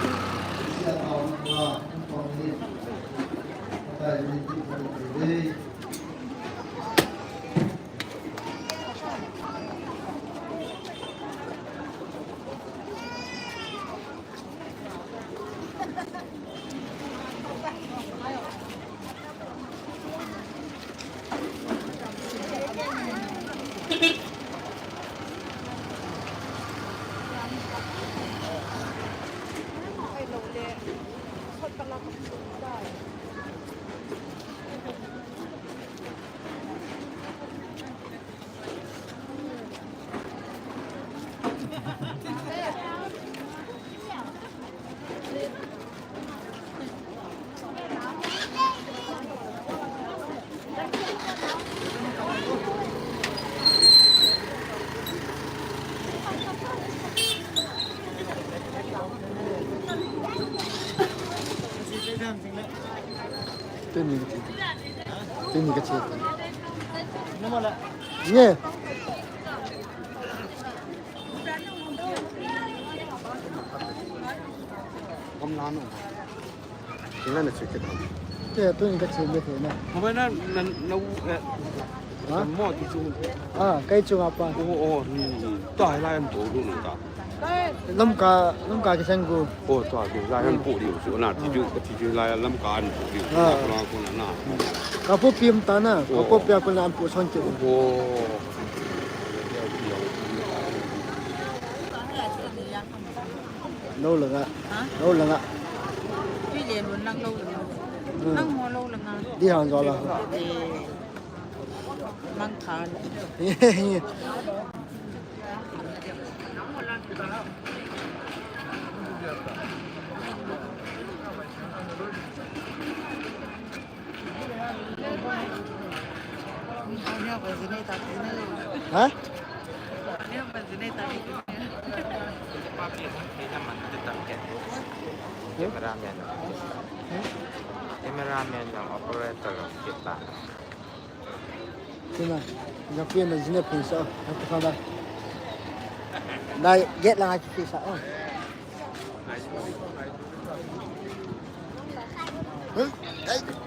Tuni ka che. Tuni ka che. Nge. Kom na no. Ina na che ke. Te tuni ka che me te na. Mo na na na u. Ha? Mo ti chu. Ah, kai chu apa? Oh, oh, ni, ni. Ta lai an to lu na ta. Lamka, Lamka kisan gu. Oh, ta, ta lai an po diu chu na ti chu, ti chu lai Lamka an po diu. Ah. Ko na na. Ka po pim ta na, ka po pia ko na an po son ti. Oh. Lou langa. Ha? Lou langa. Tui le nun lang lou langa. Hmm. Nang mo lou langa. Di hang jo la. Eh. Mang khan. Ha? Cameraman. Cameraman lang, operator lang kita. Sina, na pin na jine pin sa, na tu kala. Dai, get lang aki pin sa. Oh. Huh? Hey.